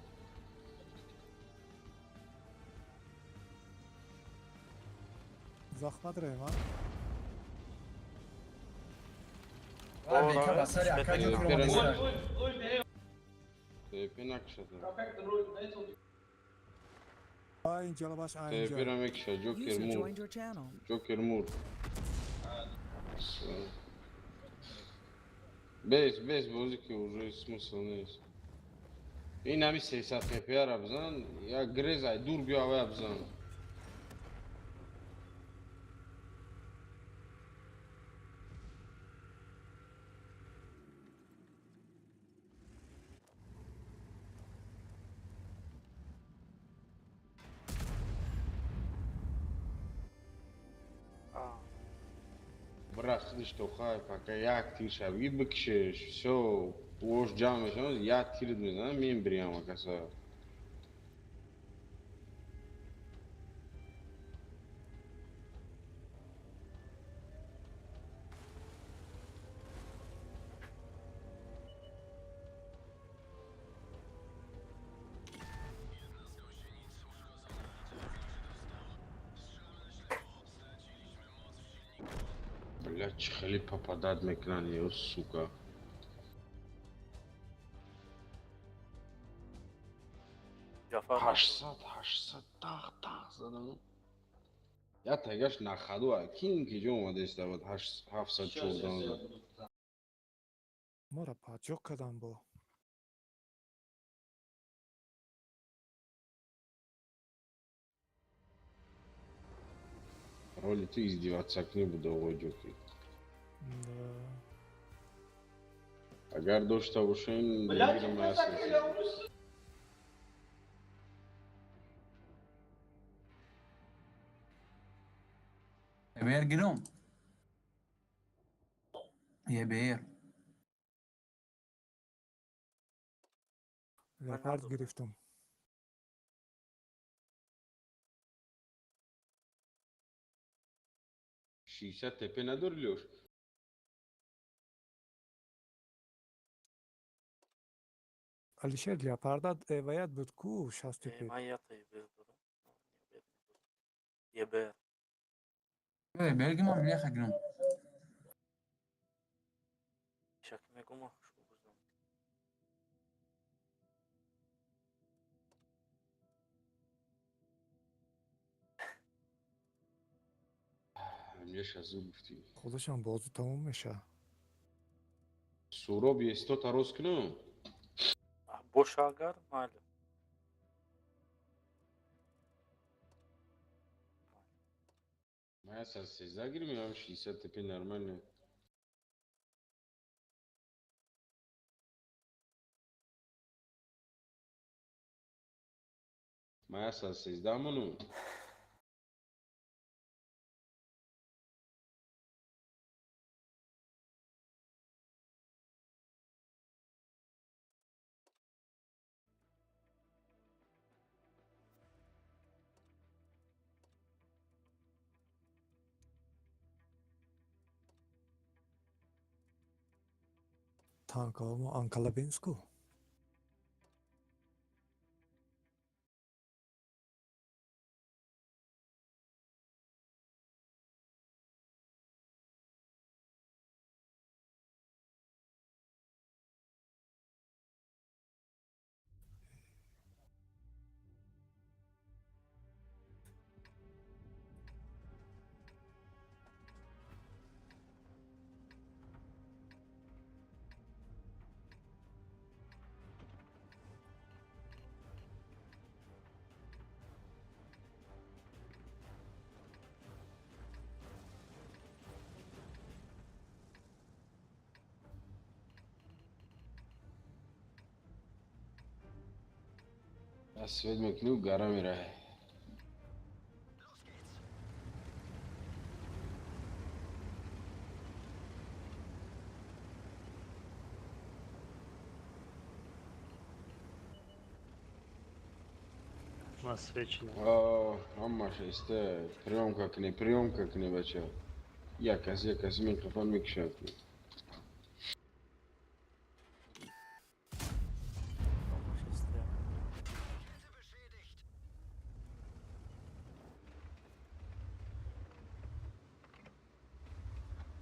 Захмат рема. Бека ба сари ака ҷокер. ТП накшада. Инҷала баш ТП ра мекша, Ҷокер мур. Ҷокер мур. Без, без бозӣ ки уже смысл нест. Ин ҳами 300 ТП ра бизан, як грез ай дур биё авая бизан. Бра худиш тохай пока як тир шавги бикшеш, всё, ош ҷамъ мешавад, як тирит мезанам, мембириям акаса. Бля, чӣ хеле попадать мекунанд ё сука. Ҷафар 800, 800 тах тах задан. Я тагаш нахаду а кин ки ҷо омадааст буд 714 зад. Мора паҷоқ кардам бо. Роли ту издеваться кунӣ буд оғои Ҷокер. Агар дошта бошем, бигирам аст. ЕБР гиром. ЕБР. Леопард гирифтум. 60 ТП надори Лёш? Алишер леопарда эваят буд ку 60 ТП. Ман ята ЕБР дорам. ЕБР. ЕБР гиром, меха гиром. Шак мегум шу буздам. Ҳамеша зуд гуфтӣ. Худашам бозӣ тамом меша. Суроб есто тароз кунам? Боша агар майли. Ман 113 гирим, ям 60 ТП нормально. Ман 113 монум. Танкамо Анкалабинску. Свет мекунӣ, гара мераҳе. У нас свечи. Ҳамаш иста приёмка кунӣ, приёмка кунӣ, бача. Як кас, як кас микрофон мекушад.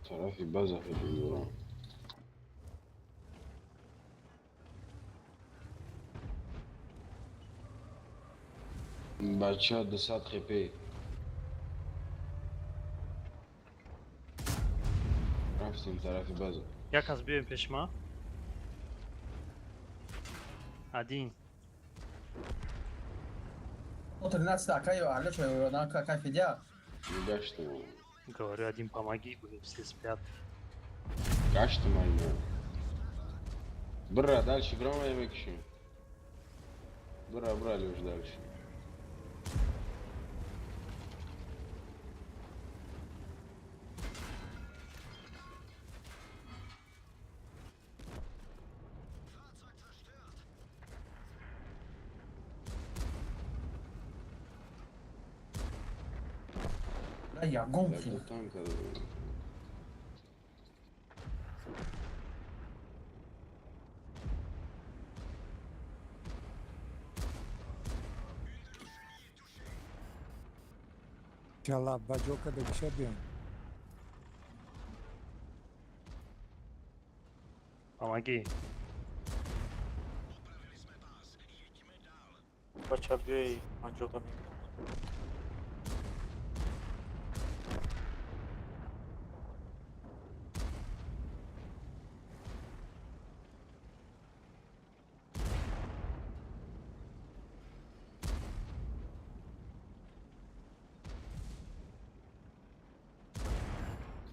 Тарафи база ҳуҷум дорам. Бача 200 хп. Рафтем тарафи база. Як кас биёем пеши ман. Один. 113 акай алё на какая фидя. Гаштам. Говорю, один помоги, блин, все спят. Гаштам айна. Бра, дальше бра я мекшим. Бра, брали уже дальше. Ягон. Иншаллах ба ҷо карда биша биём. Помоги. Бача биёй, ман ҷода мегирам.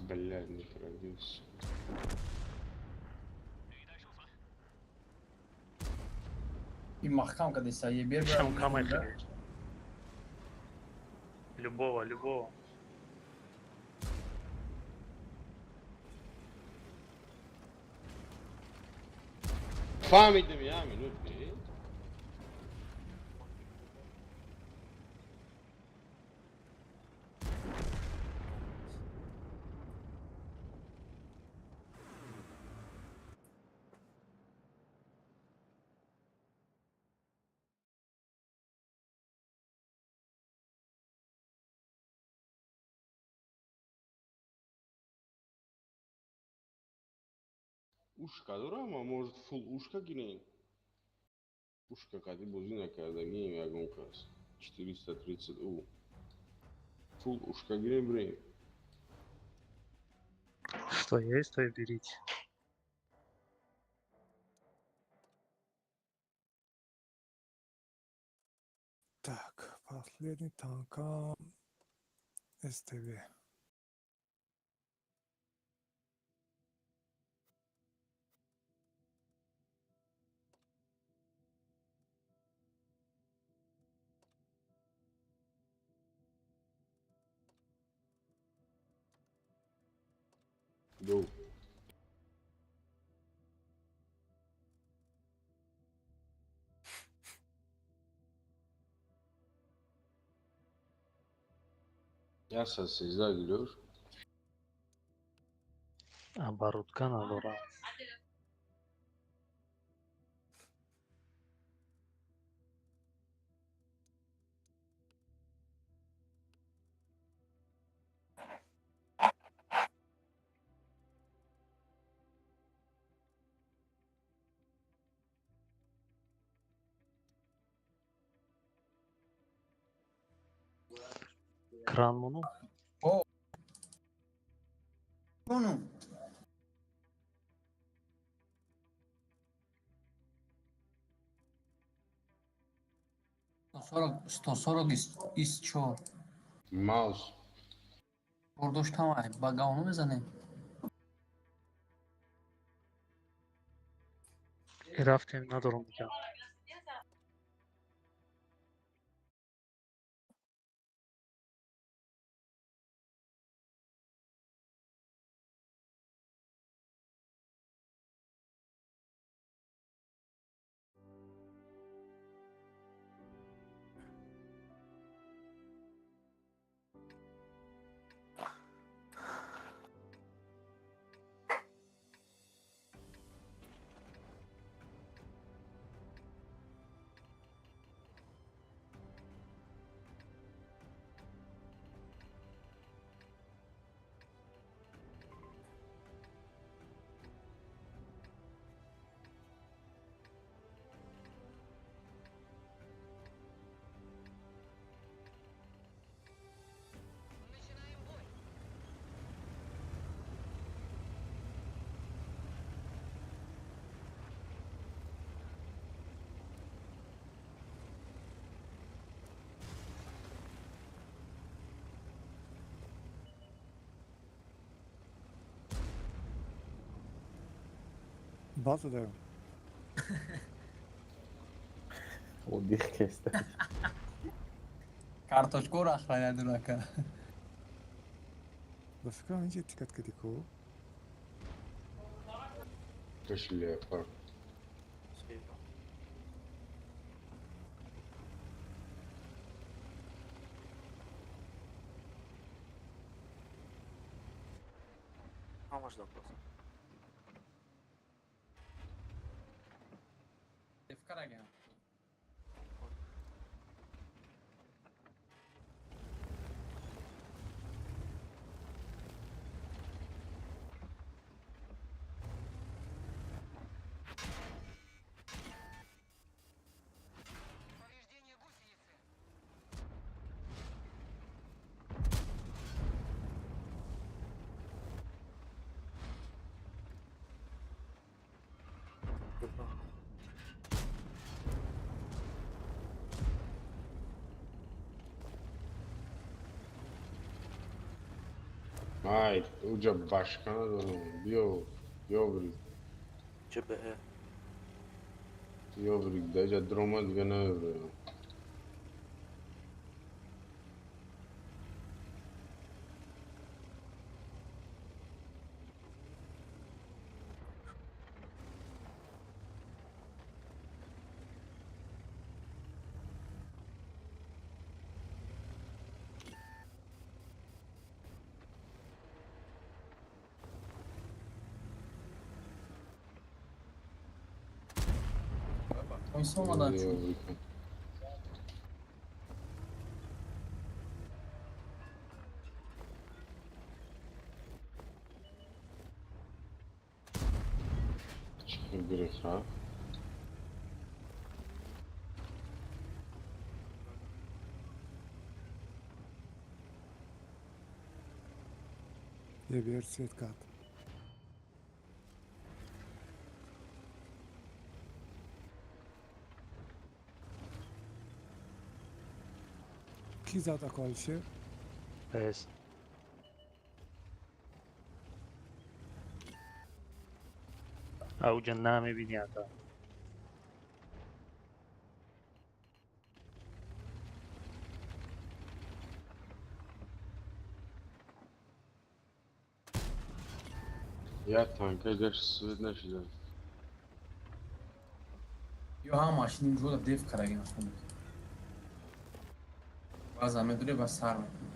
Блядь, не пробился. И махкам, когда я Любого, любого. Фамидем я минут. Ушка дорама, может фул ушка гирем? Ушка кади бозӣ накардагием ягон кас. 430 у. Фул ушка гирем бирем. Что есть, то и берите. Так, последний танк СТВ. Go. Я сезда гирёш. Оборудка надора. Кран муну? О. Муну. Сто сорок из чор. Маус. Бурдош тамай, ба говно мезанем. Рафтем надорум дигар. База даем. Отдых кеста. Картошкоро охраня дурака. Ба фикрам инҷа тикат кади ку? Шляпа. Ҳамаш вопрос. Дефкараган. Ай, уҷа башка надорам. Биё, биё брик. ЧБЭ. Биё брик, даҷа дрома дига намебарам. Омадан чун. Чӣ гирифт? Е бер свет кард. Ки зад аколшер? Пес. Ауҷа намебини ата. Як танка гашт свет нашида. Ё ҳам машини ҷода деф караган худат. Баъзан медуре ба сар мекунӣ.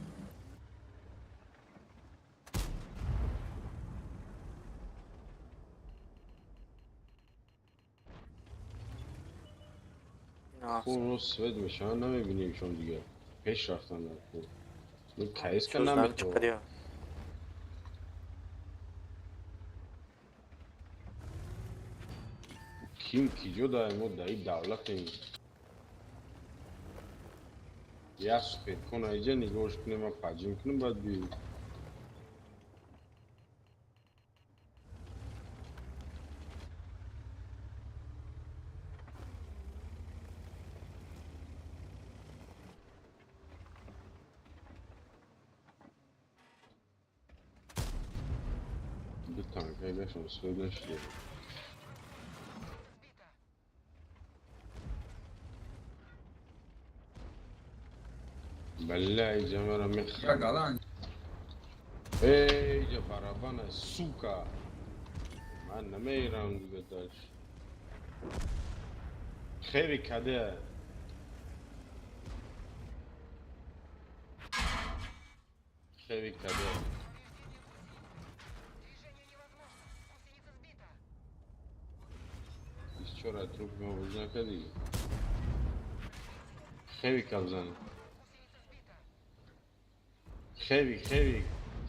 Хуб, свет мешавад, намебинемшон дига. Пеш рафтан дар кӯ. Кайска наметавонад. Ким киҷо дар мо дар ин давлатем? Як суперкон айҷа нигоҳш кунем, ма паҷим кунем, баъд биёем. Ду танкаи гашам свет нашида. Бля, иҷа мара мехӯрад. Галан. Эй, иҷа барабана, сука. Ман намерам дига дальше. Хеви каде? Хеви каде? Чора труп ма боз накардӣ? Хеви кабзан. Хевик, хевик.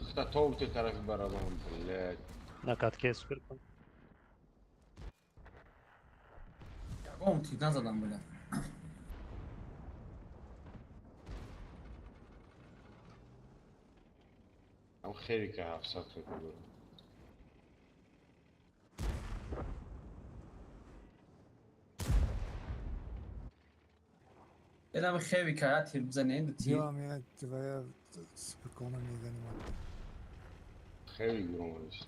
Хта топ тарафи барабан, блядь. На катке супер кон. Ягон тир назадам, бля. Ам хевика 700 рекорд. Элам хевика я тир бизанем, ду тир. Биё ами твоя суперкона мезанем. Хевик громадиш.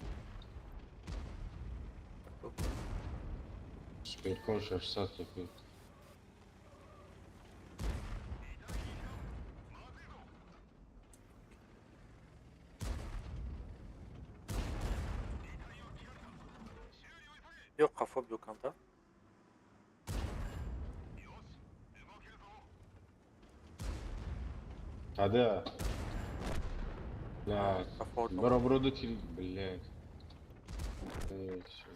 Суперкон 600 кепи. Биё қафо, биё камтар. Када? Блядь. Қафо. Бро, бро, ду тир, блядь. Эй, всё.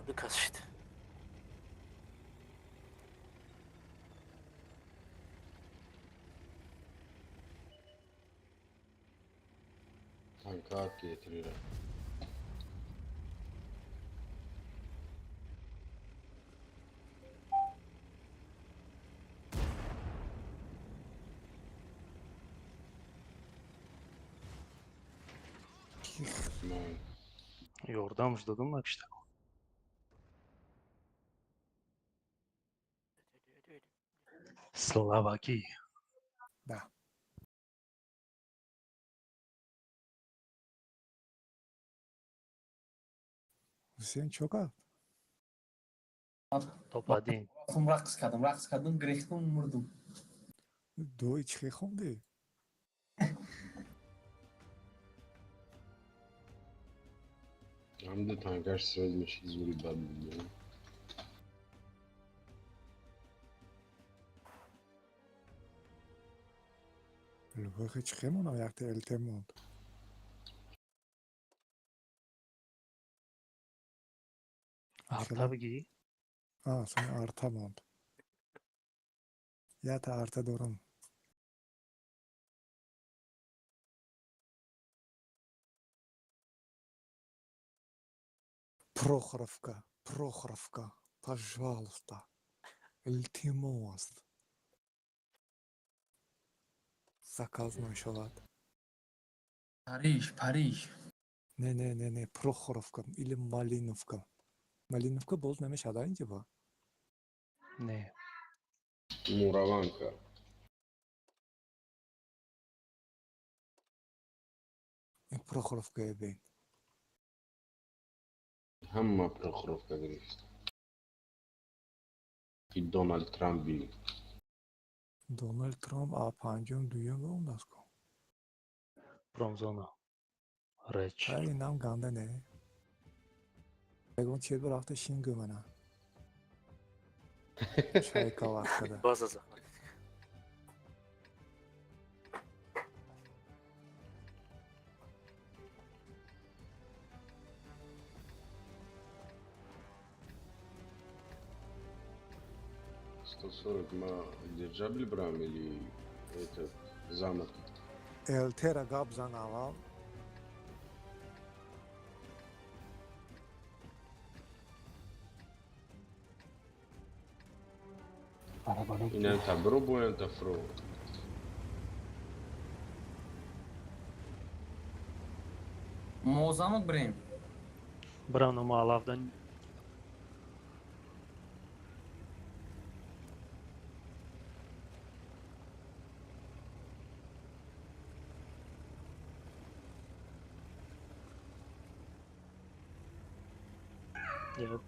Ду кас шид. Танка кетирира. Ман. Ёрдамш додум, напишта. Словаки. Да. Ҳусейн чо кард? Топ-1. Рафтум рақс кардам, рақс кардам, гирехтум, мурдум. Дуои чӣ хел хондӣ? Ҳамда танкаш свет мешид, зури бад буд. Лубохи чӣ хел монам, якта ЛТ монд. Арта бигӣ? А, сон арта монд. Якта арта дорам. Прохоровка, Прохоровка, пожалуйста. Илтимос. Заказ мешавад. Париж, Париж. Не, не, не, не, Прохоровка или Малиновка. Малиновка боз намешавад инҷа ба? Не. Мураванка. Ин Прохоровка бин. Ҳама Прохоровка гирифт. И Доналд Трамп би. Доналд Трамп а панҷум дуюм ба омадааст ку. Промзона. Реч. Ай, инам ганда не. Ягон чиз рафта шин гӯмана. Шайка када. База захватить. Сто 40 ма дирижабль брам или этот замок? ЛТ-ра гап зан аввал. Инанта бро, боянта фро. Мо замок бирем. Брам, но ма алавдан. Yeah.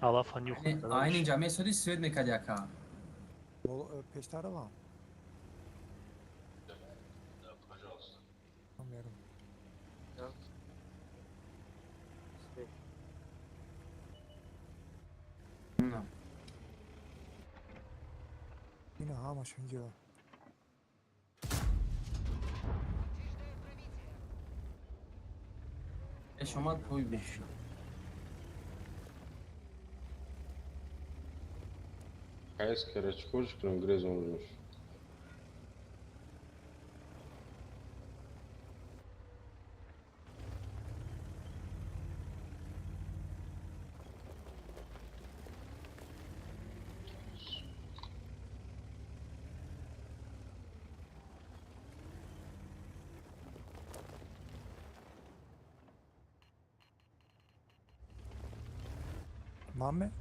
Алафа нюхать. Айн инҷа месоди, свет мекард яка. Пештаравам. Да, пожалуйста. Мерам. Да. Свет. На. Ина ҳамаш инҷо. Пеш омад, пой беш. КС кара чӣ кор кунам, грезон руш. Маме?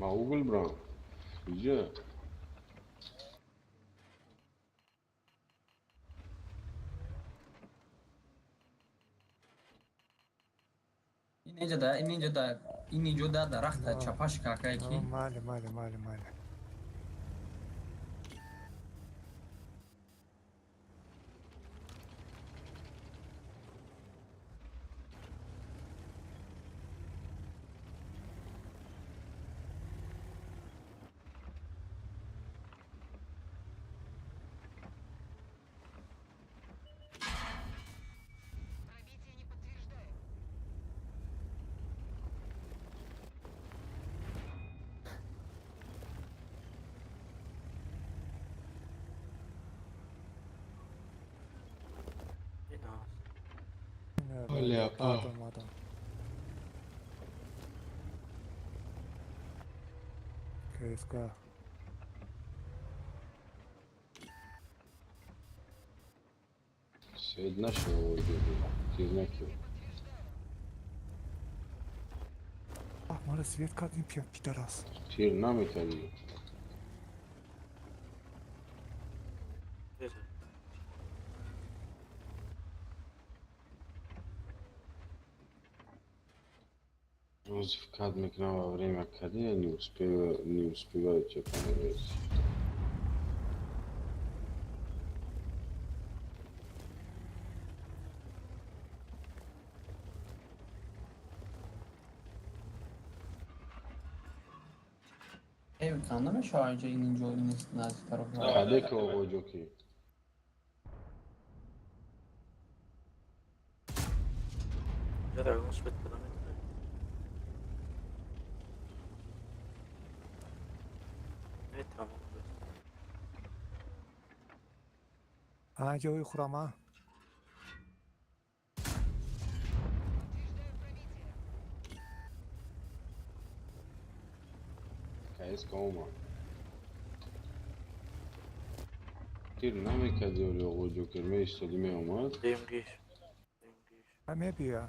Ма угол брам. Иҷа. Ин инҷа да, ин инҷа да, ин инҷо да дарахта чапаш какай ки. Майли, майли, майли, майли. Омадам. КСК. Свет нашего тир накард. Мара свет кардем, пидарас. Тир намекардӣ. Розифкат мекунам во время кадия не успеваю, не успеваю тебе понравиться. Эй, канда мешавад инҷо ин инҷо ин наздик тараф? Каде ки оғоҷо ки? Ягон свет када метавонем. Не, тамом. А ҷои хурама. КСК омад. Тир намекарди оли оғои ҷокер меистоди меомад. ДМГш. Мебия.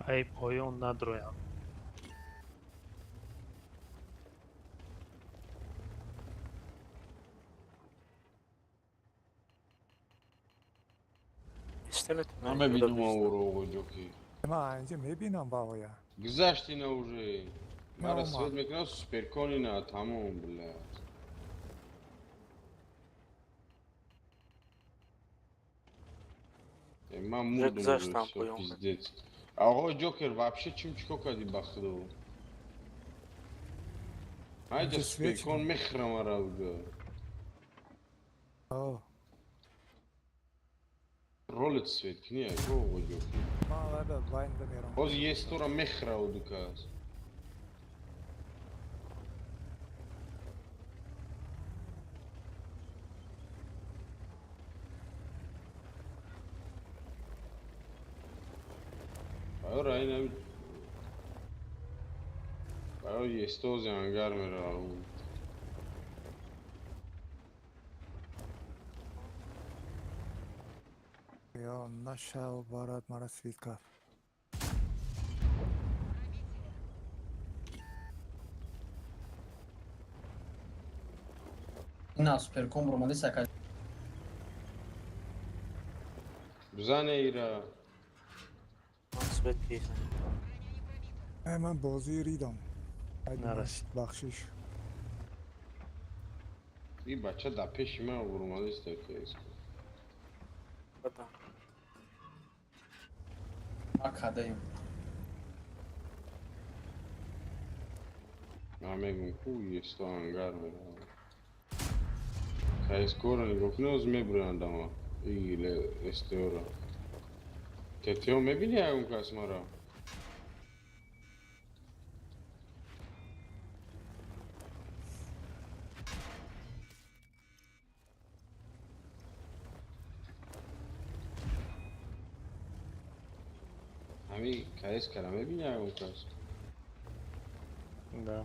Ай поён надроям. Намебинам оро оғои ҷокер. Ма инҷа мебинам баоя. Гузашти на уже. Мара свет мекунам суперкони на тамом блядь. Ман мурдум уже, всё, пиздец. Оғои ҷокер вообще чим чико кардӣ ба худо? Айҷа суперкон мехӯрам ара уже. Ролет свет кунӣ айко оғои ҷокер. Ман лаба вайн бимерам. Боз естора мехӯра удукас. Ора ина барои естози ангар меравам. Ё нашав барад мара свет кард. На суперком ромади сака. Бизане ира. Свет кисан. Ман бозӣ ридам. Нарасид. Бахшиш. И бача дар пеши ман урмадист КСК. Бада. Ма кадаем. Ман мегум ку есто ангар меравам. КСК-ро нигоҳ кунӣ оз мебуранд ама. Или СТО-ро. ТТО мебини ягон кас мара? Ҳами КСК-ро мебини ягон кас? Да.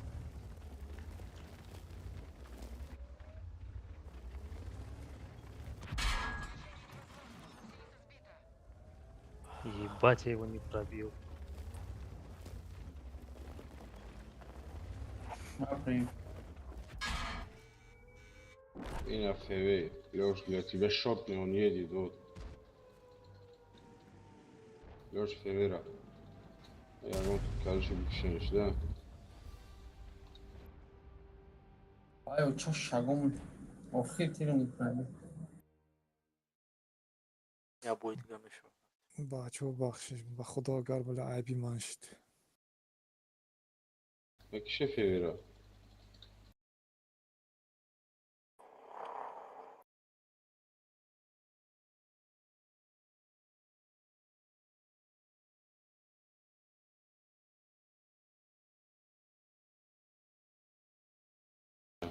Ебать, я его не пробил. И на ФВ. Леш, для тебя шотный, он едет, вот. Леш Февера. Я вам, короче, бикшениш, да? Ай, чо шагом охир тиру мекунад. Я бой дига мешавад. Бачаҳо, бахшиш, ба худо, агар била айби ман шид. Мекише Февера.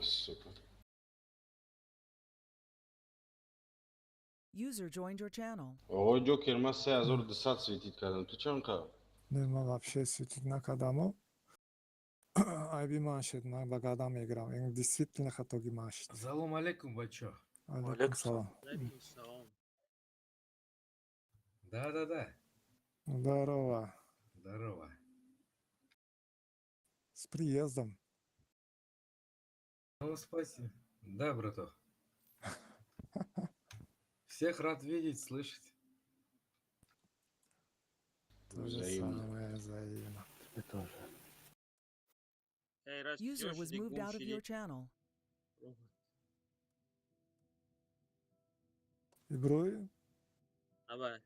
Сука. User joined your channel. Оғои Ҷокер, ман 3200 светить кардам. Ту чанд қадр? Не, ман вообще светить накардамо. Айби ман шид, ман ба гадам мегирам. Ин действительно хатоги ман шид. Салом алейкум, бачо. Алейкум салом. Алейкум салом. Да-да-да. Здорово. Здорово. С приездом. Ну, спасибо. Да, браток. Всех рад видеть, слышать. То же Взаимно. самое, взаимно. Тебе тоже. User was moved out of your channel. Иброи? Давай.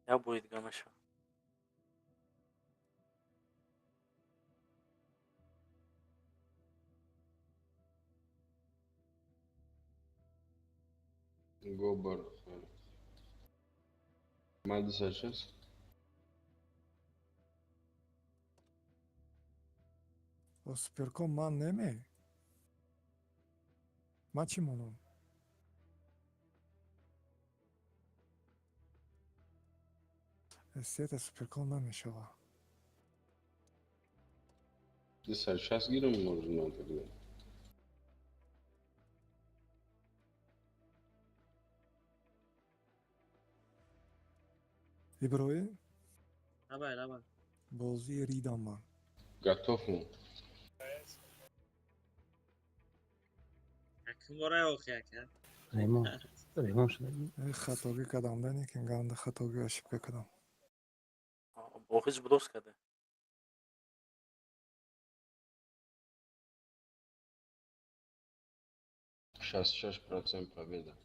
Я бой дига мешавад. Гобар. Ман 206. О, суперком ман неме? Ман чӣ монам? Сета суперком намешава. 206 гирам можно тогда. Иброи? Давай, давай. Бозии ридам ман. Готов му. Якум бора охи ака. Ремон. Ремон шуда. Э, хатогӣ кардам, да, некин ганда хатогӣ, ошибка кардам. Охир сброс карда. 66% победа.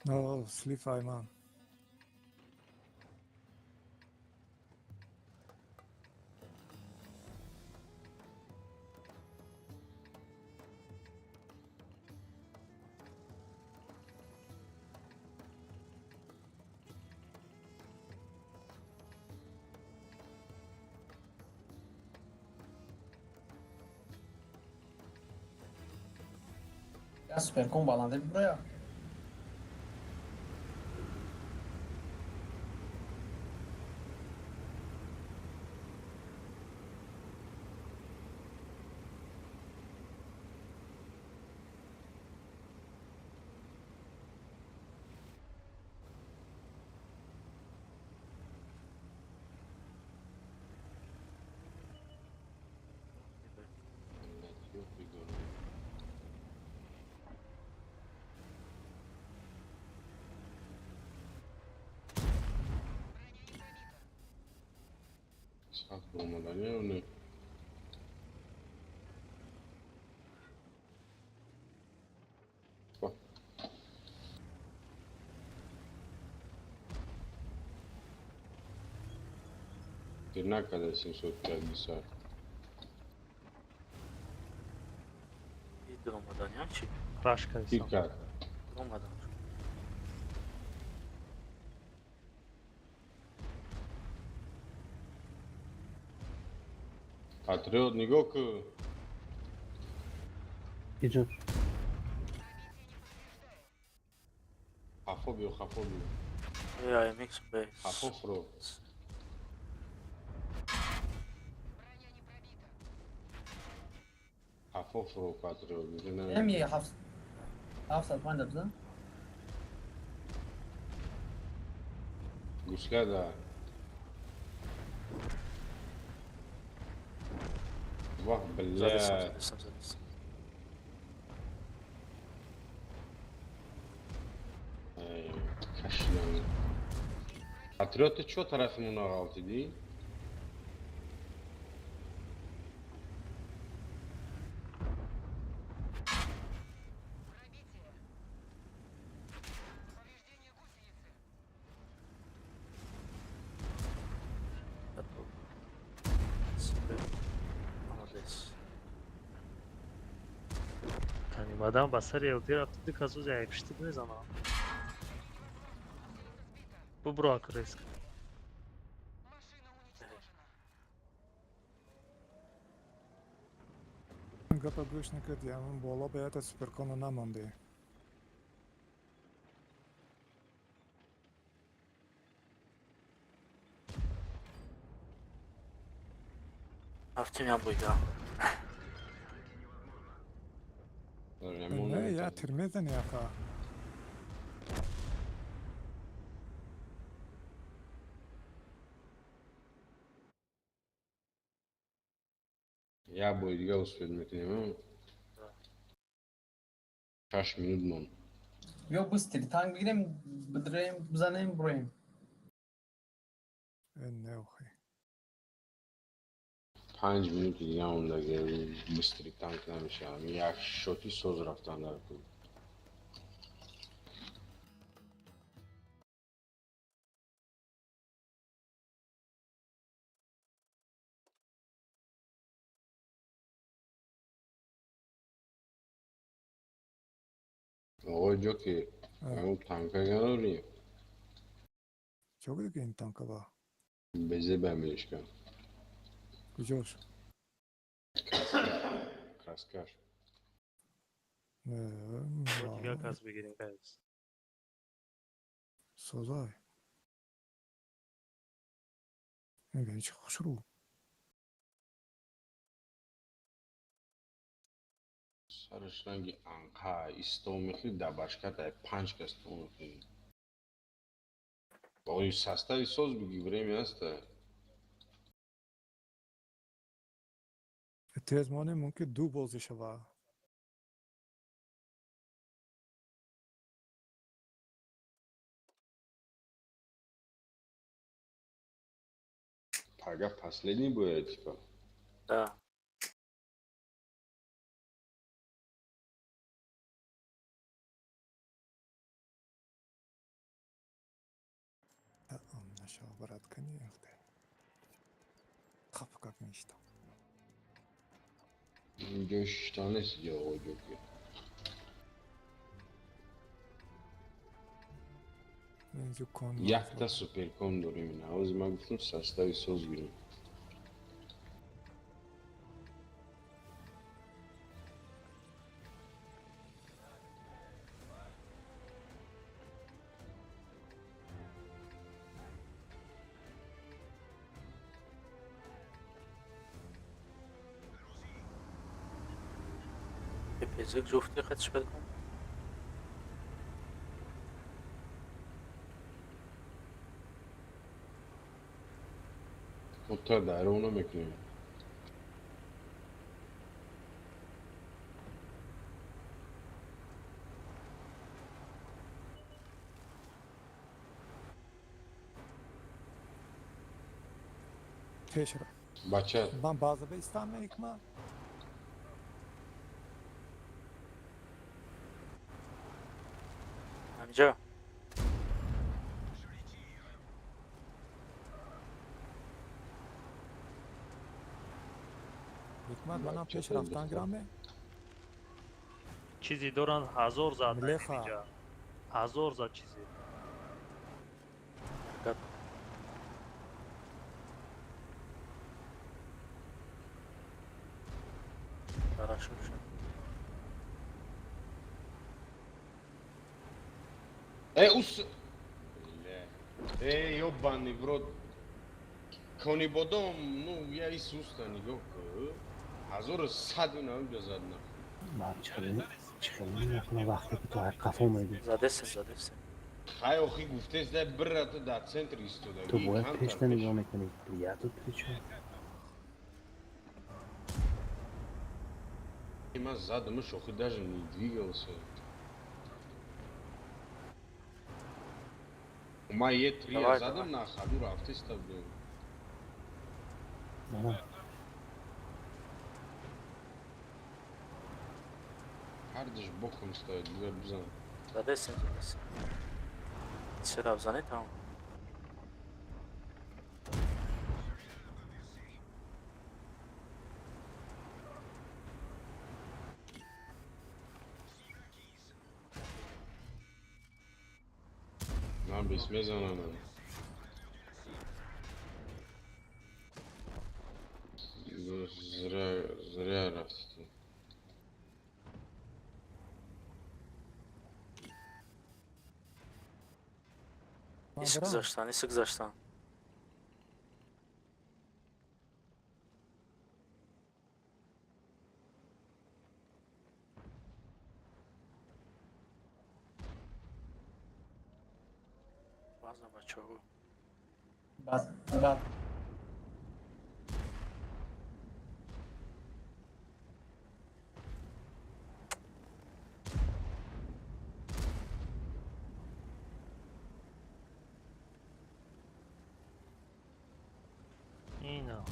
О, слив айман. Я суперком баланде биброя. Блядь, ёб пригород. Сахт омадани ё не? Ба. Тир накарда 750. И дуромадан чи? Рашка Тир кард. Дуромадан. Патриот, нигоҳ кун. Иҷо. Ҳафт Қафо биё, қафо биё. Я МХ Б. Қафо фуро. Қафо фуро патриот. М 705 бизан. Гусля да. Вах, бля. Задесам. Кашидан. Патриоты чё тарафимон ғалтидӣ? Баъдан ба сари ЛТ рафта ду кас ози айпиштид мезанам. Бубро акреск. Гапа гӯш накарди, ҳамон боло ба ята суперкона намонди. Рафтем я бойга. Не, я тир мезани ака. Я бой дига успед мекунем. 6 минут мон. Ё быстрее танк бигирем, бидреем, бизанем, буроем. Не охи. 5 минути дига монда быстрый танк намешавам. Як шоти соз рафтан дар кул. Оғои ҷоки, ҳамун танка надорӣ? Чо буд ин танка ба? Безе ба мелишка. Куҷош? Краскаш. Дига кас бигирем кайс. Созай. Мегӯям чи хушрӯ. Сараш ранги анқа исто мехӯри дар башката панҷ кас то мехӯри. Ои состави соз биги время аста. Тез монем мумкин ду бозӣ шава. Пага последний будет, типа. Да. Брат, конечно. Хап как мечта. Инҷо шишта нест ҷо ҷоки. Якта суперкон дорем ина. Ҳозир ман гуфтам состави соз гирем. ППЗ ҷуфти хат суперкон. Худта даро намекунем. Пешра. Бача. Ман баъза ба истам мекма. Ҳамҷо. Ҳикмат манам пеш рафтан гираме? Чизе доранд ҳазор зад. Млеха. Ҳазор зад чизе. Хорошо. Э, ус. Э, ёбаный в рот. Конибодом, ну, я и суста нигоҳ кун. 1100 инам зад на. Ман чӣ мекунам вақте ки ту қафо медӣ? Задесем, задесем. Хай, охи гуфтес дай бирата дар центр истода. Ту бояд пешта нигоҳ мекунӣ. Я тут при чём? Ман задамаш, охи даже не двигался. Ма е три Давай, задам давай. на ходу рафтеста будем. Ҳардуш боком стояд, бизар бизан. Задесем, задесем. Се зане тамом. Ман бис мезанам. Зря, зря рафти. Ис гузаштан, ис гузаштан. База бачаҳо. Бад, бад. Ино.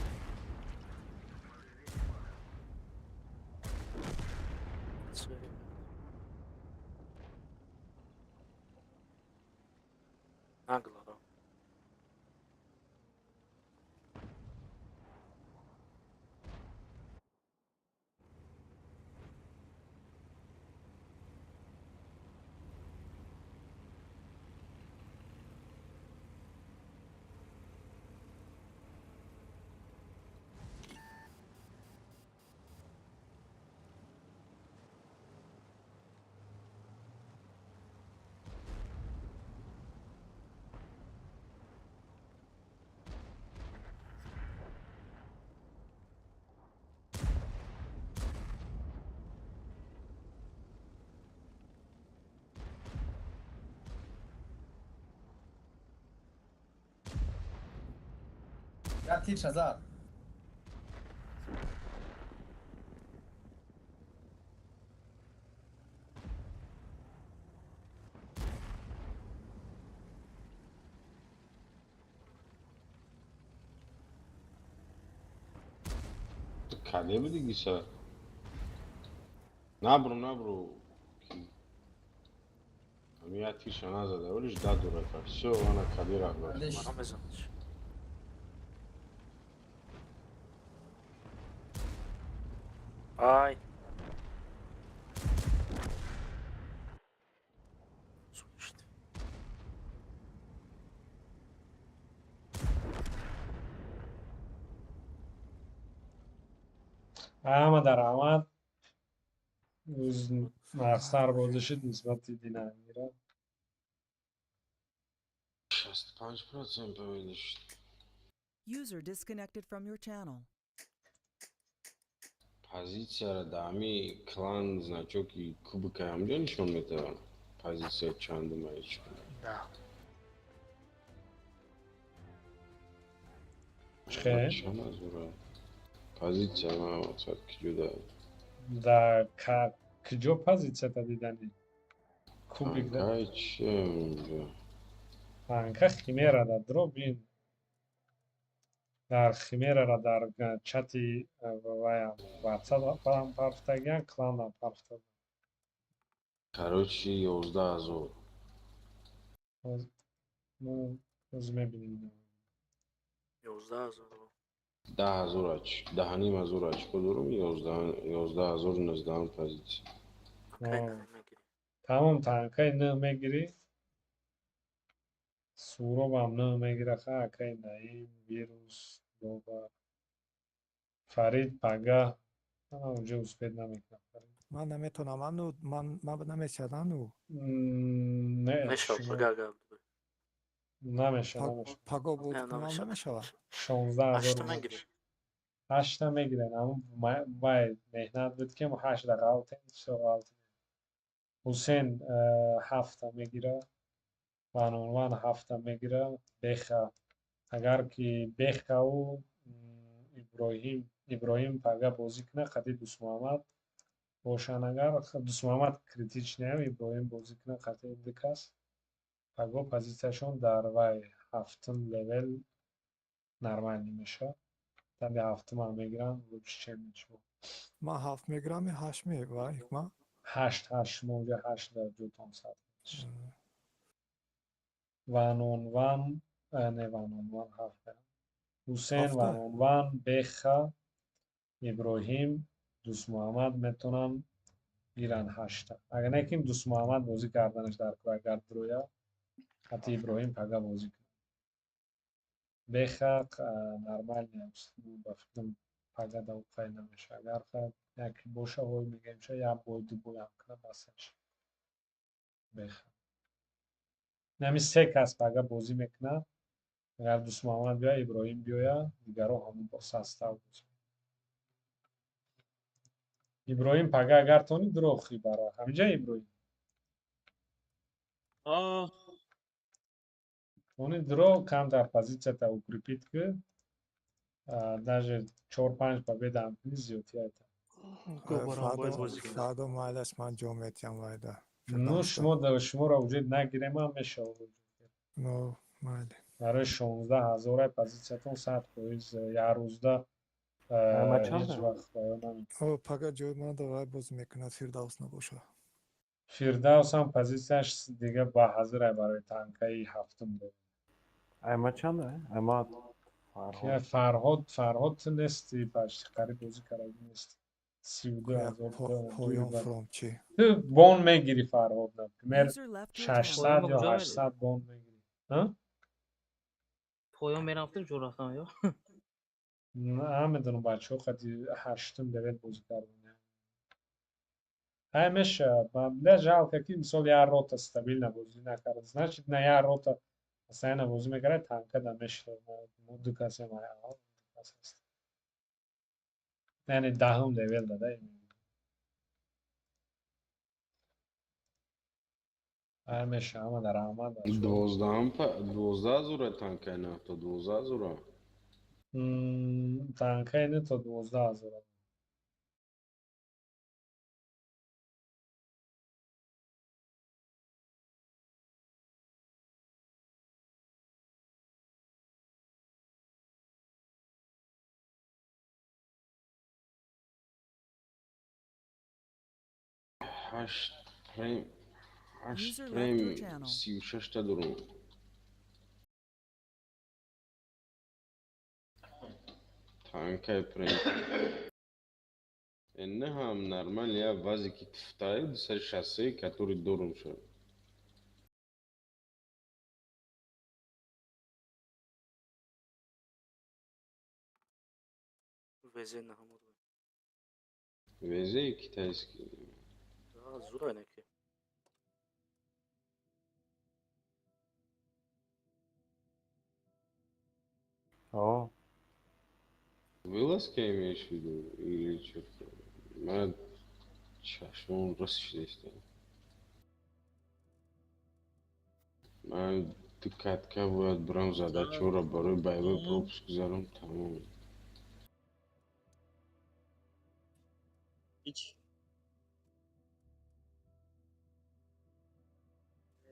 Нагло, да. Як тирша зад. Каде буди гиса? Набру, набру. Ами я тиша назада, олиш да дурака. Всё, она каде рахба. Мана мезанаш. Ай. Слушайте. Ҳама даромад нақсар бозӣ шуд нисбати Динамира. 65% победа шуд. User disconnected from your channel. Позитсияра дар ҳами клан значоки кубика ҳамҷо нишон медиҳад. Позитсия чандума ҳеч. Да. Чӣ? Чанд ҳазора? Позитсия ма мақсад киҷо да? Да киҷо позитсията диданӣ? Кубик да? Танкай чие унҷо? Танка химера да дробин. Дар химерара дар чати ваям ватсап парфтагиан, кланам парфтагиан. Короче, 11 000. Ҳоз мебинем. 11 000. 10 000 ач, 10 500 очко дорум, 11 000 нуздаҳум позитсия. Тамом, танкаи нӯ мегирӣ. Суробам нӯ мегира, ха, акаи Наим, Вирус, Боба. Фарид пага. Ана унҷо успеть намекунам. Ман наметонам, ану ман намешавад, ану. Не, Мешавад, шумо пага агар намешавад, намешавад. Паго буд Не, кунам намешавад. намешавад. 16 000 Ҳашта рубл. мегирем. Ҳашта мегирен, ҳамун вай меҳнат буд, ки ҳашта ғалтем, всё, ғалтем. Ҳусен ҳафта мегира, Ванонван ҳафта мегира, Беха, агар ки Бехау Иброҳим пага бозӣ кунад, қади Дусмуҳаммад бошанд, агар Дусмуҳаммад критичныйам, Иброҳим бозӣ кунад қади ду кас, паго позитсияшон дар вай ҳафтум левел нормальный мешавад. Таби ҳафтумам мегиранд, лучше, чем ничего. Ман ҳафт мегирам, ҳашт ме ва ҳикма? Ҳашт, ҳашт, шумо уҷа ҳашт дар ҷотон сад. Ванонван, не, Ванонван ҳафт. Ҳусен, Ҳафта? Ванонван, Беха, Иброҳим, Дусмуҳаммад метавонанд гиранд ҳашта. Агар не ки Дусмуҳаммад бозӣ карданаш дар кор, агар дуроя, ҳатто Иброҳим пага бозӣ кунад. Беха нормальный, ба фикрам, пага давқай намешавад. Агар як боша, ҳой мегӯем, ша як бой, ду бой ҳам кунад, бас мешавад. Беха. Нами се кас пага бозӣ мекунад. Агар Дусмуҳаммад биёяд, Иброҳим биёяд, дигарон ҳамон бо состав бозӣ. Иброҳим, пага агар тони дурохӣ бара. Ҳаминҷа Иброҳим. О, Тони дуро камтар позитсията укрепить ки, даже чор панҷ победа ҳам кунӣ, зиёдтӣ айта. Фардо майлаш, ман ҷо метиҳам вайда. Ну, шумо шуморо уже нагирем ҳам мешавад. Ну, майли. Барои 16 ҳазора позитсиятон 100% як рӯзда ҳеҷ вақт баён намекунад. Пага ҷои ман давай бозӣ мекунад, Фирдавс набоша. Фирдавс ҳам позитсияш дига ба ҳазирай барои танкаи ҳафтум дорад. Айма чанд? Айма Фарҳод, Фарҳод, ту нести, почти қариб бозӣ кардаги нести. 32 000. Поён фром чи? Ту бон мегирӣ, Фарҳод, например, 600 ё 800 бон мегирӣ. Поён мерафтем, ҷо рафтам ё? Намедонам, бачаҳо қади ҳаштум левел бозӣ кардан. Ҳай, мешавад. Бля, жалко, ки мисол як рота стабильно бозӣ накард. Значит, на як рота постоянно бозӣ мекард, танка да мешуд. Мо ду касем, кас ҳаст. Яъне даҳум левел дада. Ҳай, мешавад, ҳама дар раҳмат. Дувоздаҳум, 12 ҳазора танкаи на то 12 ҳазора. Танкаи не то 12 ҳазора. Ҳашт прем, ҳашт прем, 36-та дорум. Танкаи прем. Не ҳам нормал, я вазики тифтай 263, который дорум шуд. Везе на ҳамон. Везе китайский. Зурай неки. О. Вылазка имеешь в виду или что-то? Ман чашмон рост шудааст. Ман ду катка бояд бирам, задачаро барои боевой пропуск гузарам, тамом. Ҳеҷ.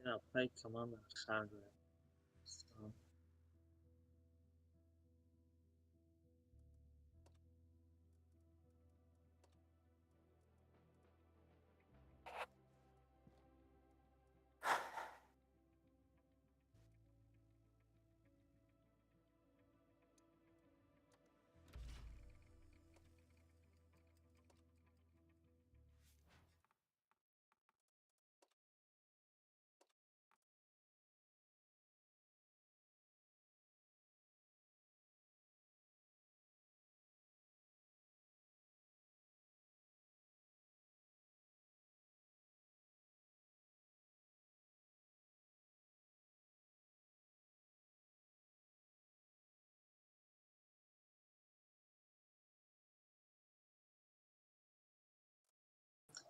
Апай команда хар дорад.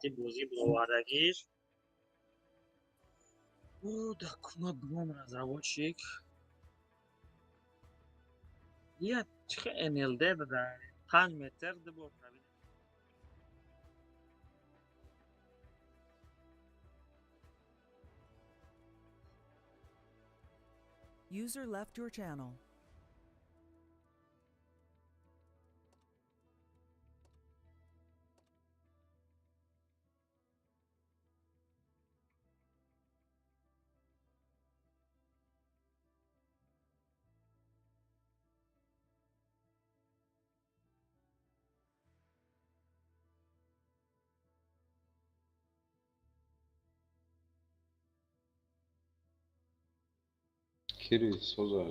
Қати бозӣ бовардагиш. Ӯ да куна бигӯм разработчик. Я чихе НЛД дада 5 метр ду бор пробид. User left your channel. Кири соза.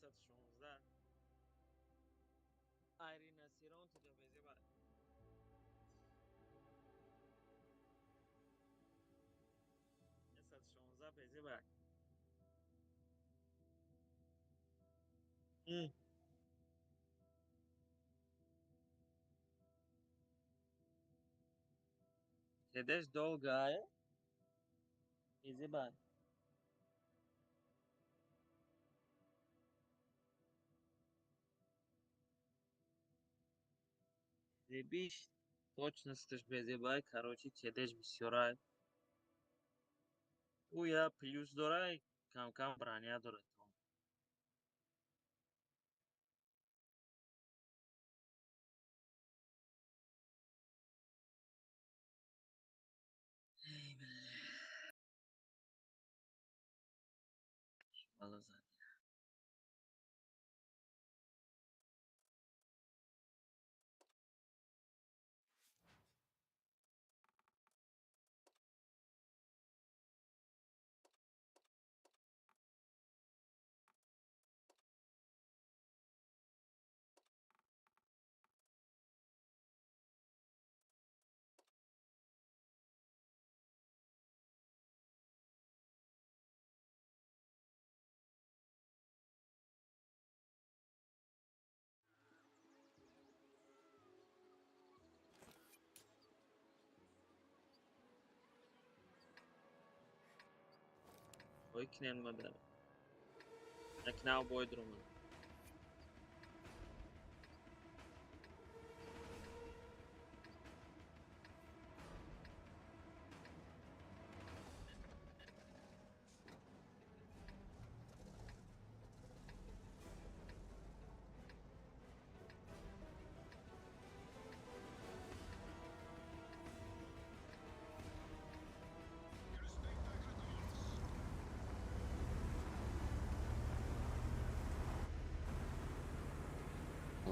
116 Айрина Сирон тиҷо безеба. 116 безеба. Седеш долгая. Безеба. Зебиш точносташ безебай, короче, чедеш бисёрай. Ӯ я плюс дорай, кам-кам броня дорад. Бало зад. Ой, кинен мадара. Акнав бой друман.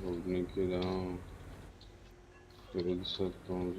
Рудники, да. 50 там.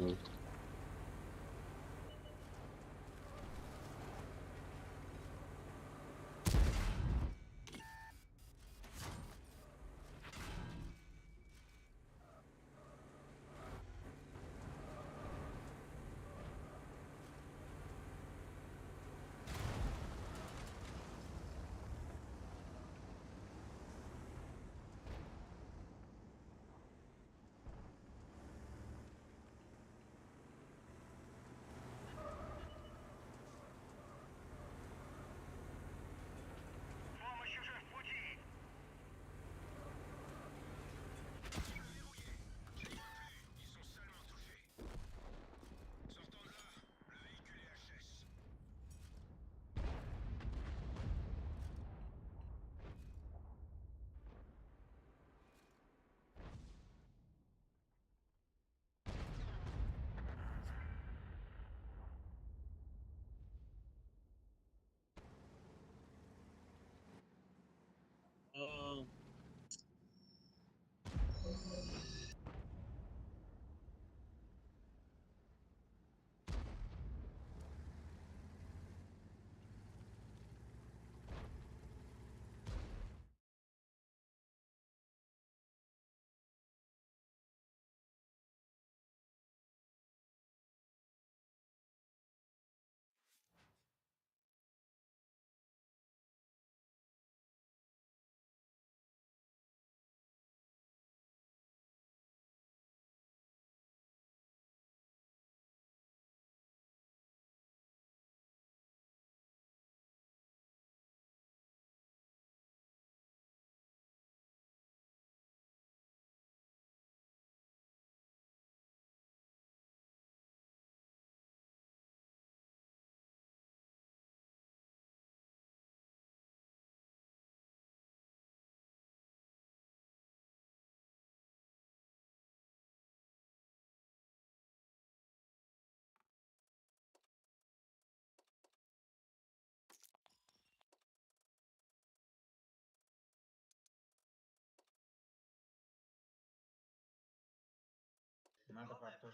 Надо повтор.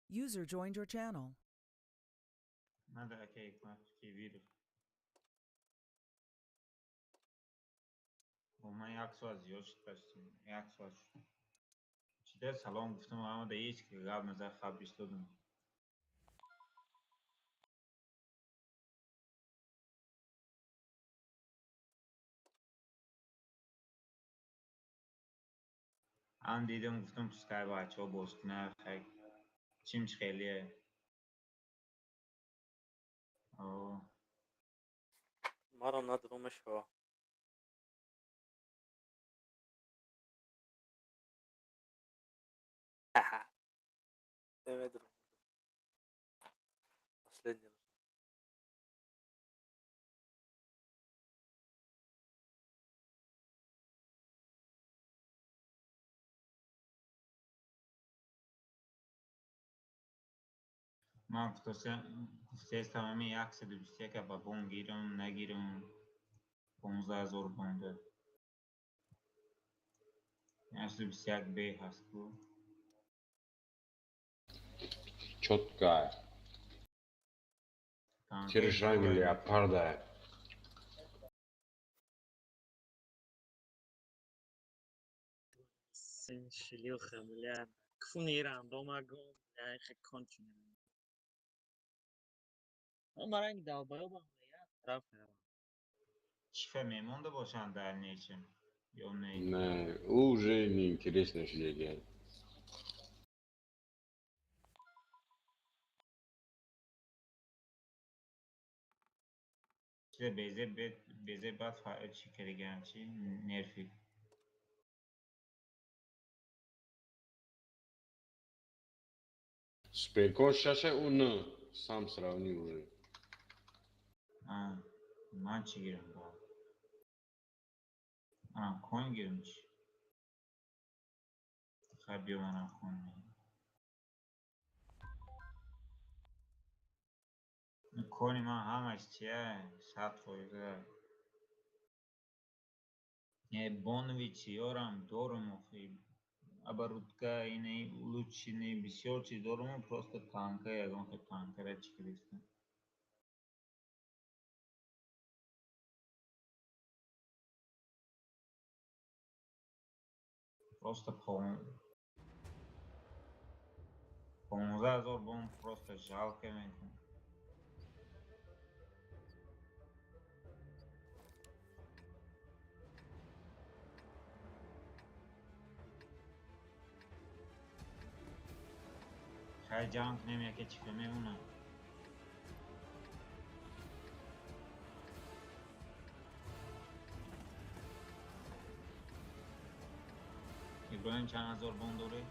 User joined your channel. Надо окей, ки вирус. Ман як соат зиёд шуд почти. Як соат шуд. Чида салом гуфтам, ама да ҳеҷ ки гап назад, хаб истодам. Ам дидам, гуфтам, пускай бачаҳо боз кунад, хай чимч хелие. О. Маро надро мешава. Намедонам. Последний раз. Ман гуфтаистам, ҳамин 121 ба бон гирам, нагирам, 15 000 бонда. 121 б ҳаст ку. Чёткая. Тиржан леопарда. Сын шлюха, бля. Кфуни рандома гон, бля, хе конченый. Маранг долбоёбам, бля, я тараф меравам. Чифа мемонда бошанд дар нечим ё не? Не, уже неинтересно шудагиай. Чиза безе безе баъд чӣ кардагиам, чи нерфи. Суперкон шаша ӯ н сам сравни уже. Ман чӣ гирам баъд? Манам коин гирам чӣ? Хай биё, манам коин мегирам. Коини ман ҳамаш чия? 100%. Не, бонови чиёрам дорам охи. Оборудка, ини улучшенный, бисёр чиз дорам, просто танка, ягон хел танкара чӣ кардистам. Просто 15 000 бон просто жалко мекунам. Хай ҷамъ кунем, яке чифа мемонад. Иброҳим, чанд ҳазор бон дорӣ?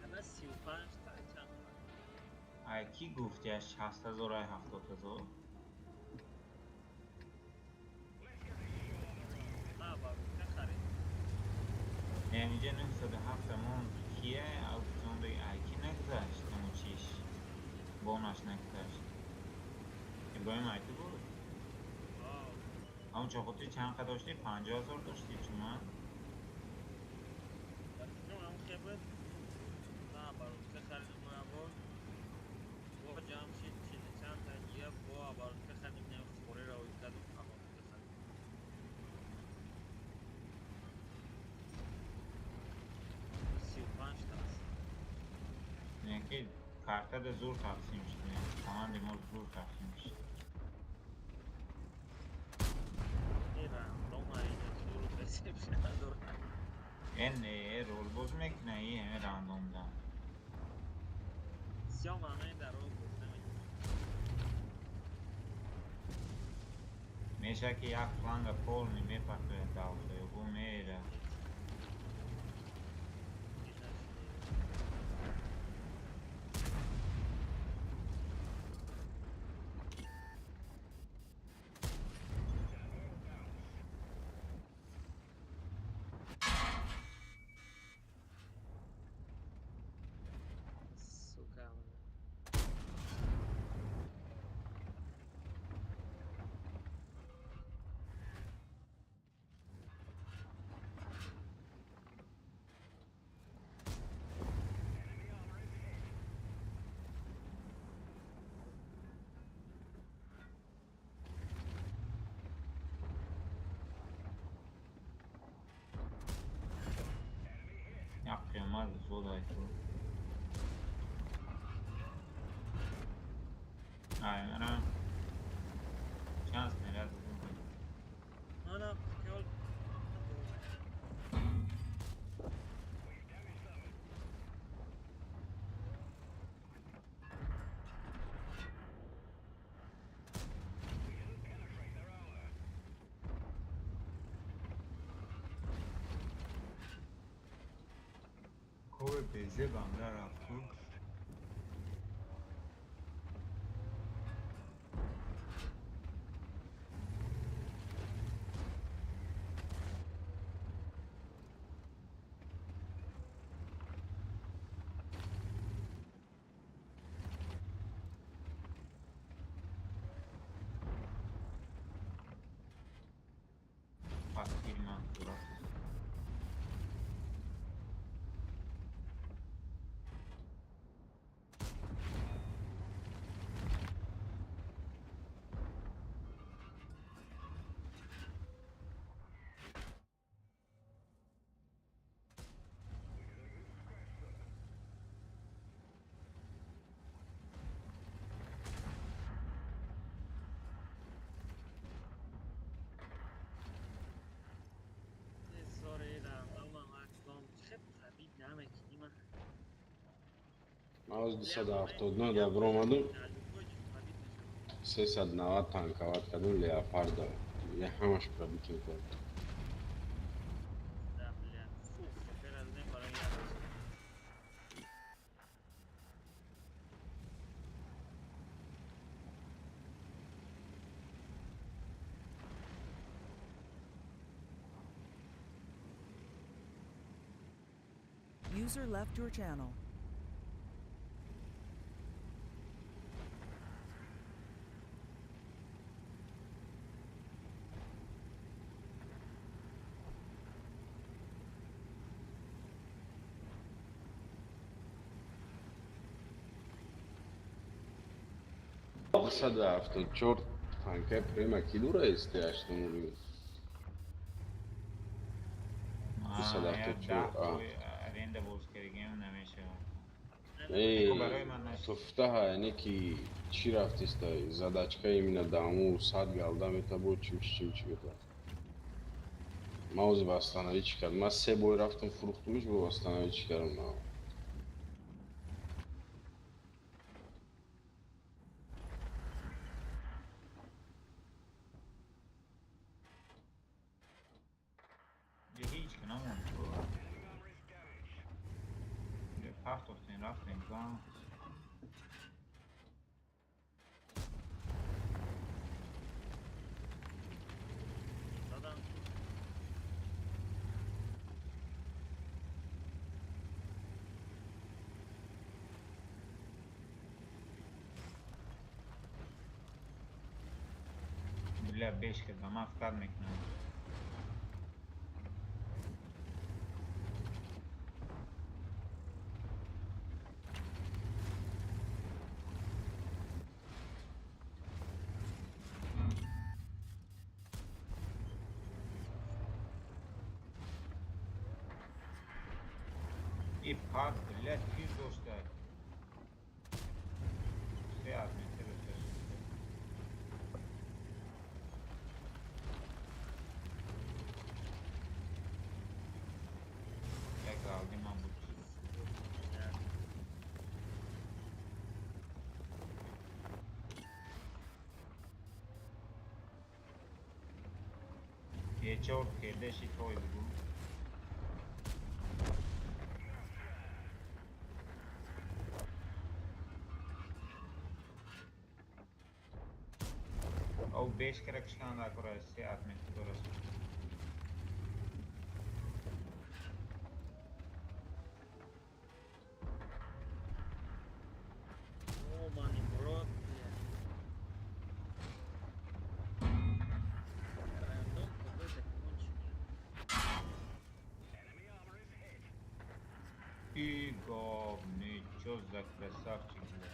Ана 35 та чанд. Ай кӣ гуфти, аз 60 000, ай 70 000? Ма оборудка харид. Не, инҷа 907 амон кие аукцион ай кӣ нагузашт, амо чиш бонаш нагузашт. Иброҳим, ай ту буд? Ҳамон чоқутӣ чанд қа доштӣ? 50 000 доштӣ чума? Ба фикрам ҳам хе буд. Ма оборудка харидам бо бо ҷамъ шид чили чанд та дига, бо оборудка харидем, не хӯреро ой кардум, оборудка харидем. 35 та аст. Не, ки картада зур тақсим шуд, команди мо зур тақсим шуд. Ин рандома ина зур рецепшн надорад. Э не, ролбоз мекуна и ҳаме рандомда. Сиём ҳамаи дар рол боз намекунад. Мешавад ки як фланга полный мепартояд, давхоёбо мера. Сука, бля. Муҳаммад зод айту. Ай, мана чанд снаряд задам. Манам хиёл Кови безебам да рафту. Пас филма рафту. Ман оз 279 да баромадум, 390 танковать кардум леопарда. Я ҳамаш пробитие кард. Да, бля. Фу, хопера задем барои як. User left your channel. 274 танкаи према ки дура СТ8 уровень? 274. Аренда боз кардагиам намешавад. Эй, Барои ман нашид. туфтаҳа, яъне ки чӣ рафтиста? Задачка именно даму 100 галда метабо чимчи чимчи мета. Ман ози восстановить чӣ кардам? Ман се бой рафтам фурӯхтумиш, бо восстановить чӣ кардам? Ҳеҷ ки намонд. Партофтем, рафтем ган. Задам. Бля, беш кардам, ман фикр мекунам. И пад, бля, тир дошта. Се админтер дошта. Як алди ман буд. Е чор кедеши той бугу. Ов беш кара киштан дакора се админтер дорас. Ёбаный в рот, бля. Рандом какой-то конченый. И говны, чё за красавчик, бля.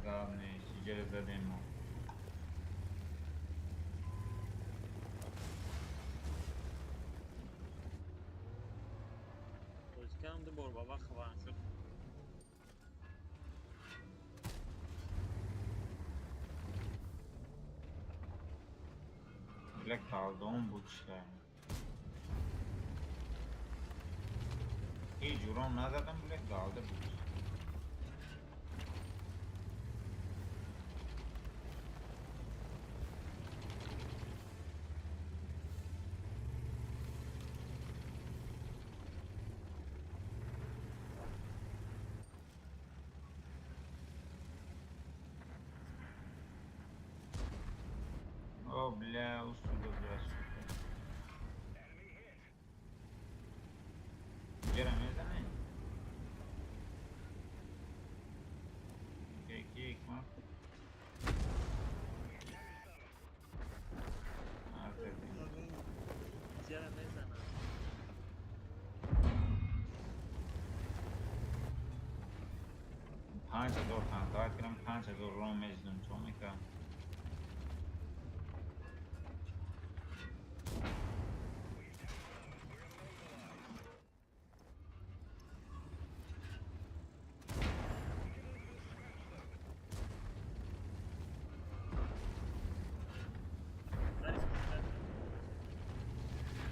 Главное, Иҷара задем мо. Бозӣ кардам ду бор ба вақт хабарам шуд. Бля, колдон буд ша. Ҳеҷ урон назадам, бля, галда буд. О, бля, усуда, бля, сука. Ҷара мезанем? Ки, ҳикмат? Азадем. Ҷара мезанам. 5000 танкават кардам, 5000 ром мезидам, чо мекардам?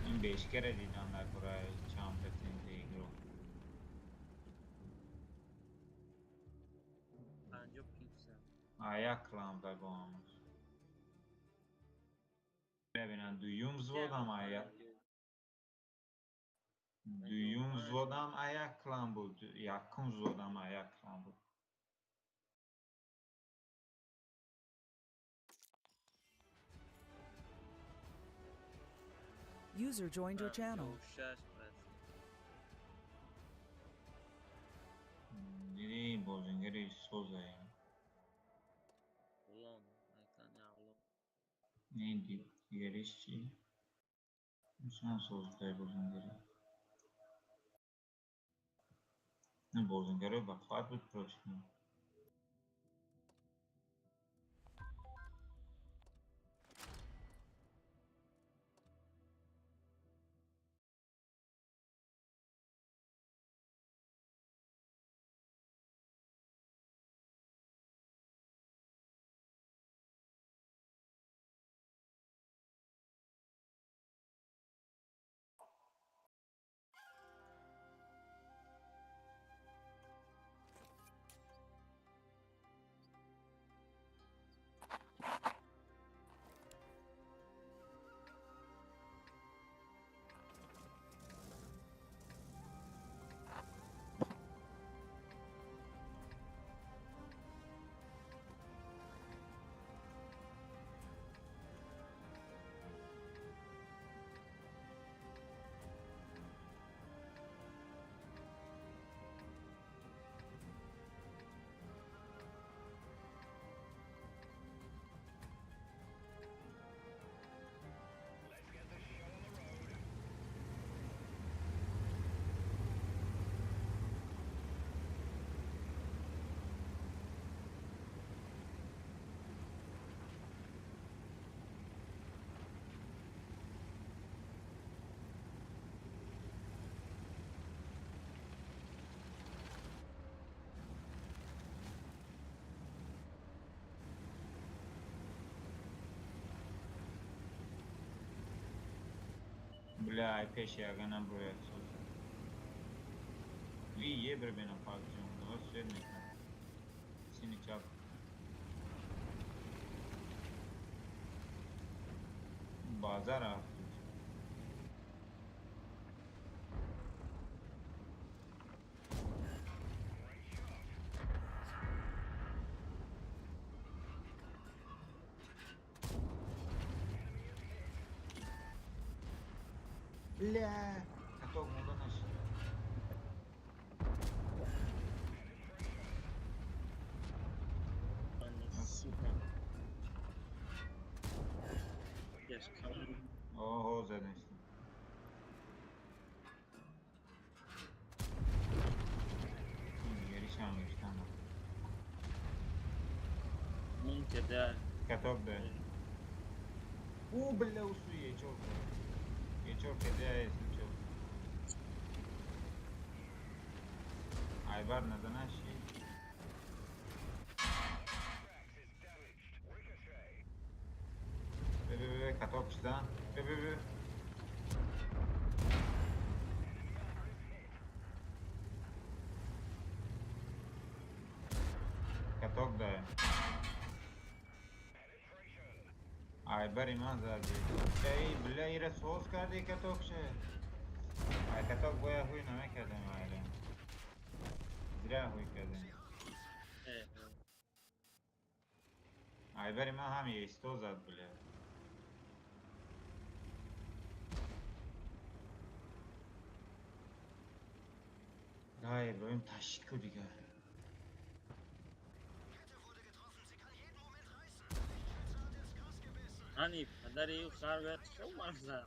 Ин бешкара дидам дар бораи чанд тнт игру. 50 пиксел. А як клан дагоамаш. Бибинам, дуюм взводам ая. Дуюм взводам ая клан буд, якум взводам ая клан буд. User joined your channel. 56 брат. Диди бозингари созае. Ғулом, айклани ғулом. Не дигариш чӣ? Инсон создай бозингари. Не бозингари бақувват буд против мо. Бля, ай пеши ягана брояд соз. Ви ебре бе на пак ҷон, давай свет мекунам. Сини чап. Базар рафт. Бля, каток монда нашид. Сука. Оҳо, задем. Дигаришам гирифтам. кда. Каток да. О, бля, усу ечор. Ечор кда если чё. Айбар назанаши. Бе, каток чизан. Бе. Каток да. Айбар иман зади. Эй, бля, ира соз карди каток ше. Ай каток боя хуй намекардем айра. Зря хуй кардем. Айбар иман ҳам есто зад, бля. Ай, Иброҳим ташид ку дигар. Ани, падари ӯ хар бояд чӣ маза.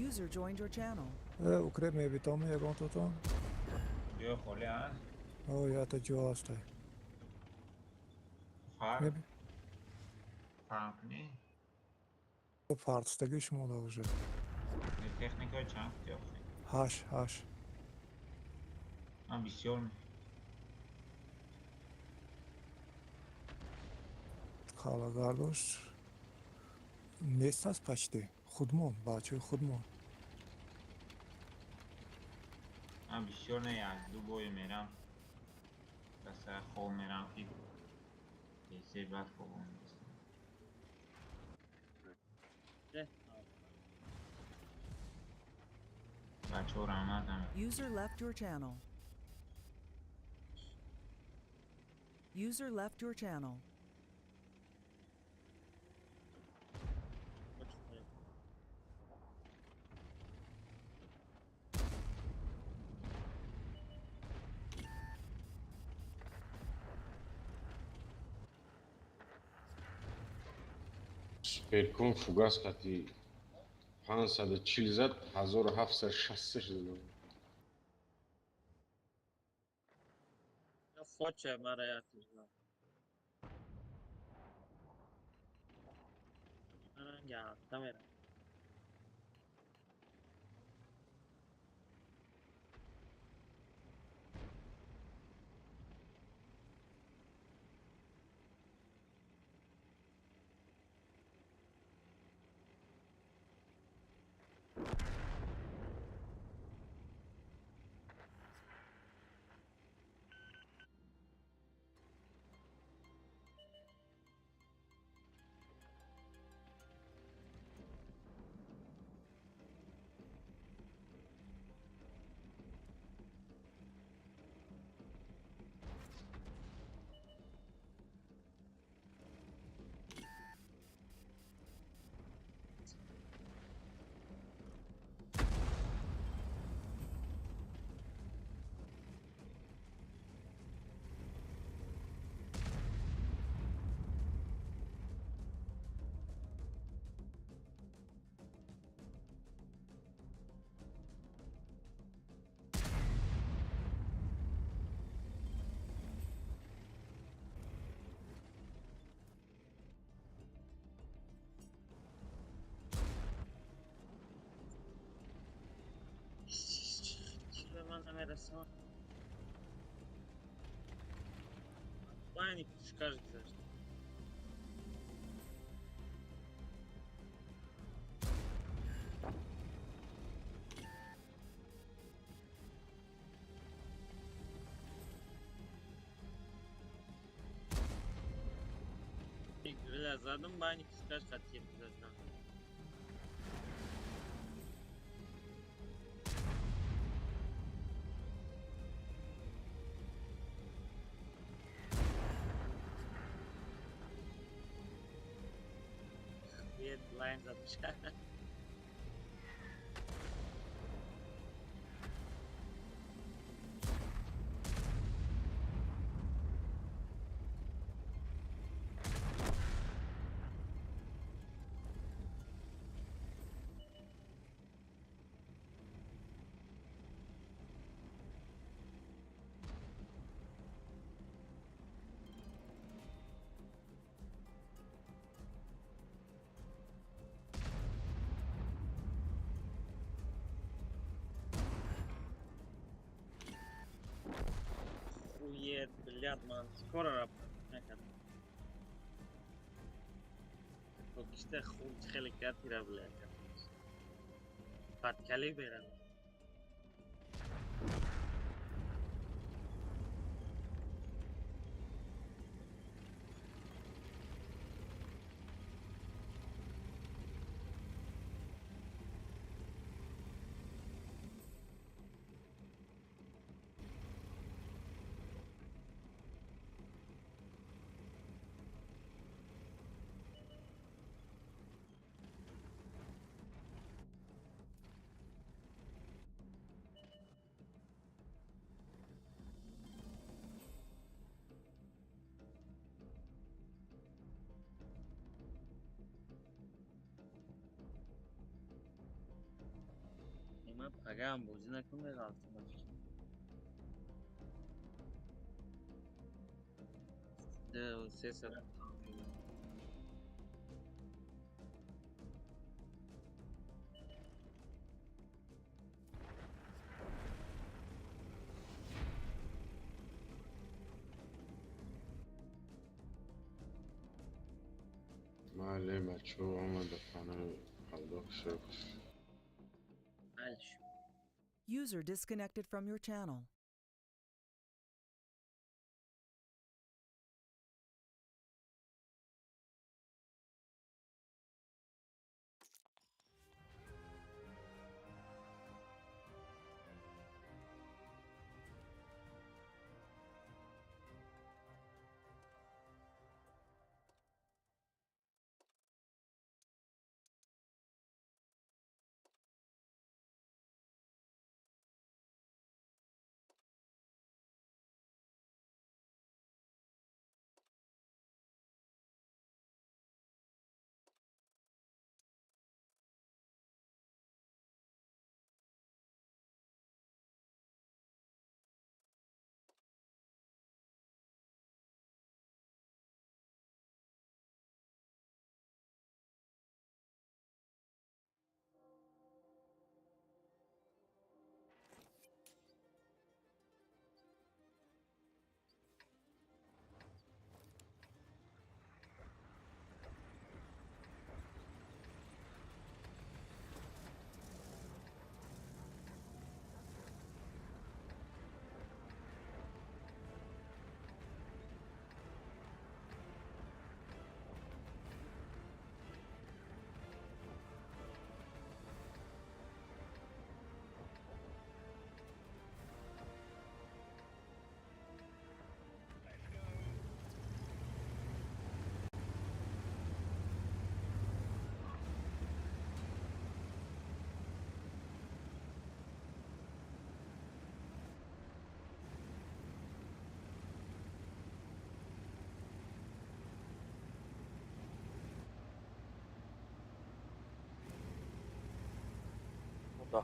User joined your channel. Укреп мебитом ягон тотон. Ё холи а? О, я-то ҷо ҳастай. Фарқ. Фарқ не? Партстаги шумо да уже. Техника чанд ёфт? Ҳаш. Ман бисёр Халагардош нест аст почти. Худмон, бачаи худмон. Ман бисёр не, як ду бой мерам. Ба сар хоб мерам ки се баъд хобам. Бачаҳо раҳмат ҳама. User left your channel. User left your channel. Суперкон фугас қати 540 зад 1763 шуда. Хоча мара ятизла. Я камера. Намерасам. Байни пушкаш гузашт. Байни крыля задам, байни кискаш хатир гузаштам. Лайн зад. Хует, блядь, ман, скоро накардам. Кишта хуб хеле катира, блядь. Подкали берам. Ман пагаам бозӣ накун, меғалтам. Ду се соат. Мале бачо омада хона пардохт шуд. User disconnected from your channel.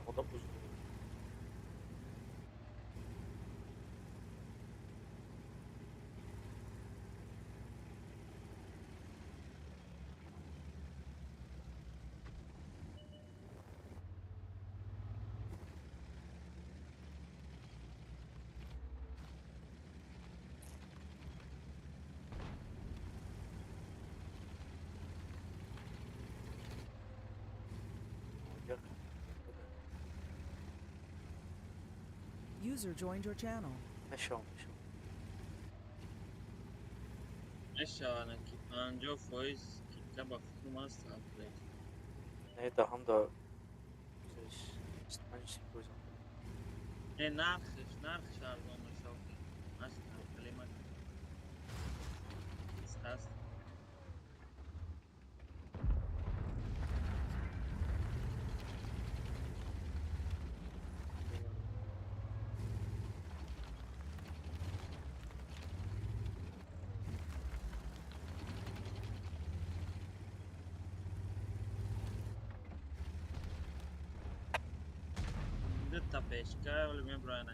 Худа бузург. User joined your channel. Мешом, мешом. Мешавад, ки 50% скидка ба фикрам аст. Не, даҳам да 25-30%. Не, нархш арзон мешавад. Аст, калима аст. Дута пешка, вале меброян.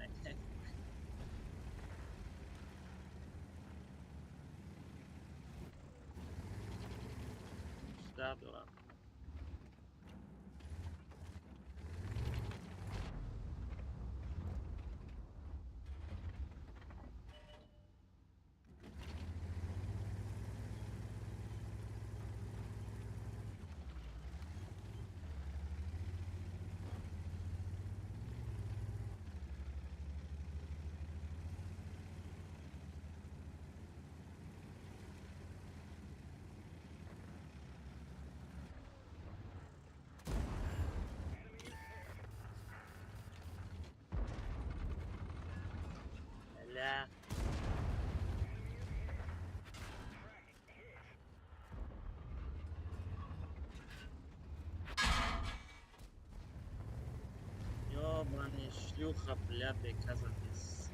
Дорам. Бля. Ёбаный шлюха, бля, беказатис.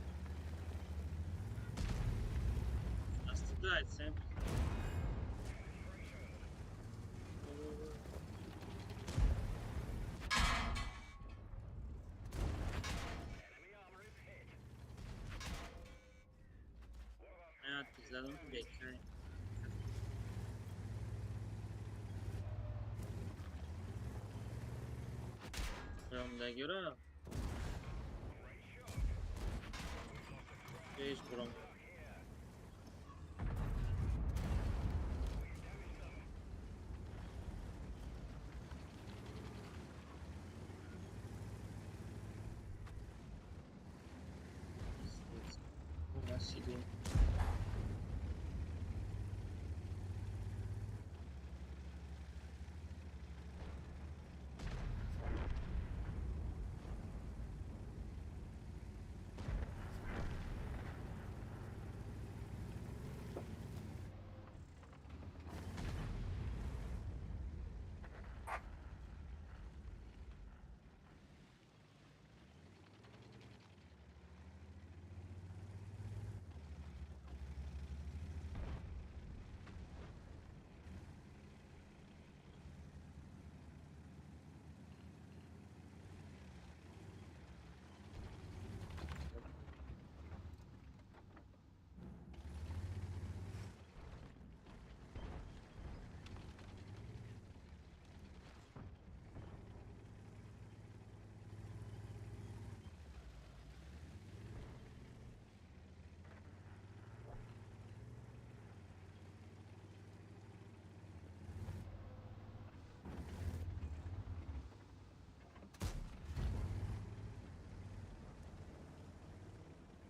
Остидается. Задам бекай. Ромдагира. Пеш буром. Расидем.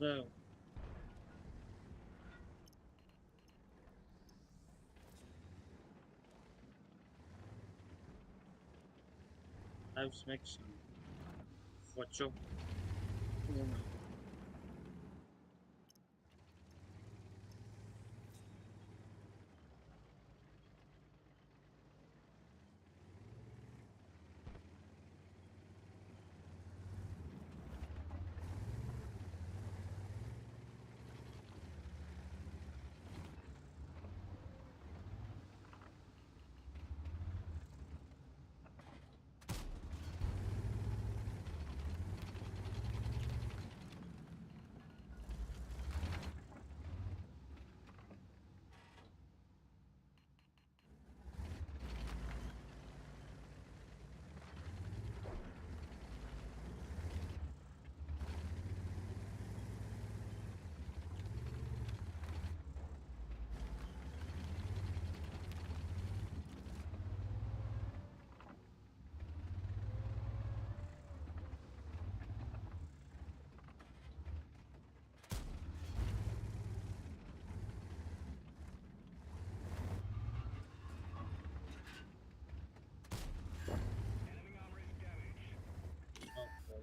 Да. Action. Хочу.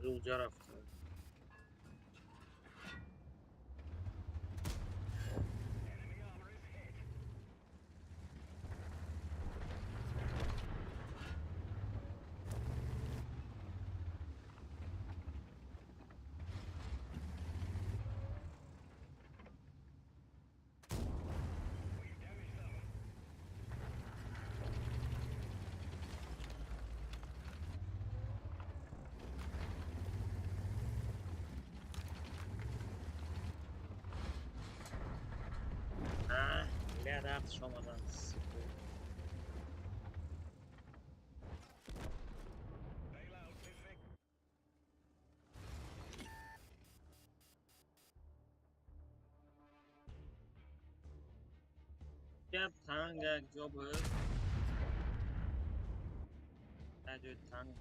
Уҷа рафта. Рафт омадан. Танг як ҷо буд, як ҷои танг.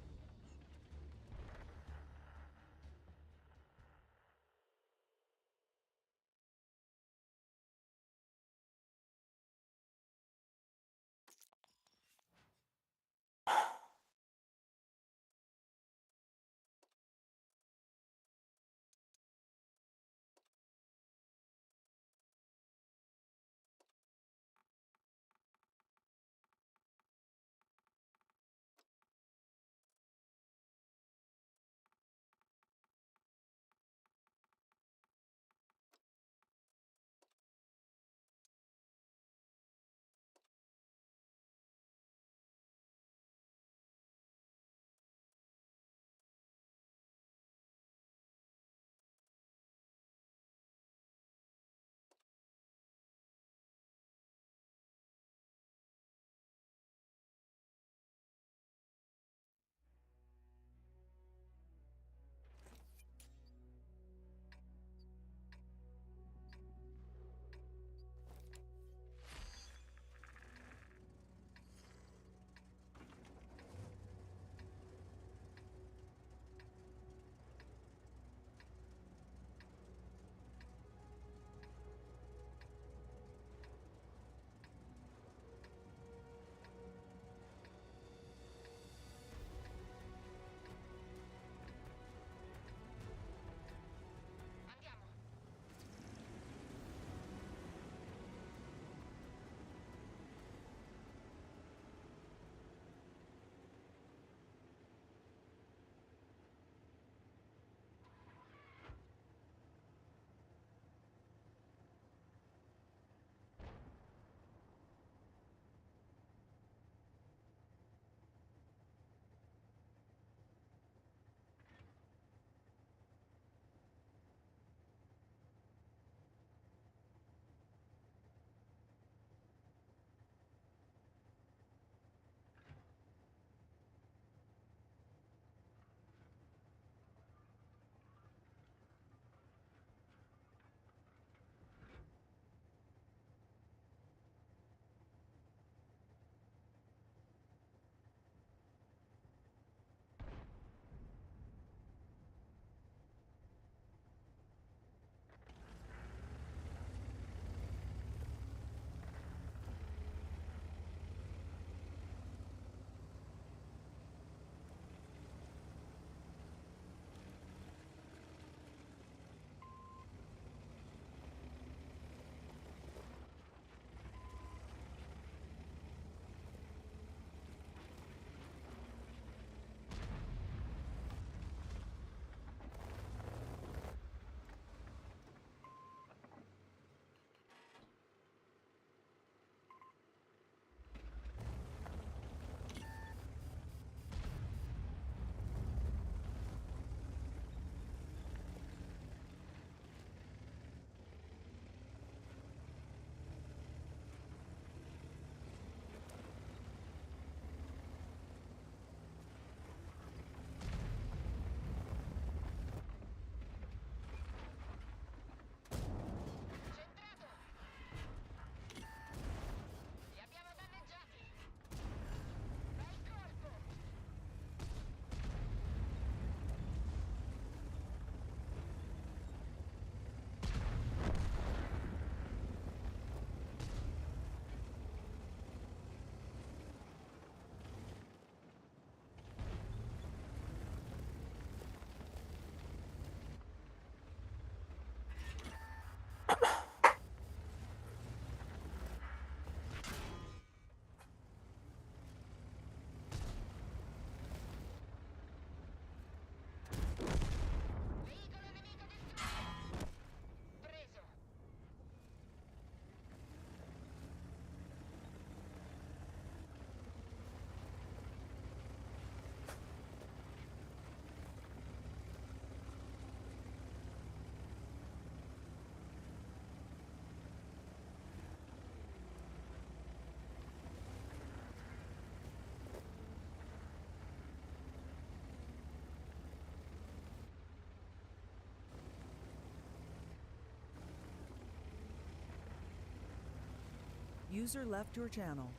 User left your channel.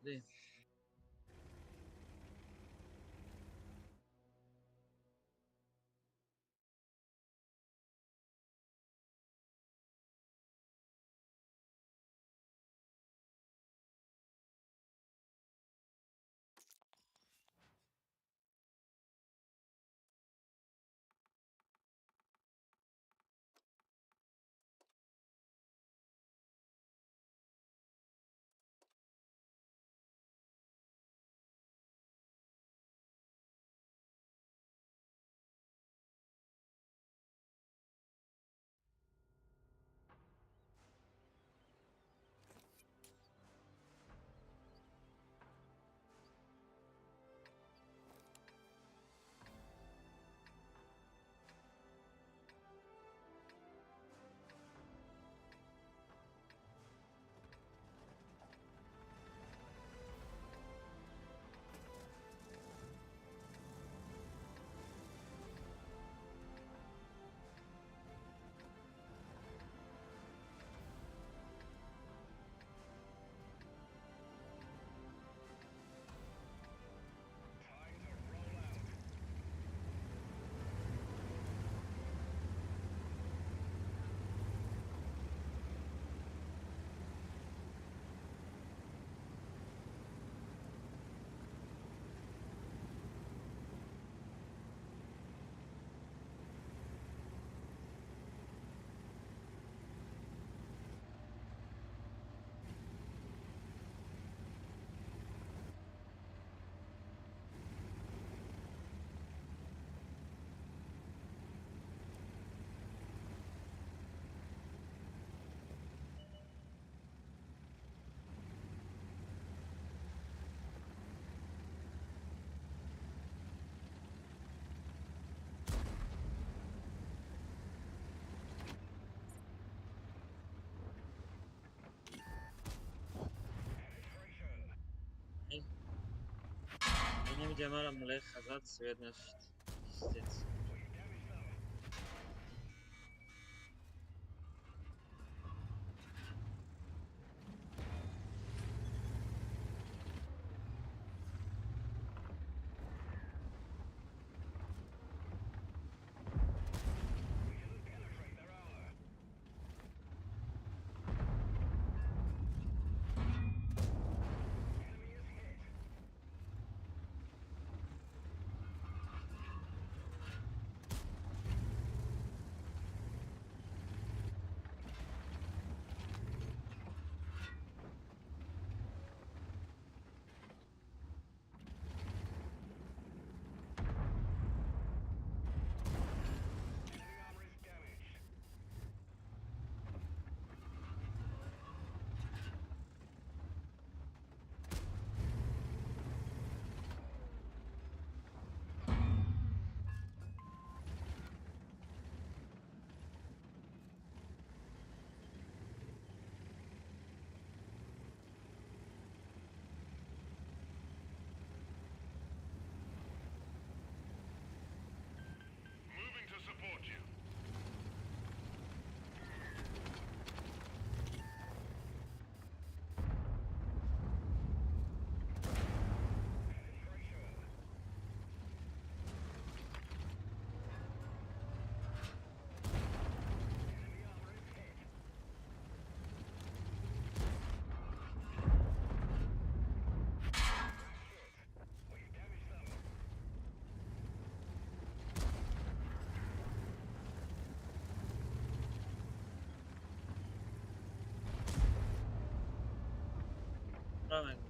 Блин. Ҳамиҷа мара мулаи хазат свет нашид. Пиздец.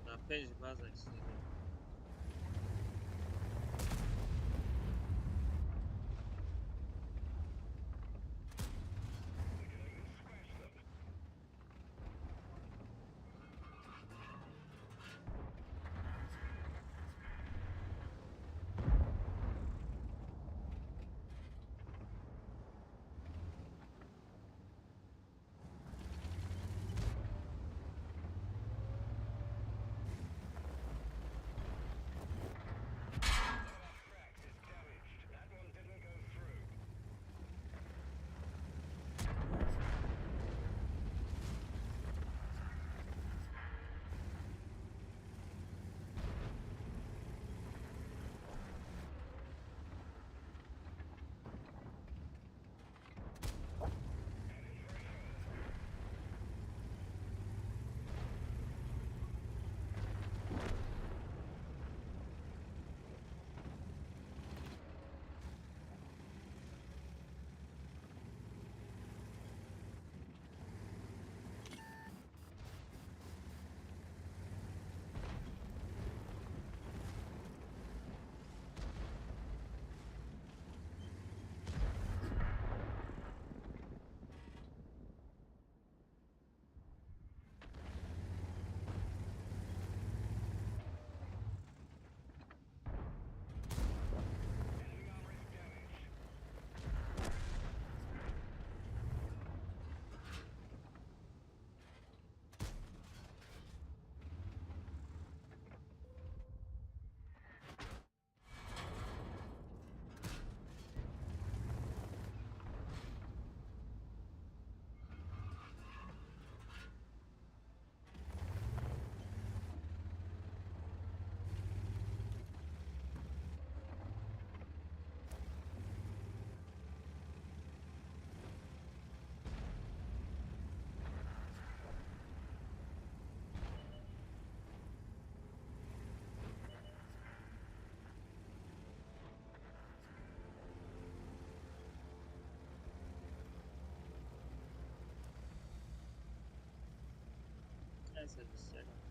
Дар пеши база истода. 121.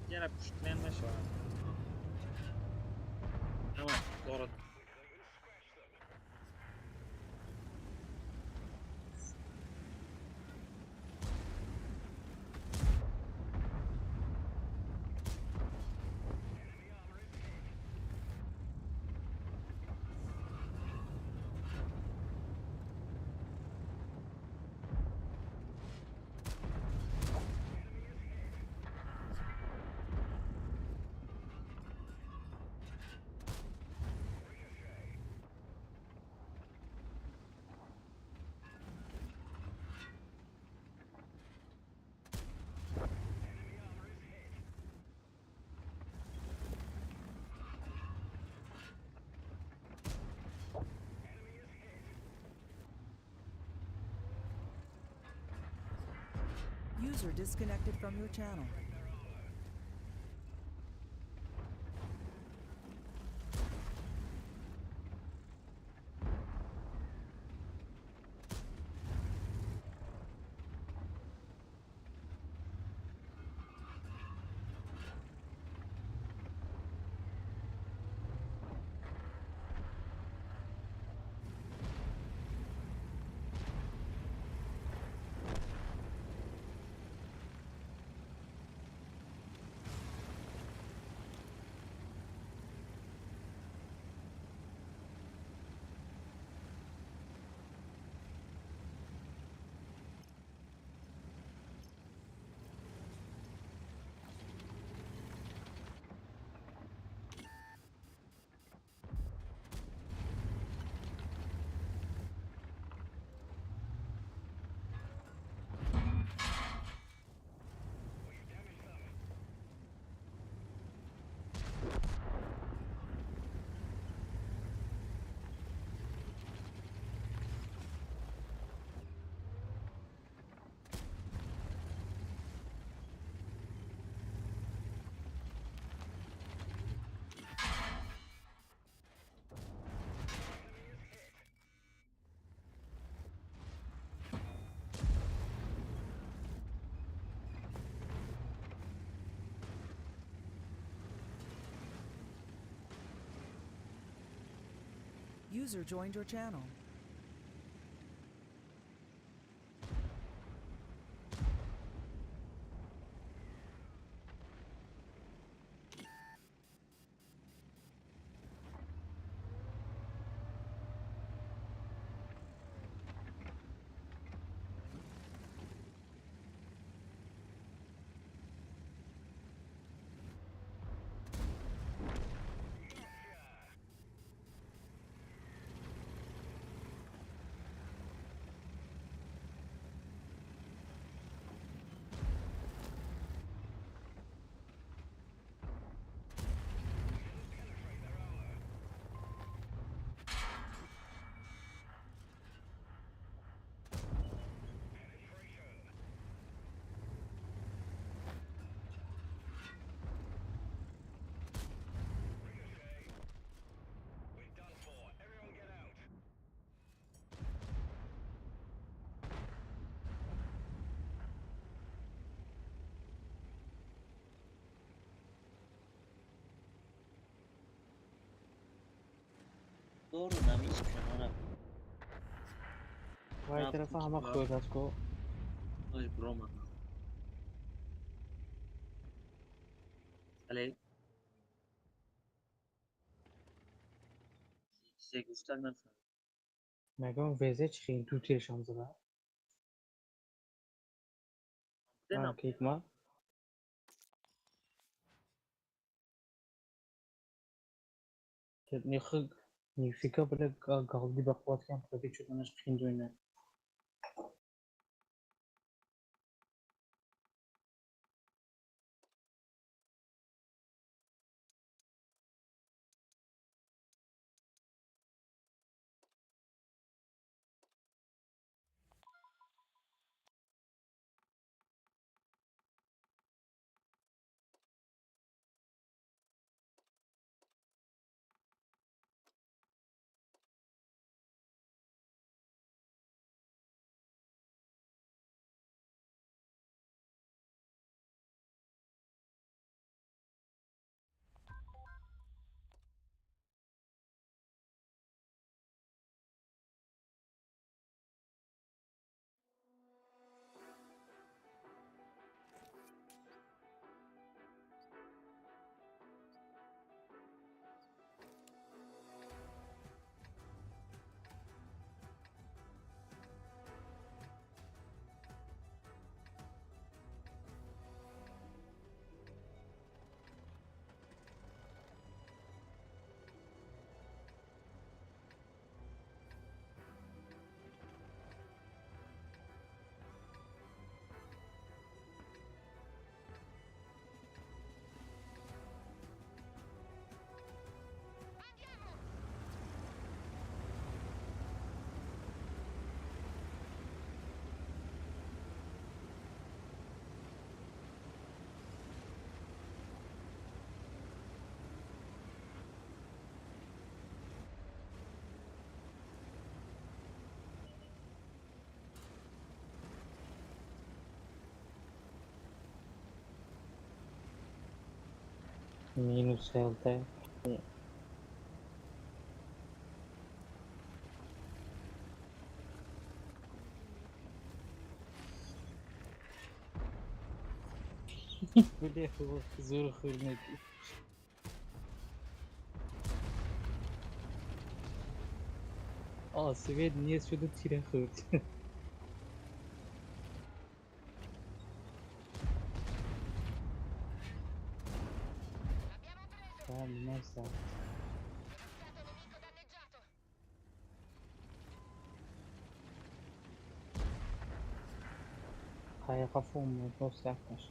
Яра пуштмен нашавад. Давай, город. User disconnected from your channel. User joined your channel. Вай тарафа ҳама хӯрдааст ко. Мегӯям везе чӣ хел ду тиршам зада. Кикма. Нифига бля галди ба қувват кам пробить шуданаш қиин дойна. Минус ЛТ. Бля, зур хурнеки. А, свет не сюда тирахут. Хайқафум dost yakmış.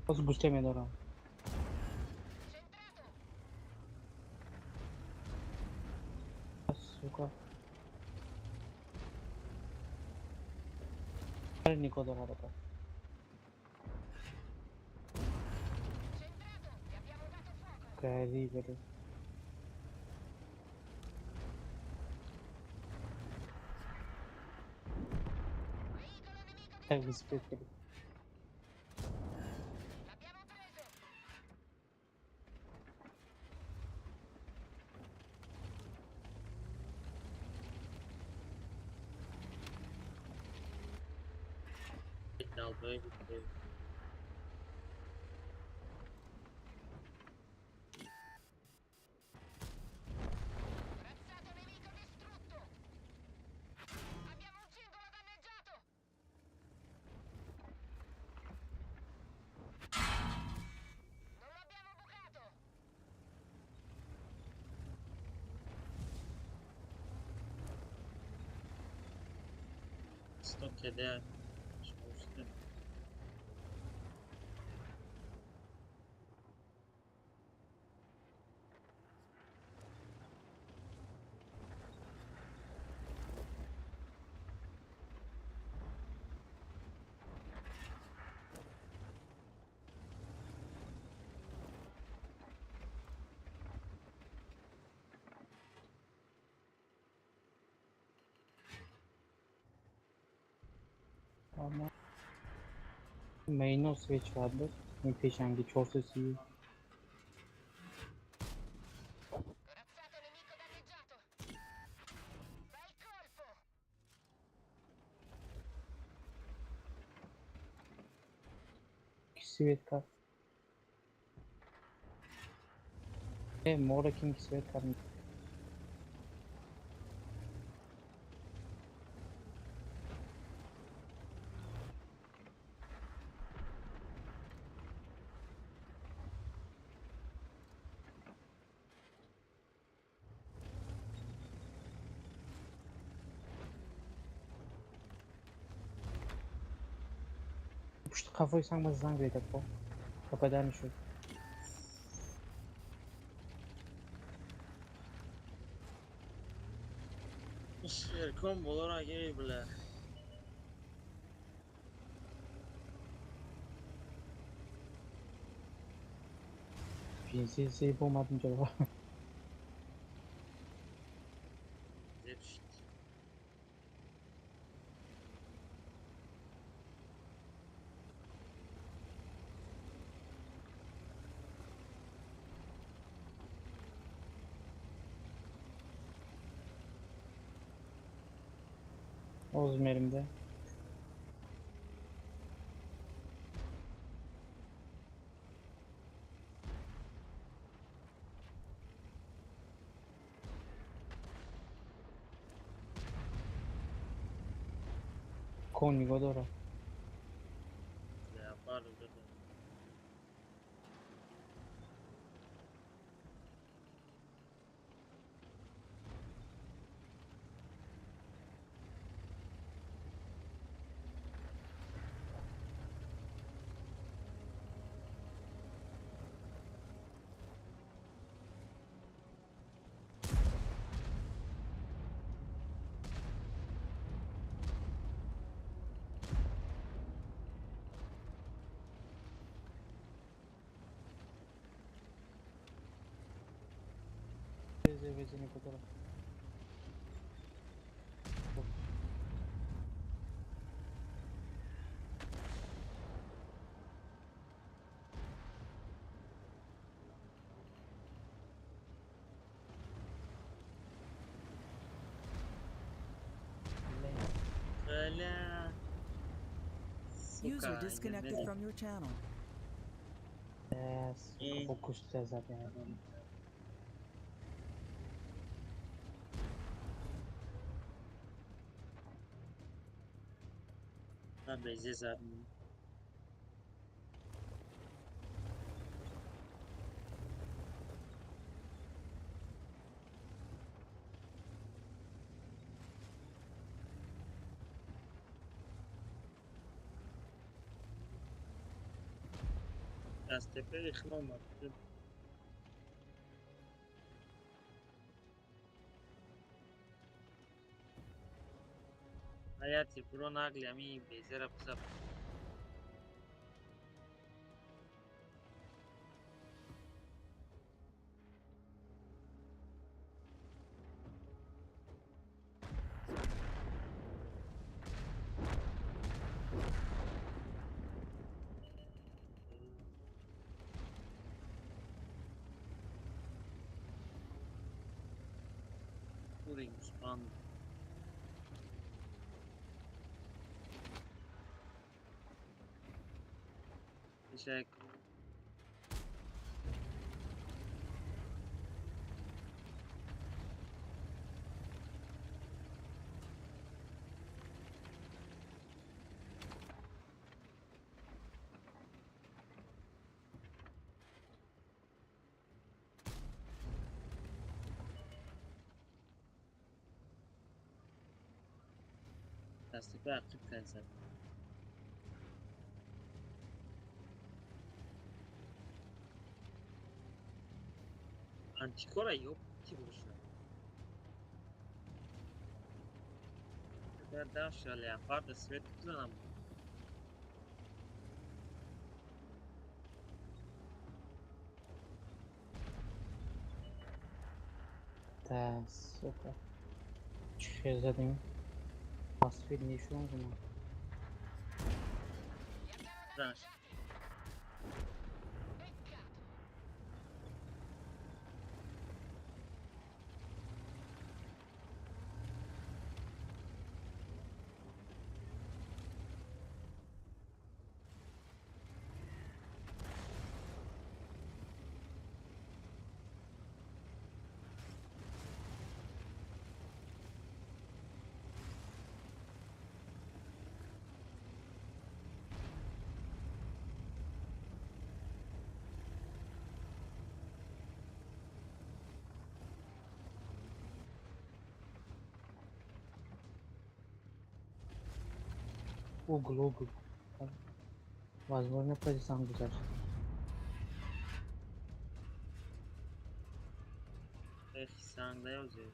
Боз гӯште медорам. Сука. Нигоҳ дорад ака. Гари били. Так успеть. Almaya gitti. Stok eder. Мейно свеч буд ин пешанги 430. Свет кард. Моро ким свет кард. Пушти қафои санг ба занг бедад бо кападар мешуд. Шеркон болора гири бля. Пинси зеб омад инҷо. Зеб шид. Озмеримде. Кон нигоҳ дорад. мезанем кадора. Бля. User Сука, disconnected from your channel. Сука, бо кушта задем. На безе задем. Аз тепе хнома. Аяти бро нагли, ами безера пса. Пури гуспанд. Ишак. Аз тепе ақиб кардам. Антикора ёб ти боша. Даша леопарда свет бизанам. Та, сука. Чӣ задем? Тасвир нишон кунам. Даш. Угол, угол. Возможно, сам гузашт. Эх, санг даёзе.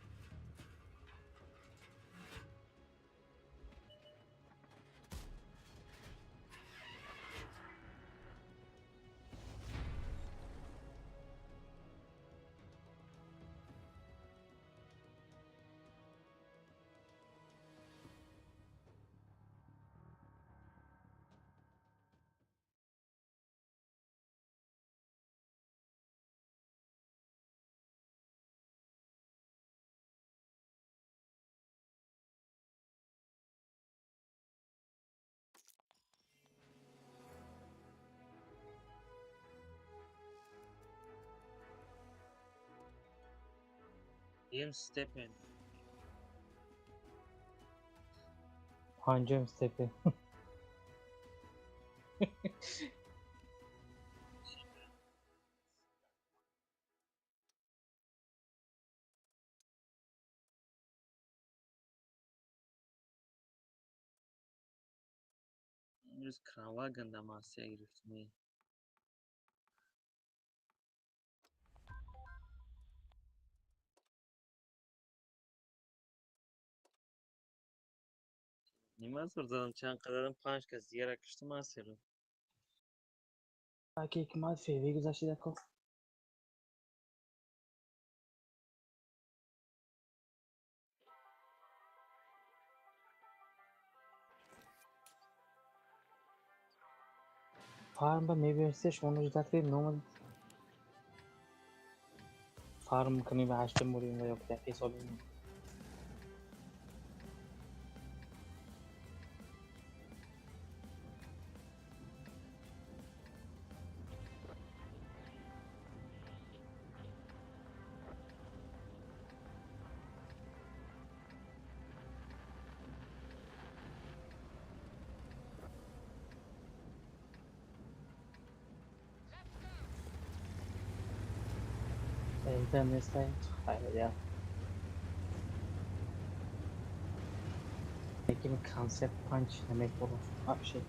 James Stepen. Панҷум степен. Имрӯз кранваген да масия гирифтем. Нима зур задам, чанд қадарам панҷ кас дигара киштум асиро. Аке ки ман феви гузаштида ко. Фарм ба мебиёстеш, оно ждать кардем, номад. Фарм кунем, ҳашта мурем ва ё ҳисобем. Нестай хайр, лекин концепт панч намекунад вообще.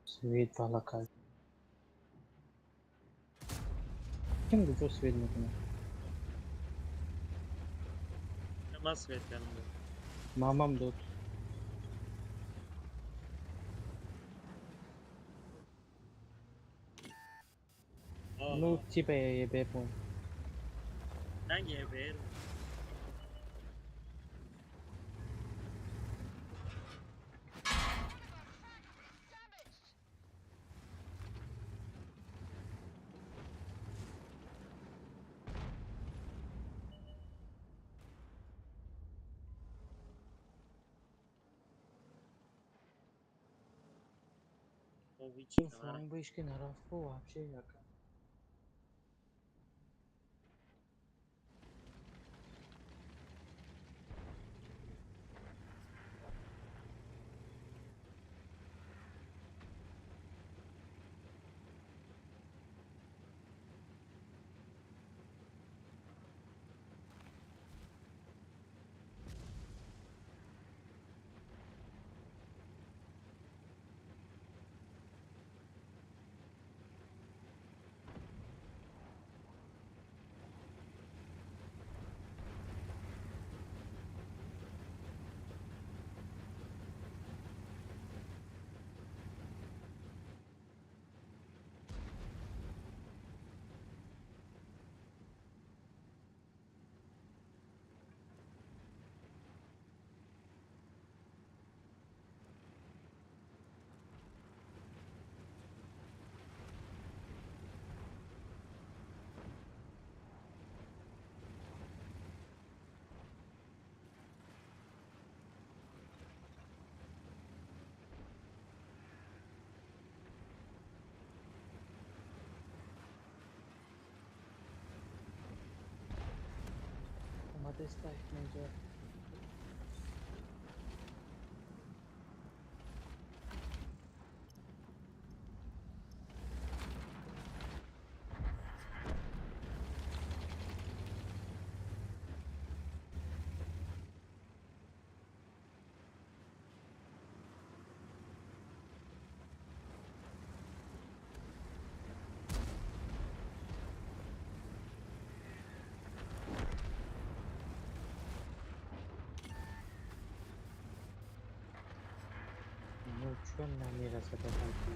Свет вала кард. Ким куҷо свет мекунад? Ман свет кардам. Мамам дод. Ну, типа ЕБ пон. Ранг ЕБ. Фланг ба ҳички нарафт ку вообще яка. Омадеста инҷо. Чун намерасад танки?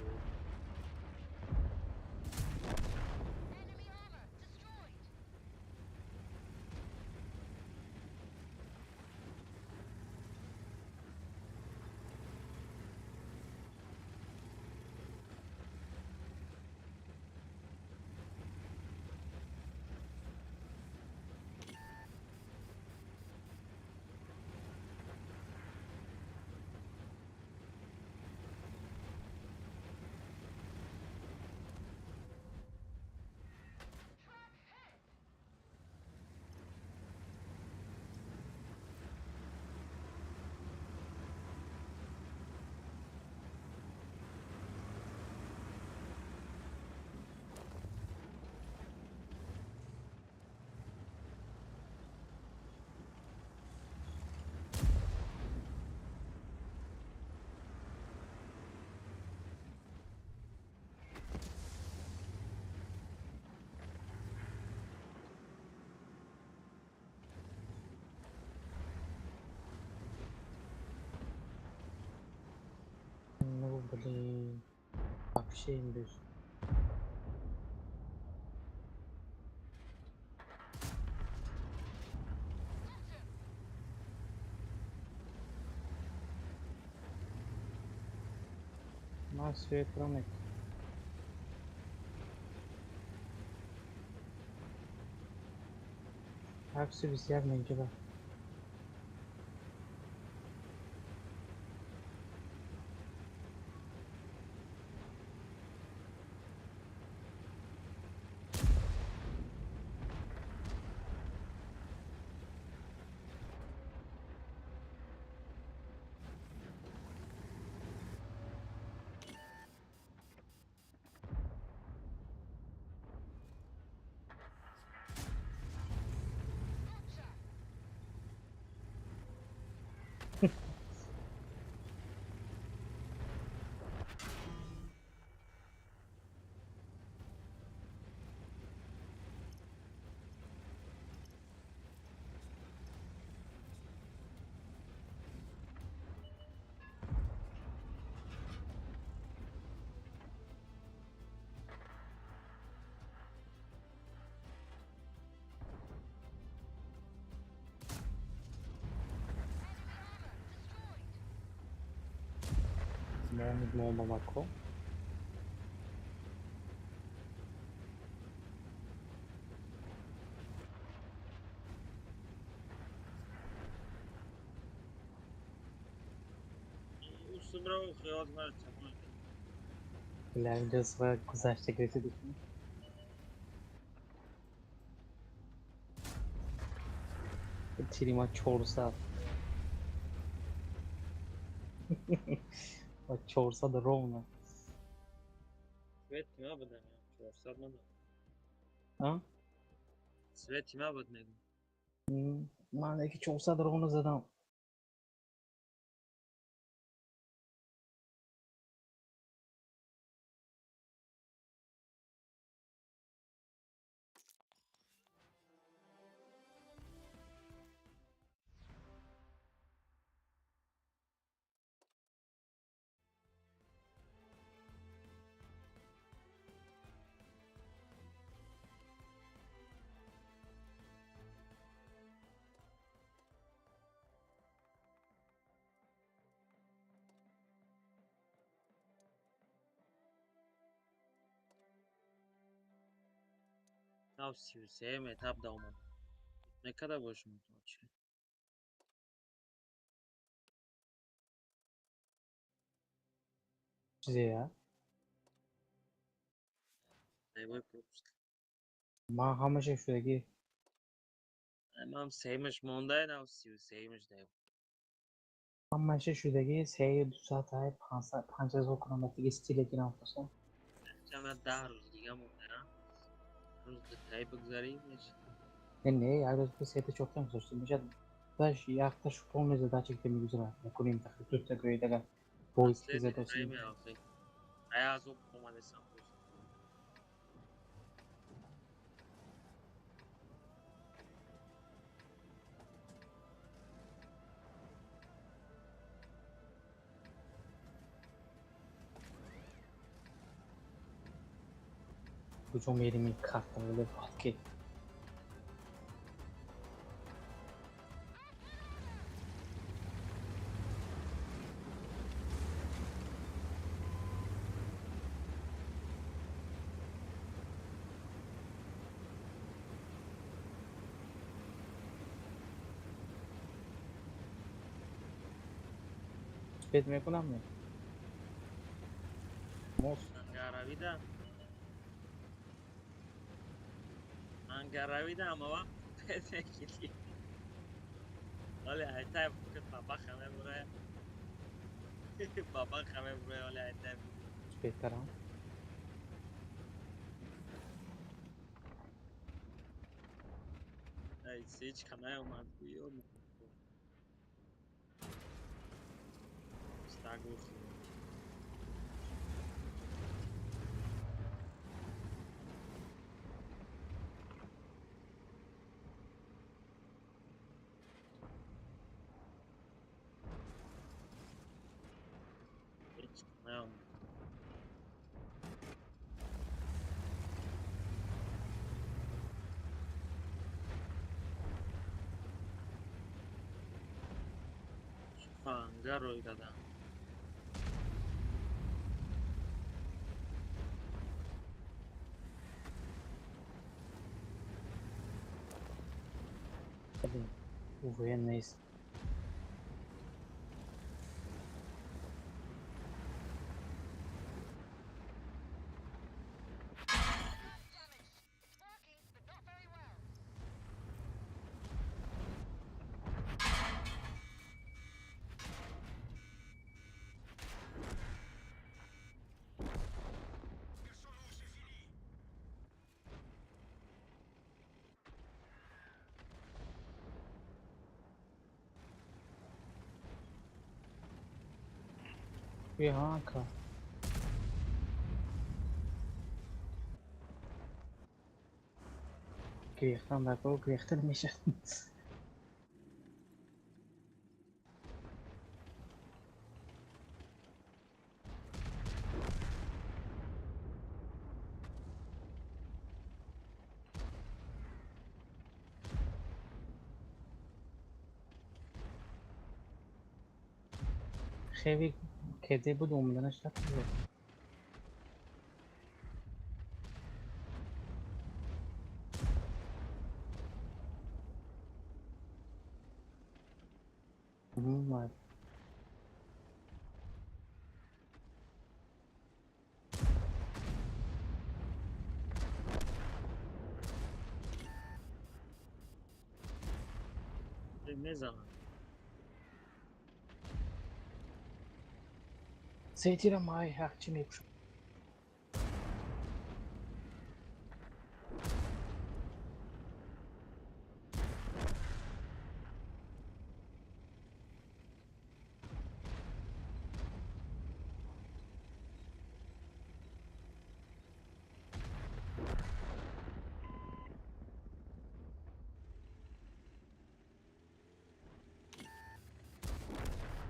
Блин, вообще имбез. На свет промек. Акси бисёр меҷиба. Мамако. Гузашта гирифта. Тири ма 400. 400 ровно. Свети ма буд, 400 мада. А? Свети ма буд мегум. Ман яки 400 ровно задам. Нав 33 этап да омад. Некада бошум чи? Чизе я? Боевой пропуск. Ма ҳамаша шудаги. Ман сеюмаш монда, нав 33-маш да. Ҳамаша шудаги сею дусаат 5000 километр стиле гирам фасом. Чанд 10 рӯз дига монда. Рӯз тай бигзарӣ мешад. Не, як рӯз би сета чорта гузошта мешад. Даш якта шупон задача ки мегузарад. Якуним тахи дута гӯидага бой ки задача. Ай азоб омадесам. Куҷо мерим ин карта вале бояд ки бед мекунам не? Мос. Ангаравида. Ангаравида ама вақт бед мекунӣ. Вале айтай баба хаме бурая. Баба хаме бурая, вале айтай. Беҳтарам. Ай, ҳеҷ канай омад гӯё. Стагух. Ҳеҷ канай омад. Ангар рой кардам. УВН нест. Bianca. Грехтан дар грехта намешад. Хеле кеде буд омаданаш накард. Омад. Мезанам. Сетира май ҳақчи мепӯшам.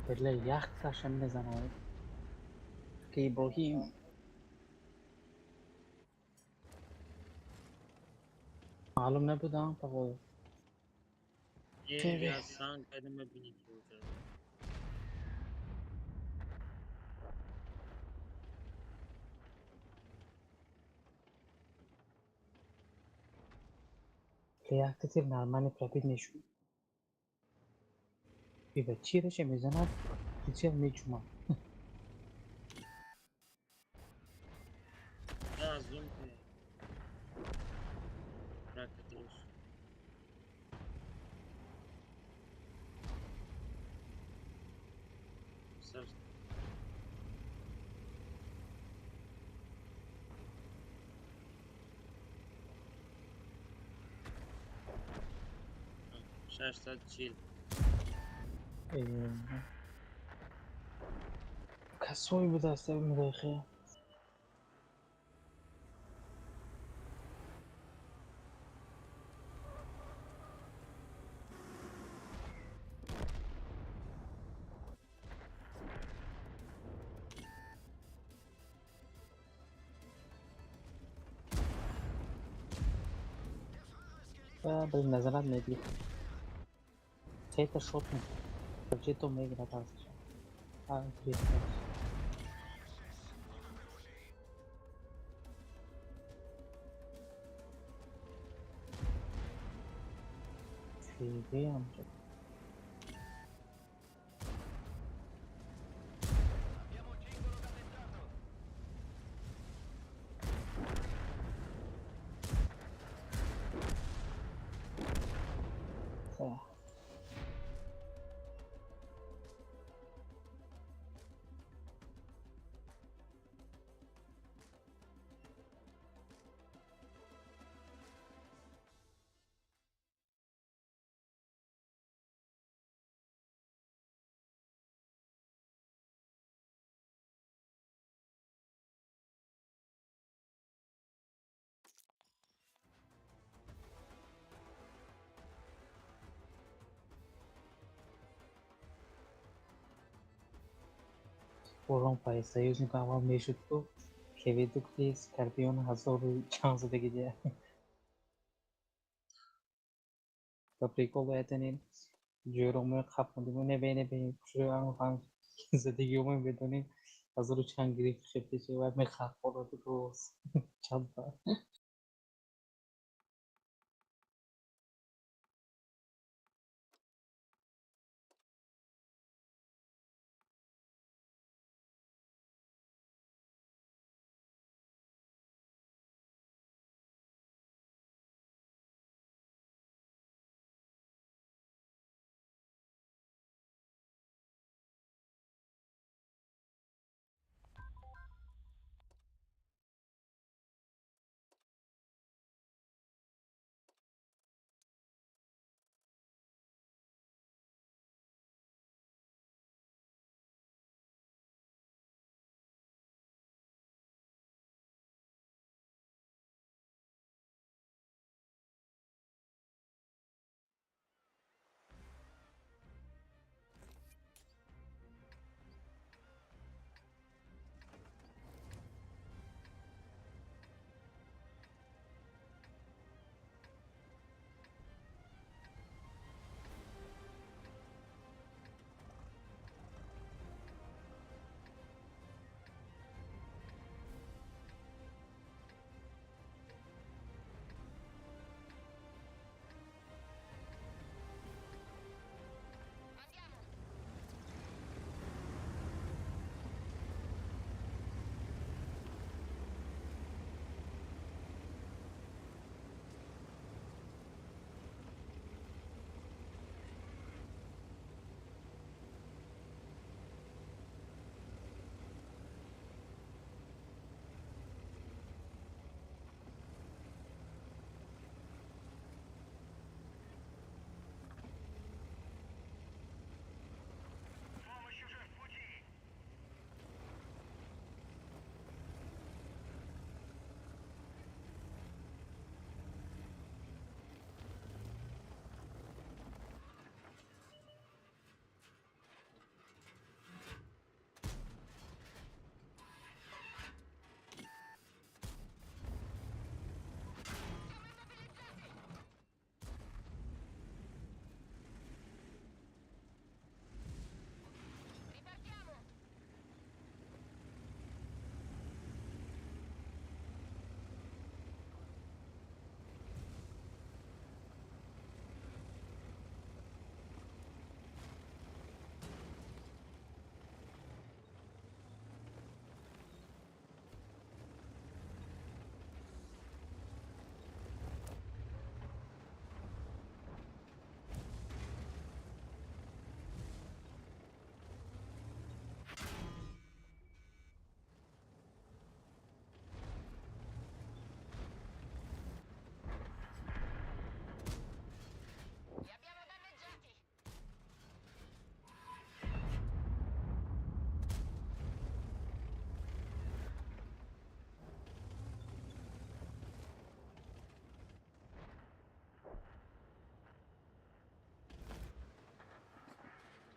Берле яхташа мезанад. Ки Иброҳим маълум набудам пағо. Е, санг кайда мебинӣ ки уҷа. Якта тир нормальный пробит мешуд. Ива чираше мезанад, прицел мечумад. Зум ракеташ. Сар 640. Касое будааст мудохила. Ба назарат мегирифт. Сета шот мекард. Мегирад аз гирифташ. Фигаям. Оромпаи союзник аввал мешуд ку Кеведукти Скорпион ҳазору чанд задаги дия. По приколу это не Ҷойро мо қап мондем, не бе, не бе, пушро задагиҳомо медонем, ҳазору чанд гирифт хептечи вай мехаққолоду боз чанда.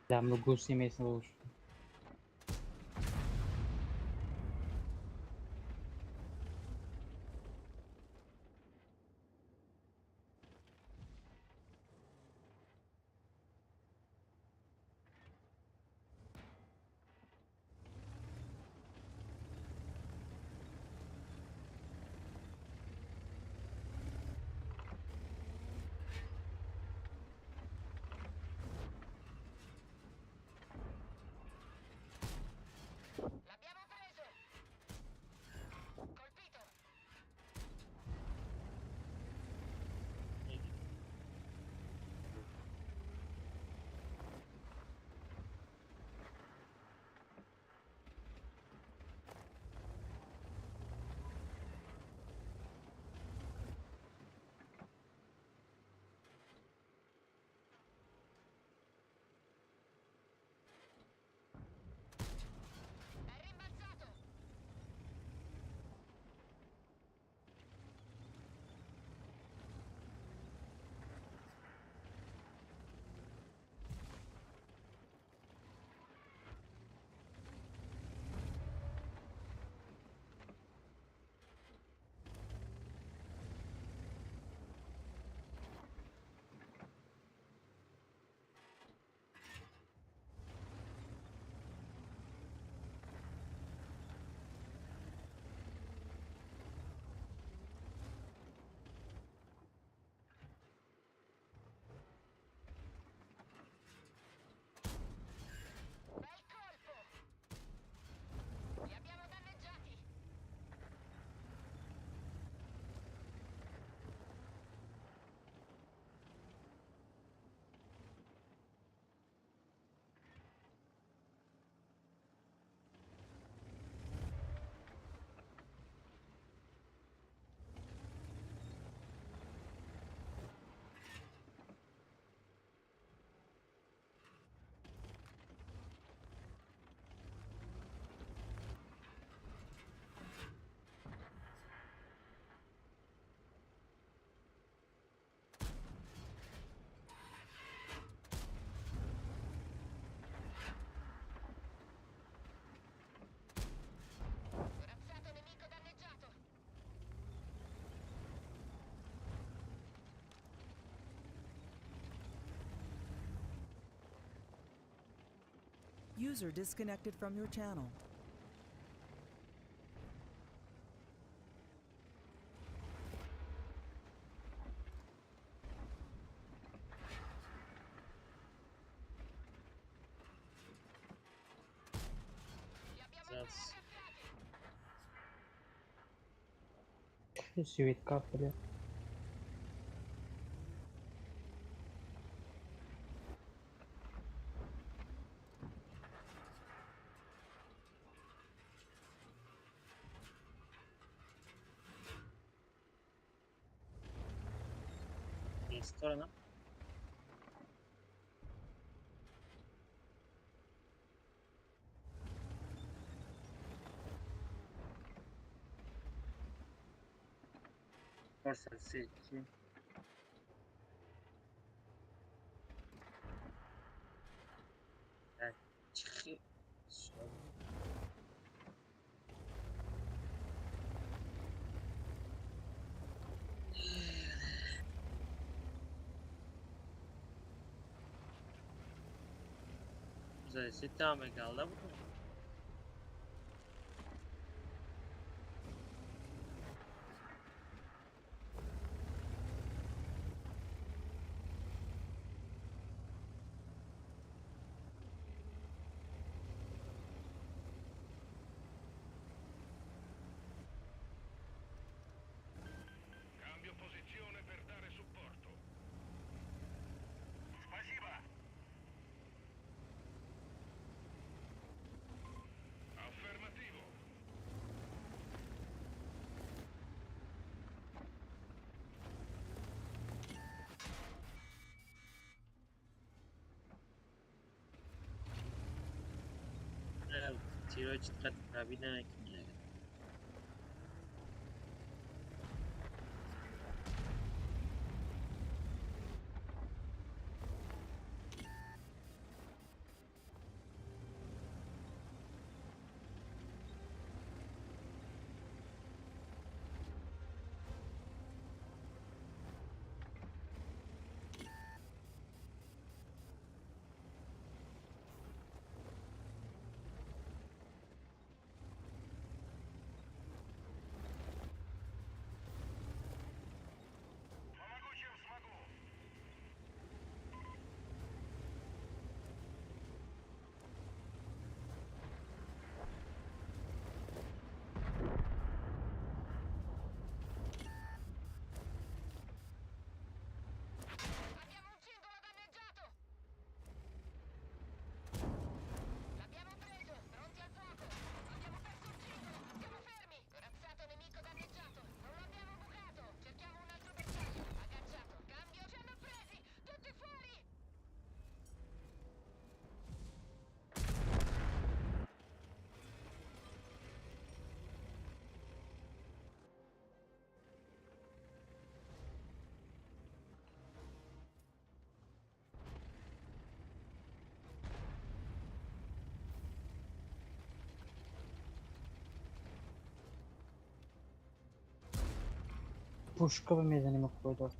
Там гуси местного лучше. User disconnected from your channel. Светка, бля. Сторона. Forse sì, sì. Чхи. Ситаме галда буд. Cambio posizione per dare supporto. Спасибо. Affermativo. Тирои чӣ қадр пробида накунӣ. Помогу, чем смогу. Пушка мезанем какой-то.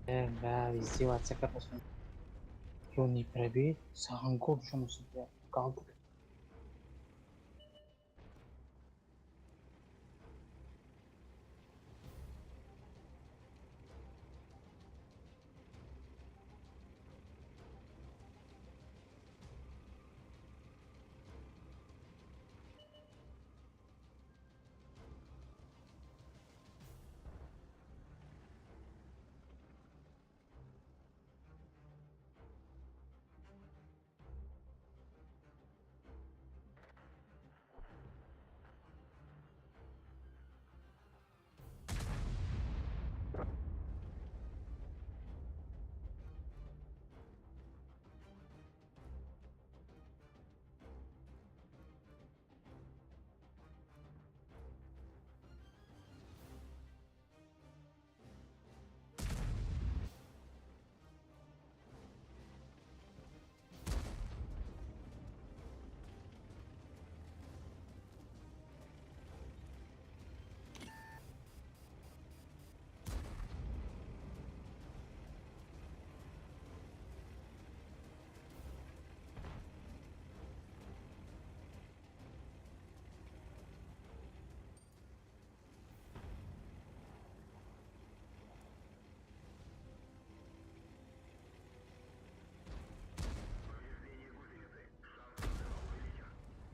Бля, издеваться короче. Он не пробит, сағын жұмысы бля, қалдық.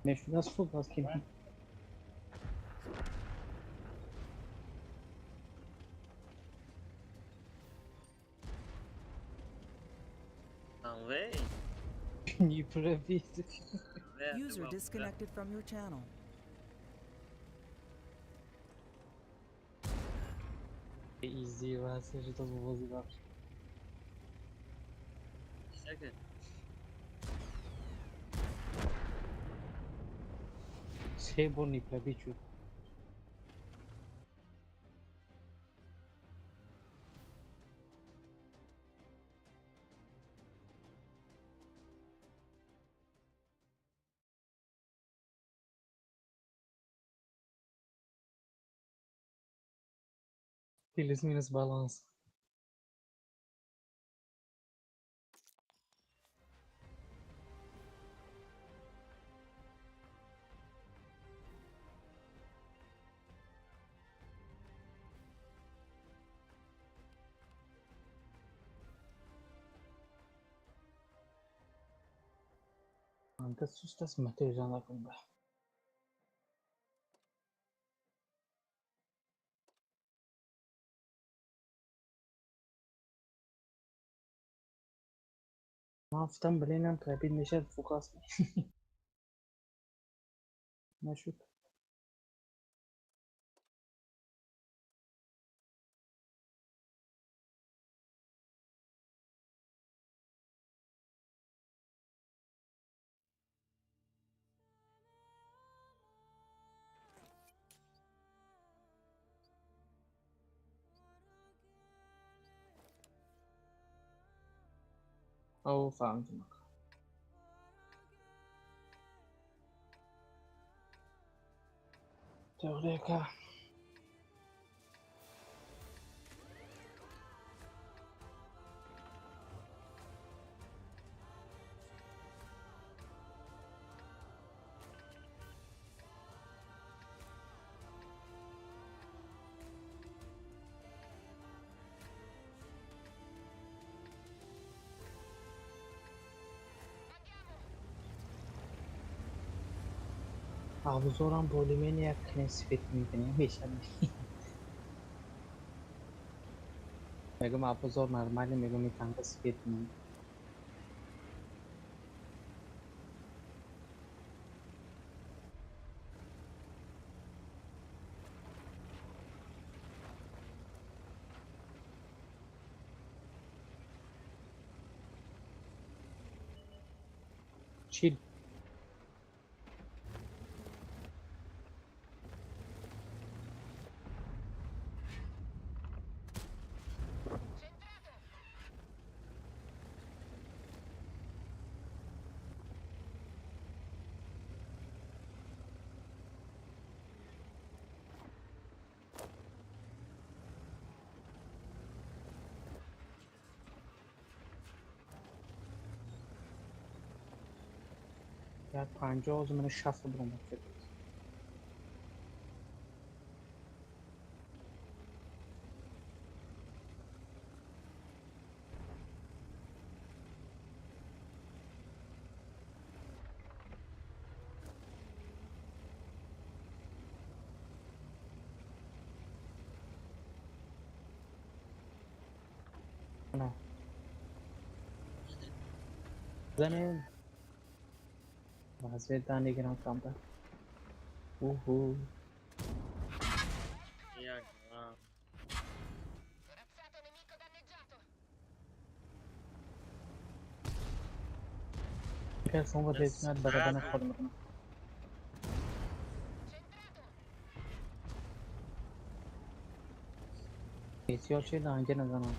Мешудааст хуб аст ки Не пробить. User disconnected from your channel. Издеваться же тут возле вообще. Се бор не пробить. Плюс-минус баланс. Анда сустас материал кунба. Мафтам блинам пробит мешад фокус. Нашуд. О, фаҳмидам. Теорека. Абзорам более-менее як сфет мекунем мешад. Мегум абзор нормально, мегум танка сфет мекунем. Чил. Я 50 у мене 60 бромок. Занем. Разведданigran камта. Уху. Персон вот здесь надо барабана ходом. Бисёр чиз анҷа назанам.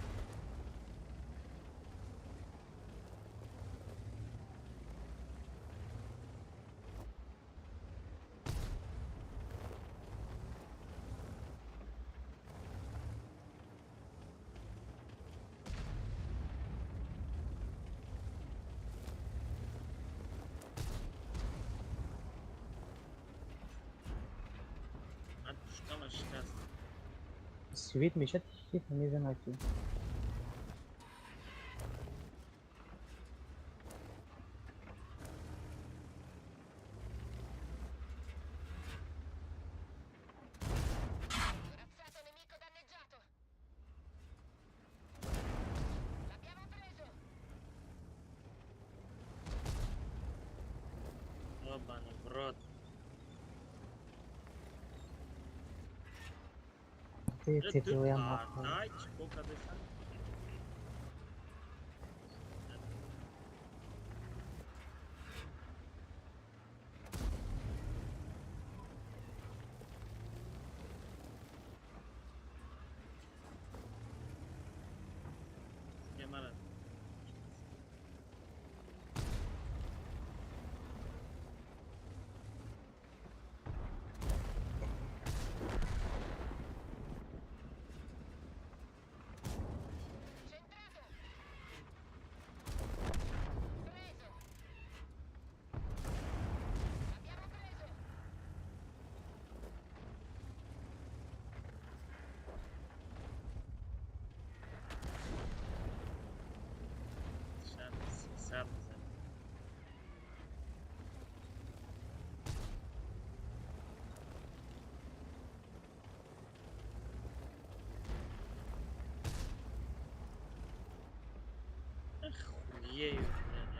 Свет мешад ҳеҷ намезанад ки. Брат. Ты Чӣ кадесан? Хуею, блядь,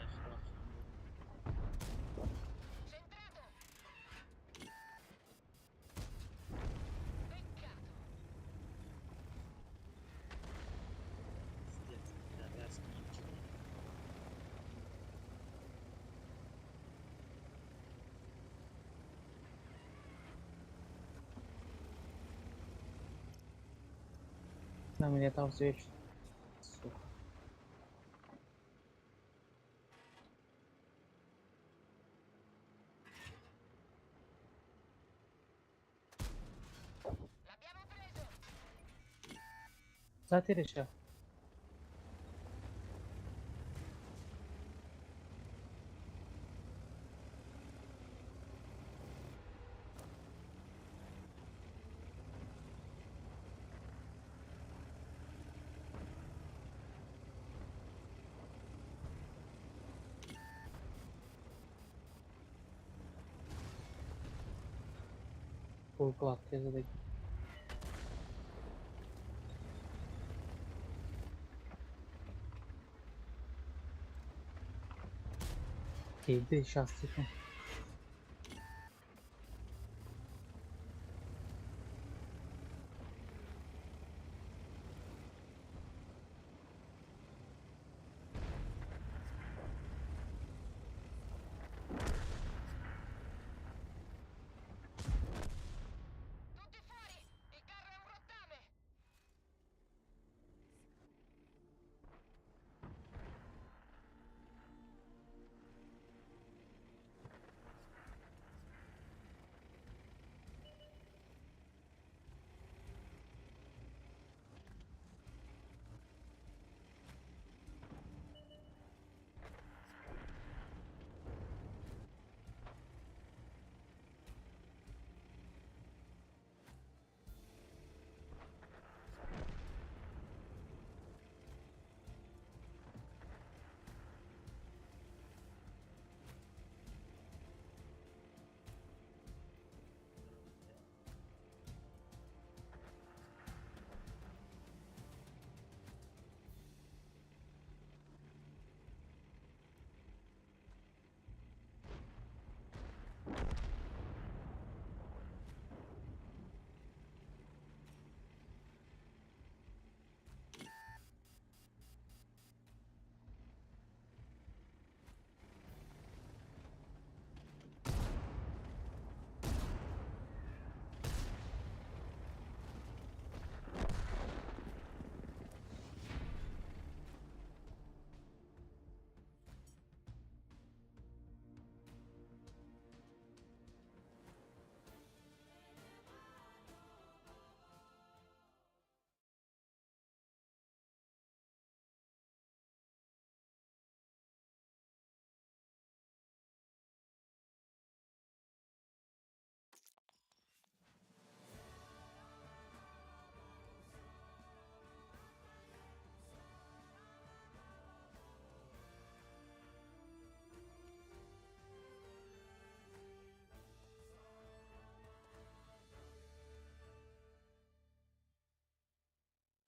На меня там свечу. Сука. Затиреша. Укладки задать. Окей, сейчас, секунду.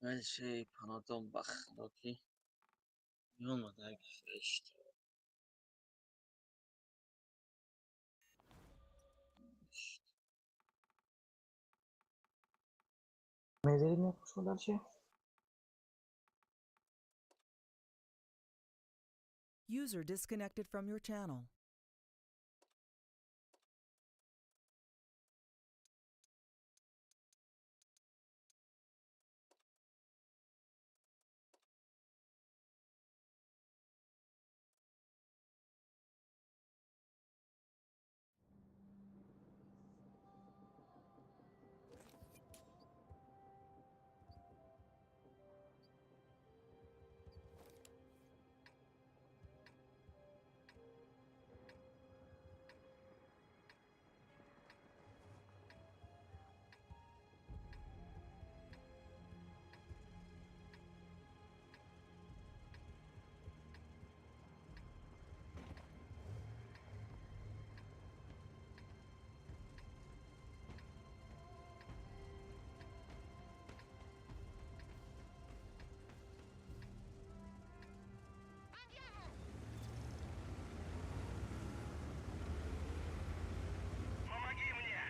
Дальше панатон бах, окей. Меомад як фаришта. Мезарид мепушмо дальше? User disconnected from your channel. Помоги мне!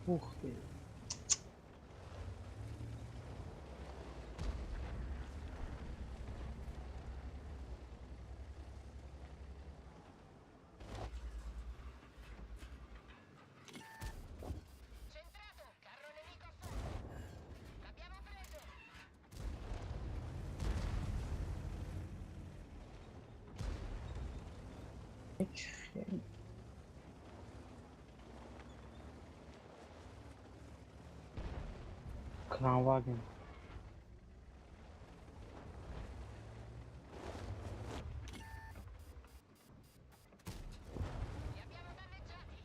Ух ты. Centrato! Carro nemico a fuoco! L'abbiamo preso! Кранваген. Li abbiamo danneggiati!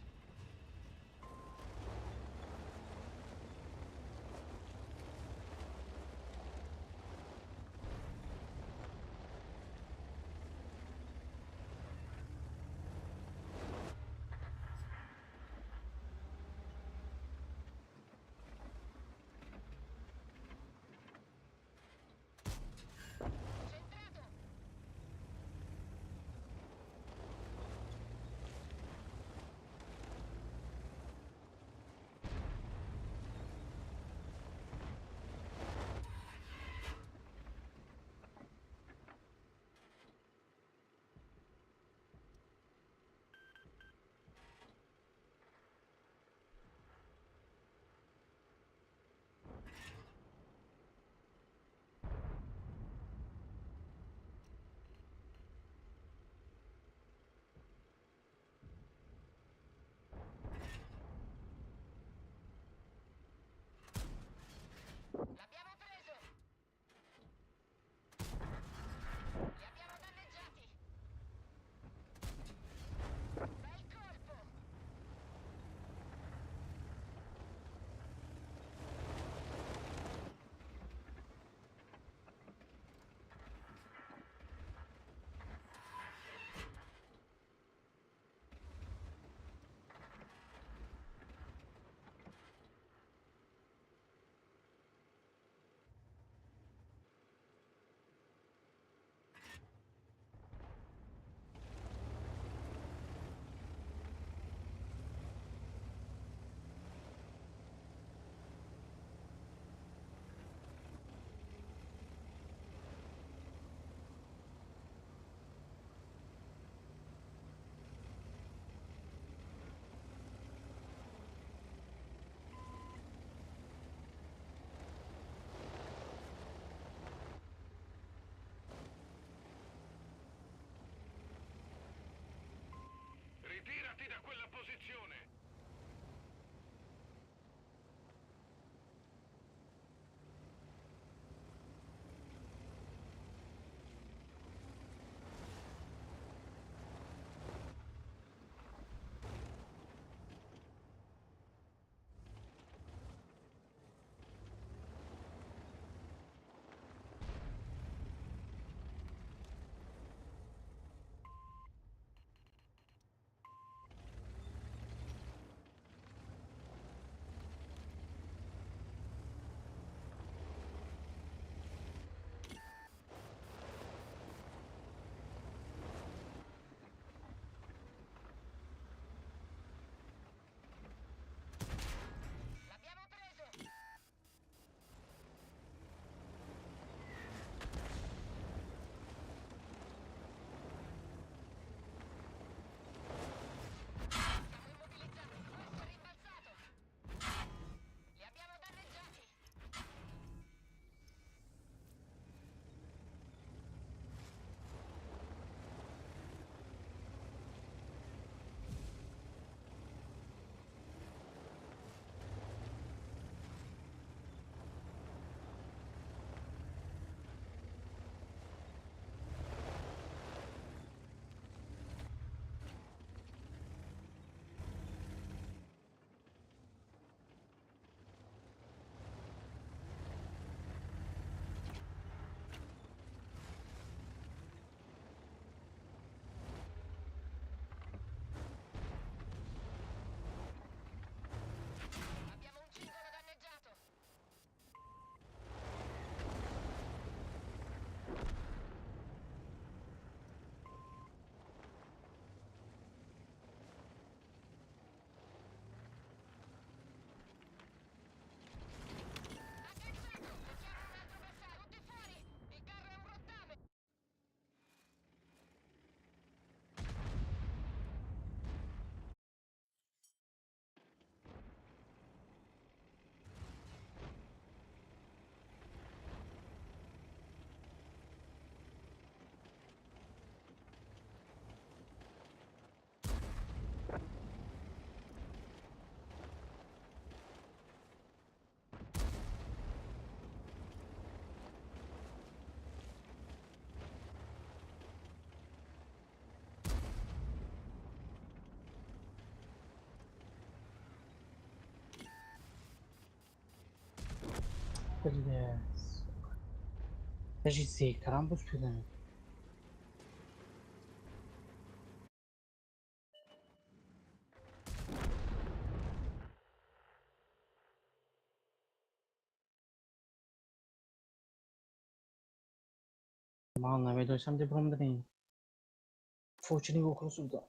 Бля, сука. Даже за экран буспидан. Ман намедонистам ди бромдани. Фочини охрус буда.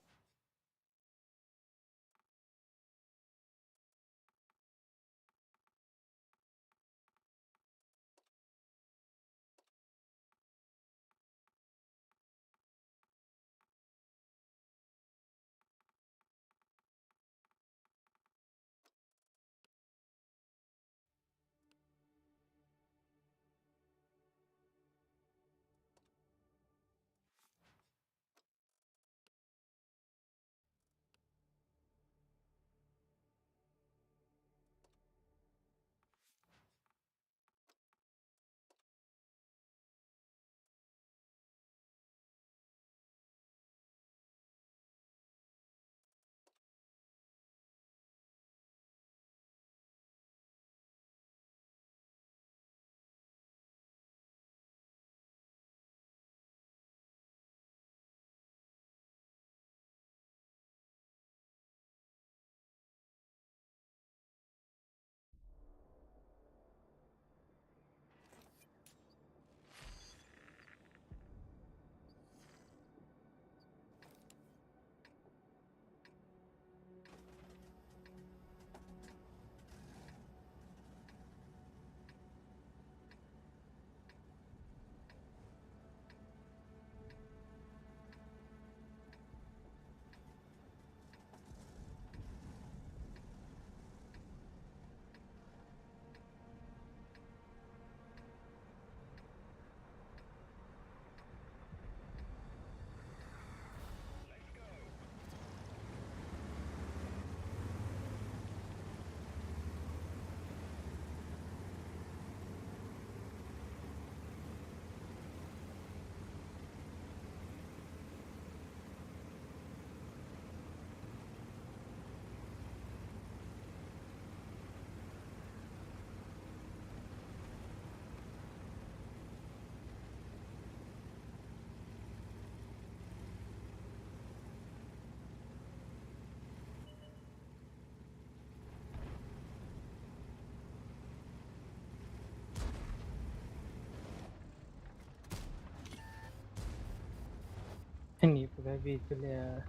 Не, погоди, бля.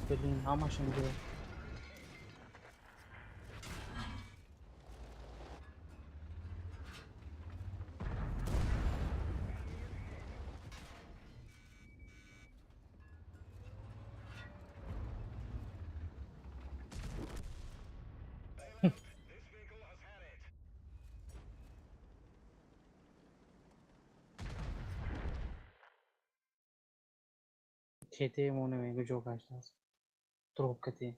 Блин, ҳамашон ҷо. ТТ мо намегӯ ҷо гаштааст. Дроп кати.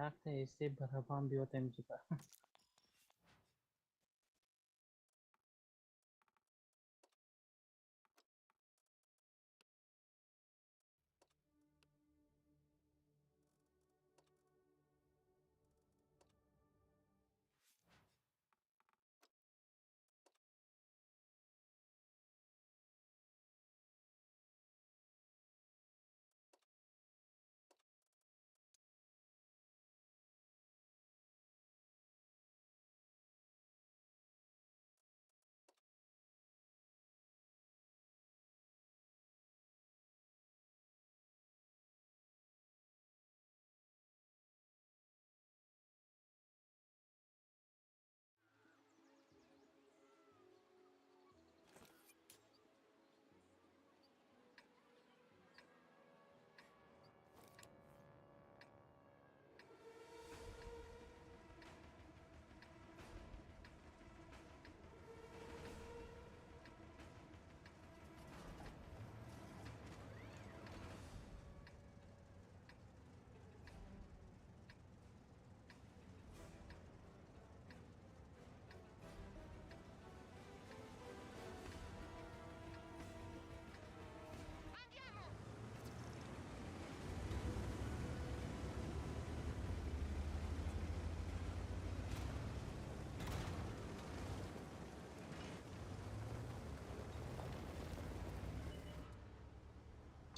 Якта эсте барабан биёд амҷиба.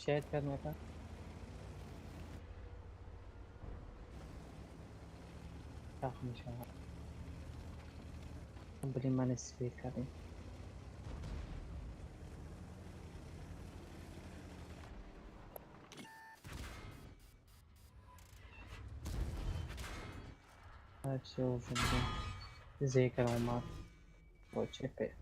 शायद करना था। Блин, ман свет кардем. Все уже, блин. Зекер омад. Бо ЧП.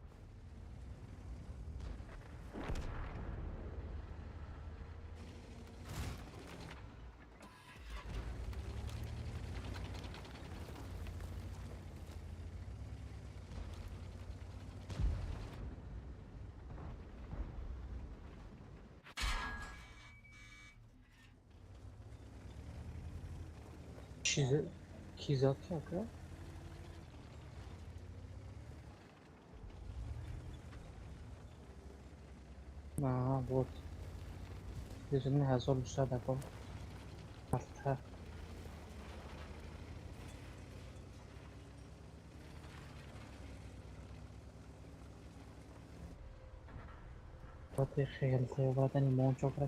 Ки зад ака? Аҳа, вот. Дузуни 1200 ака. Алта. Бате хелте ватани мончо кра.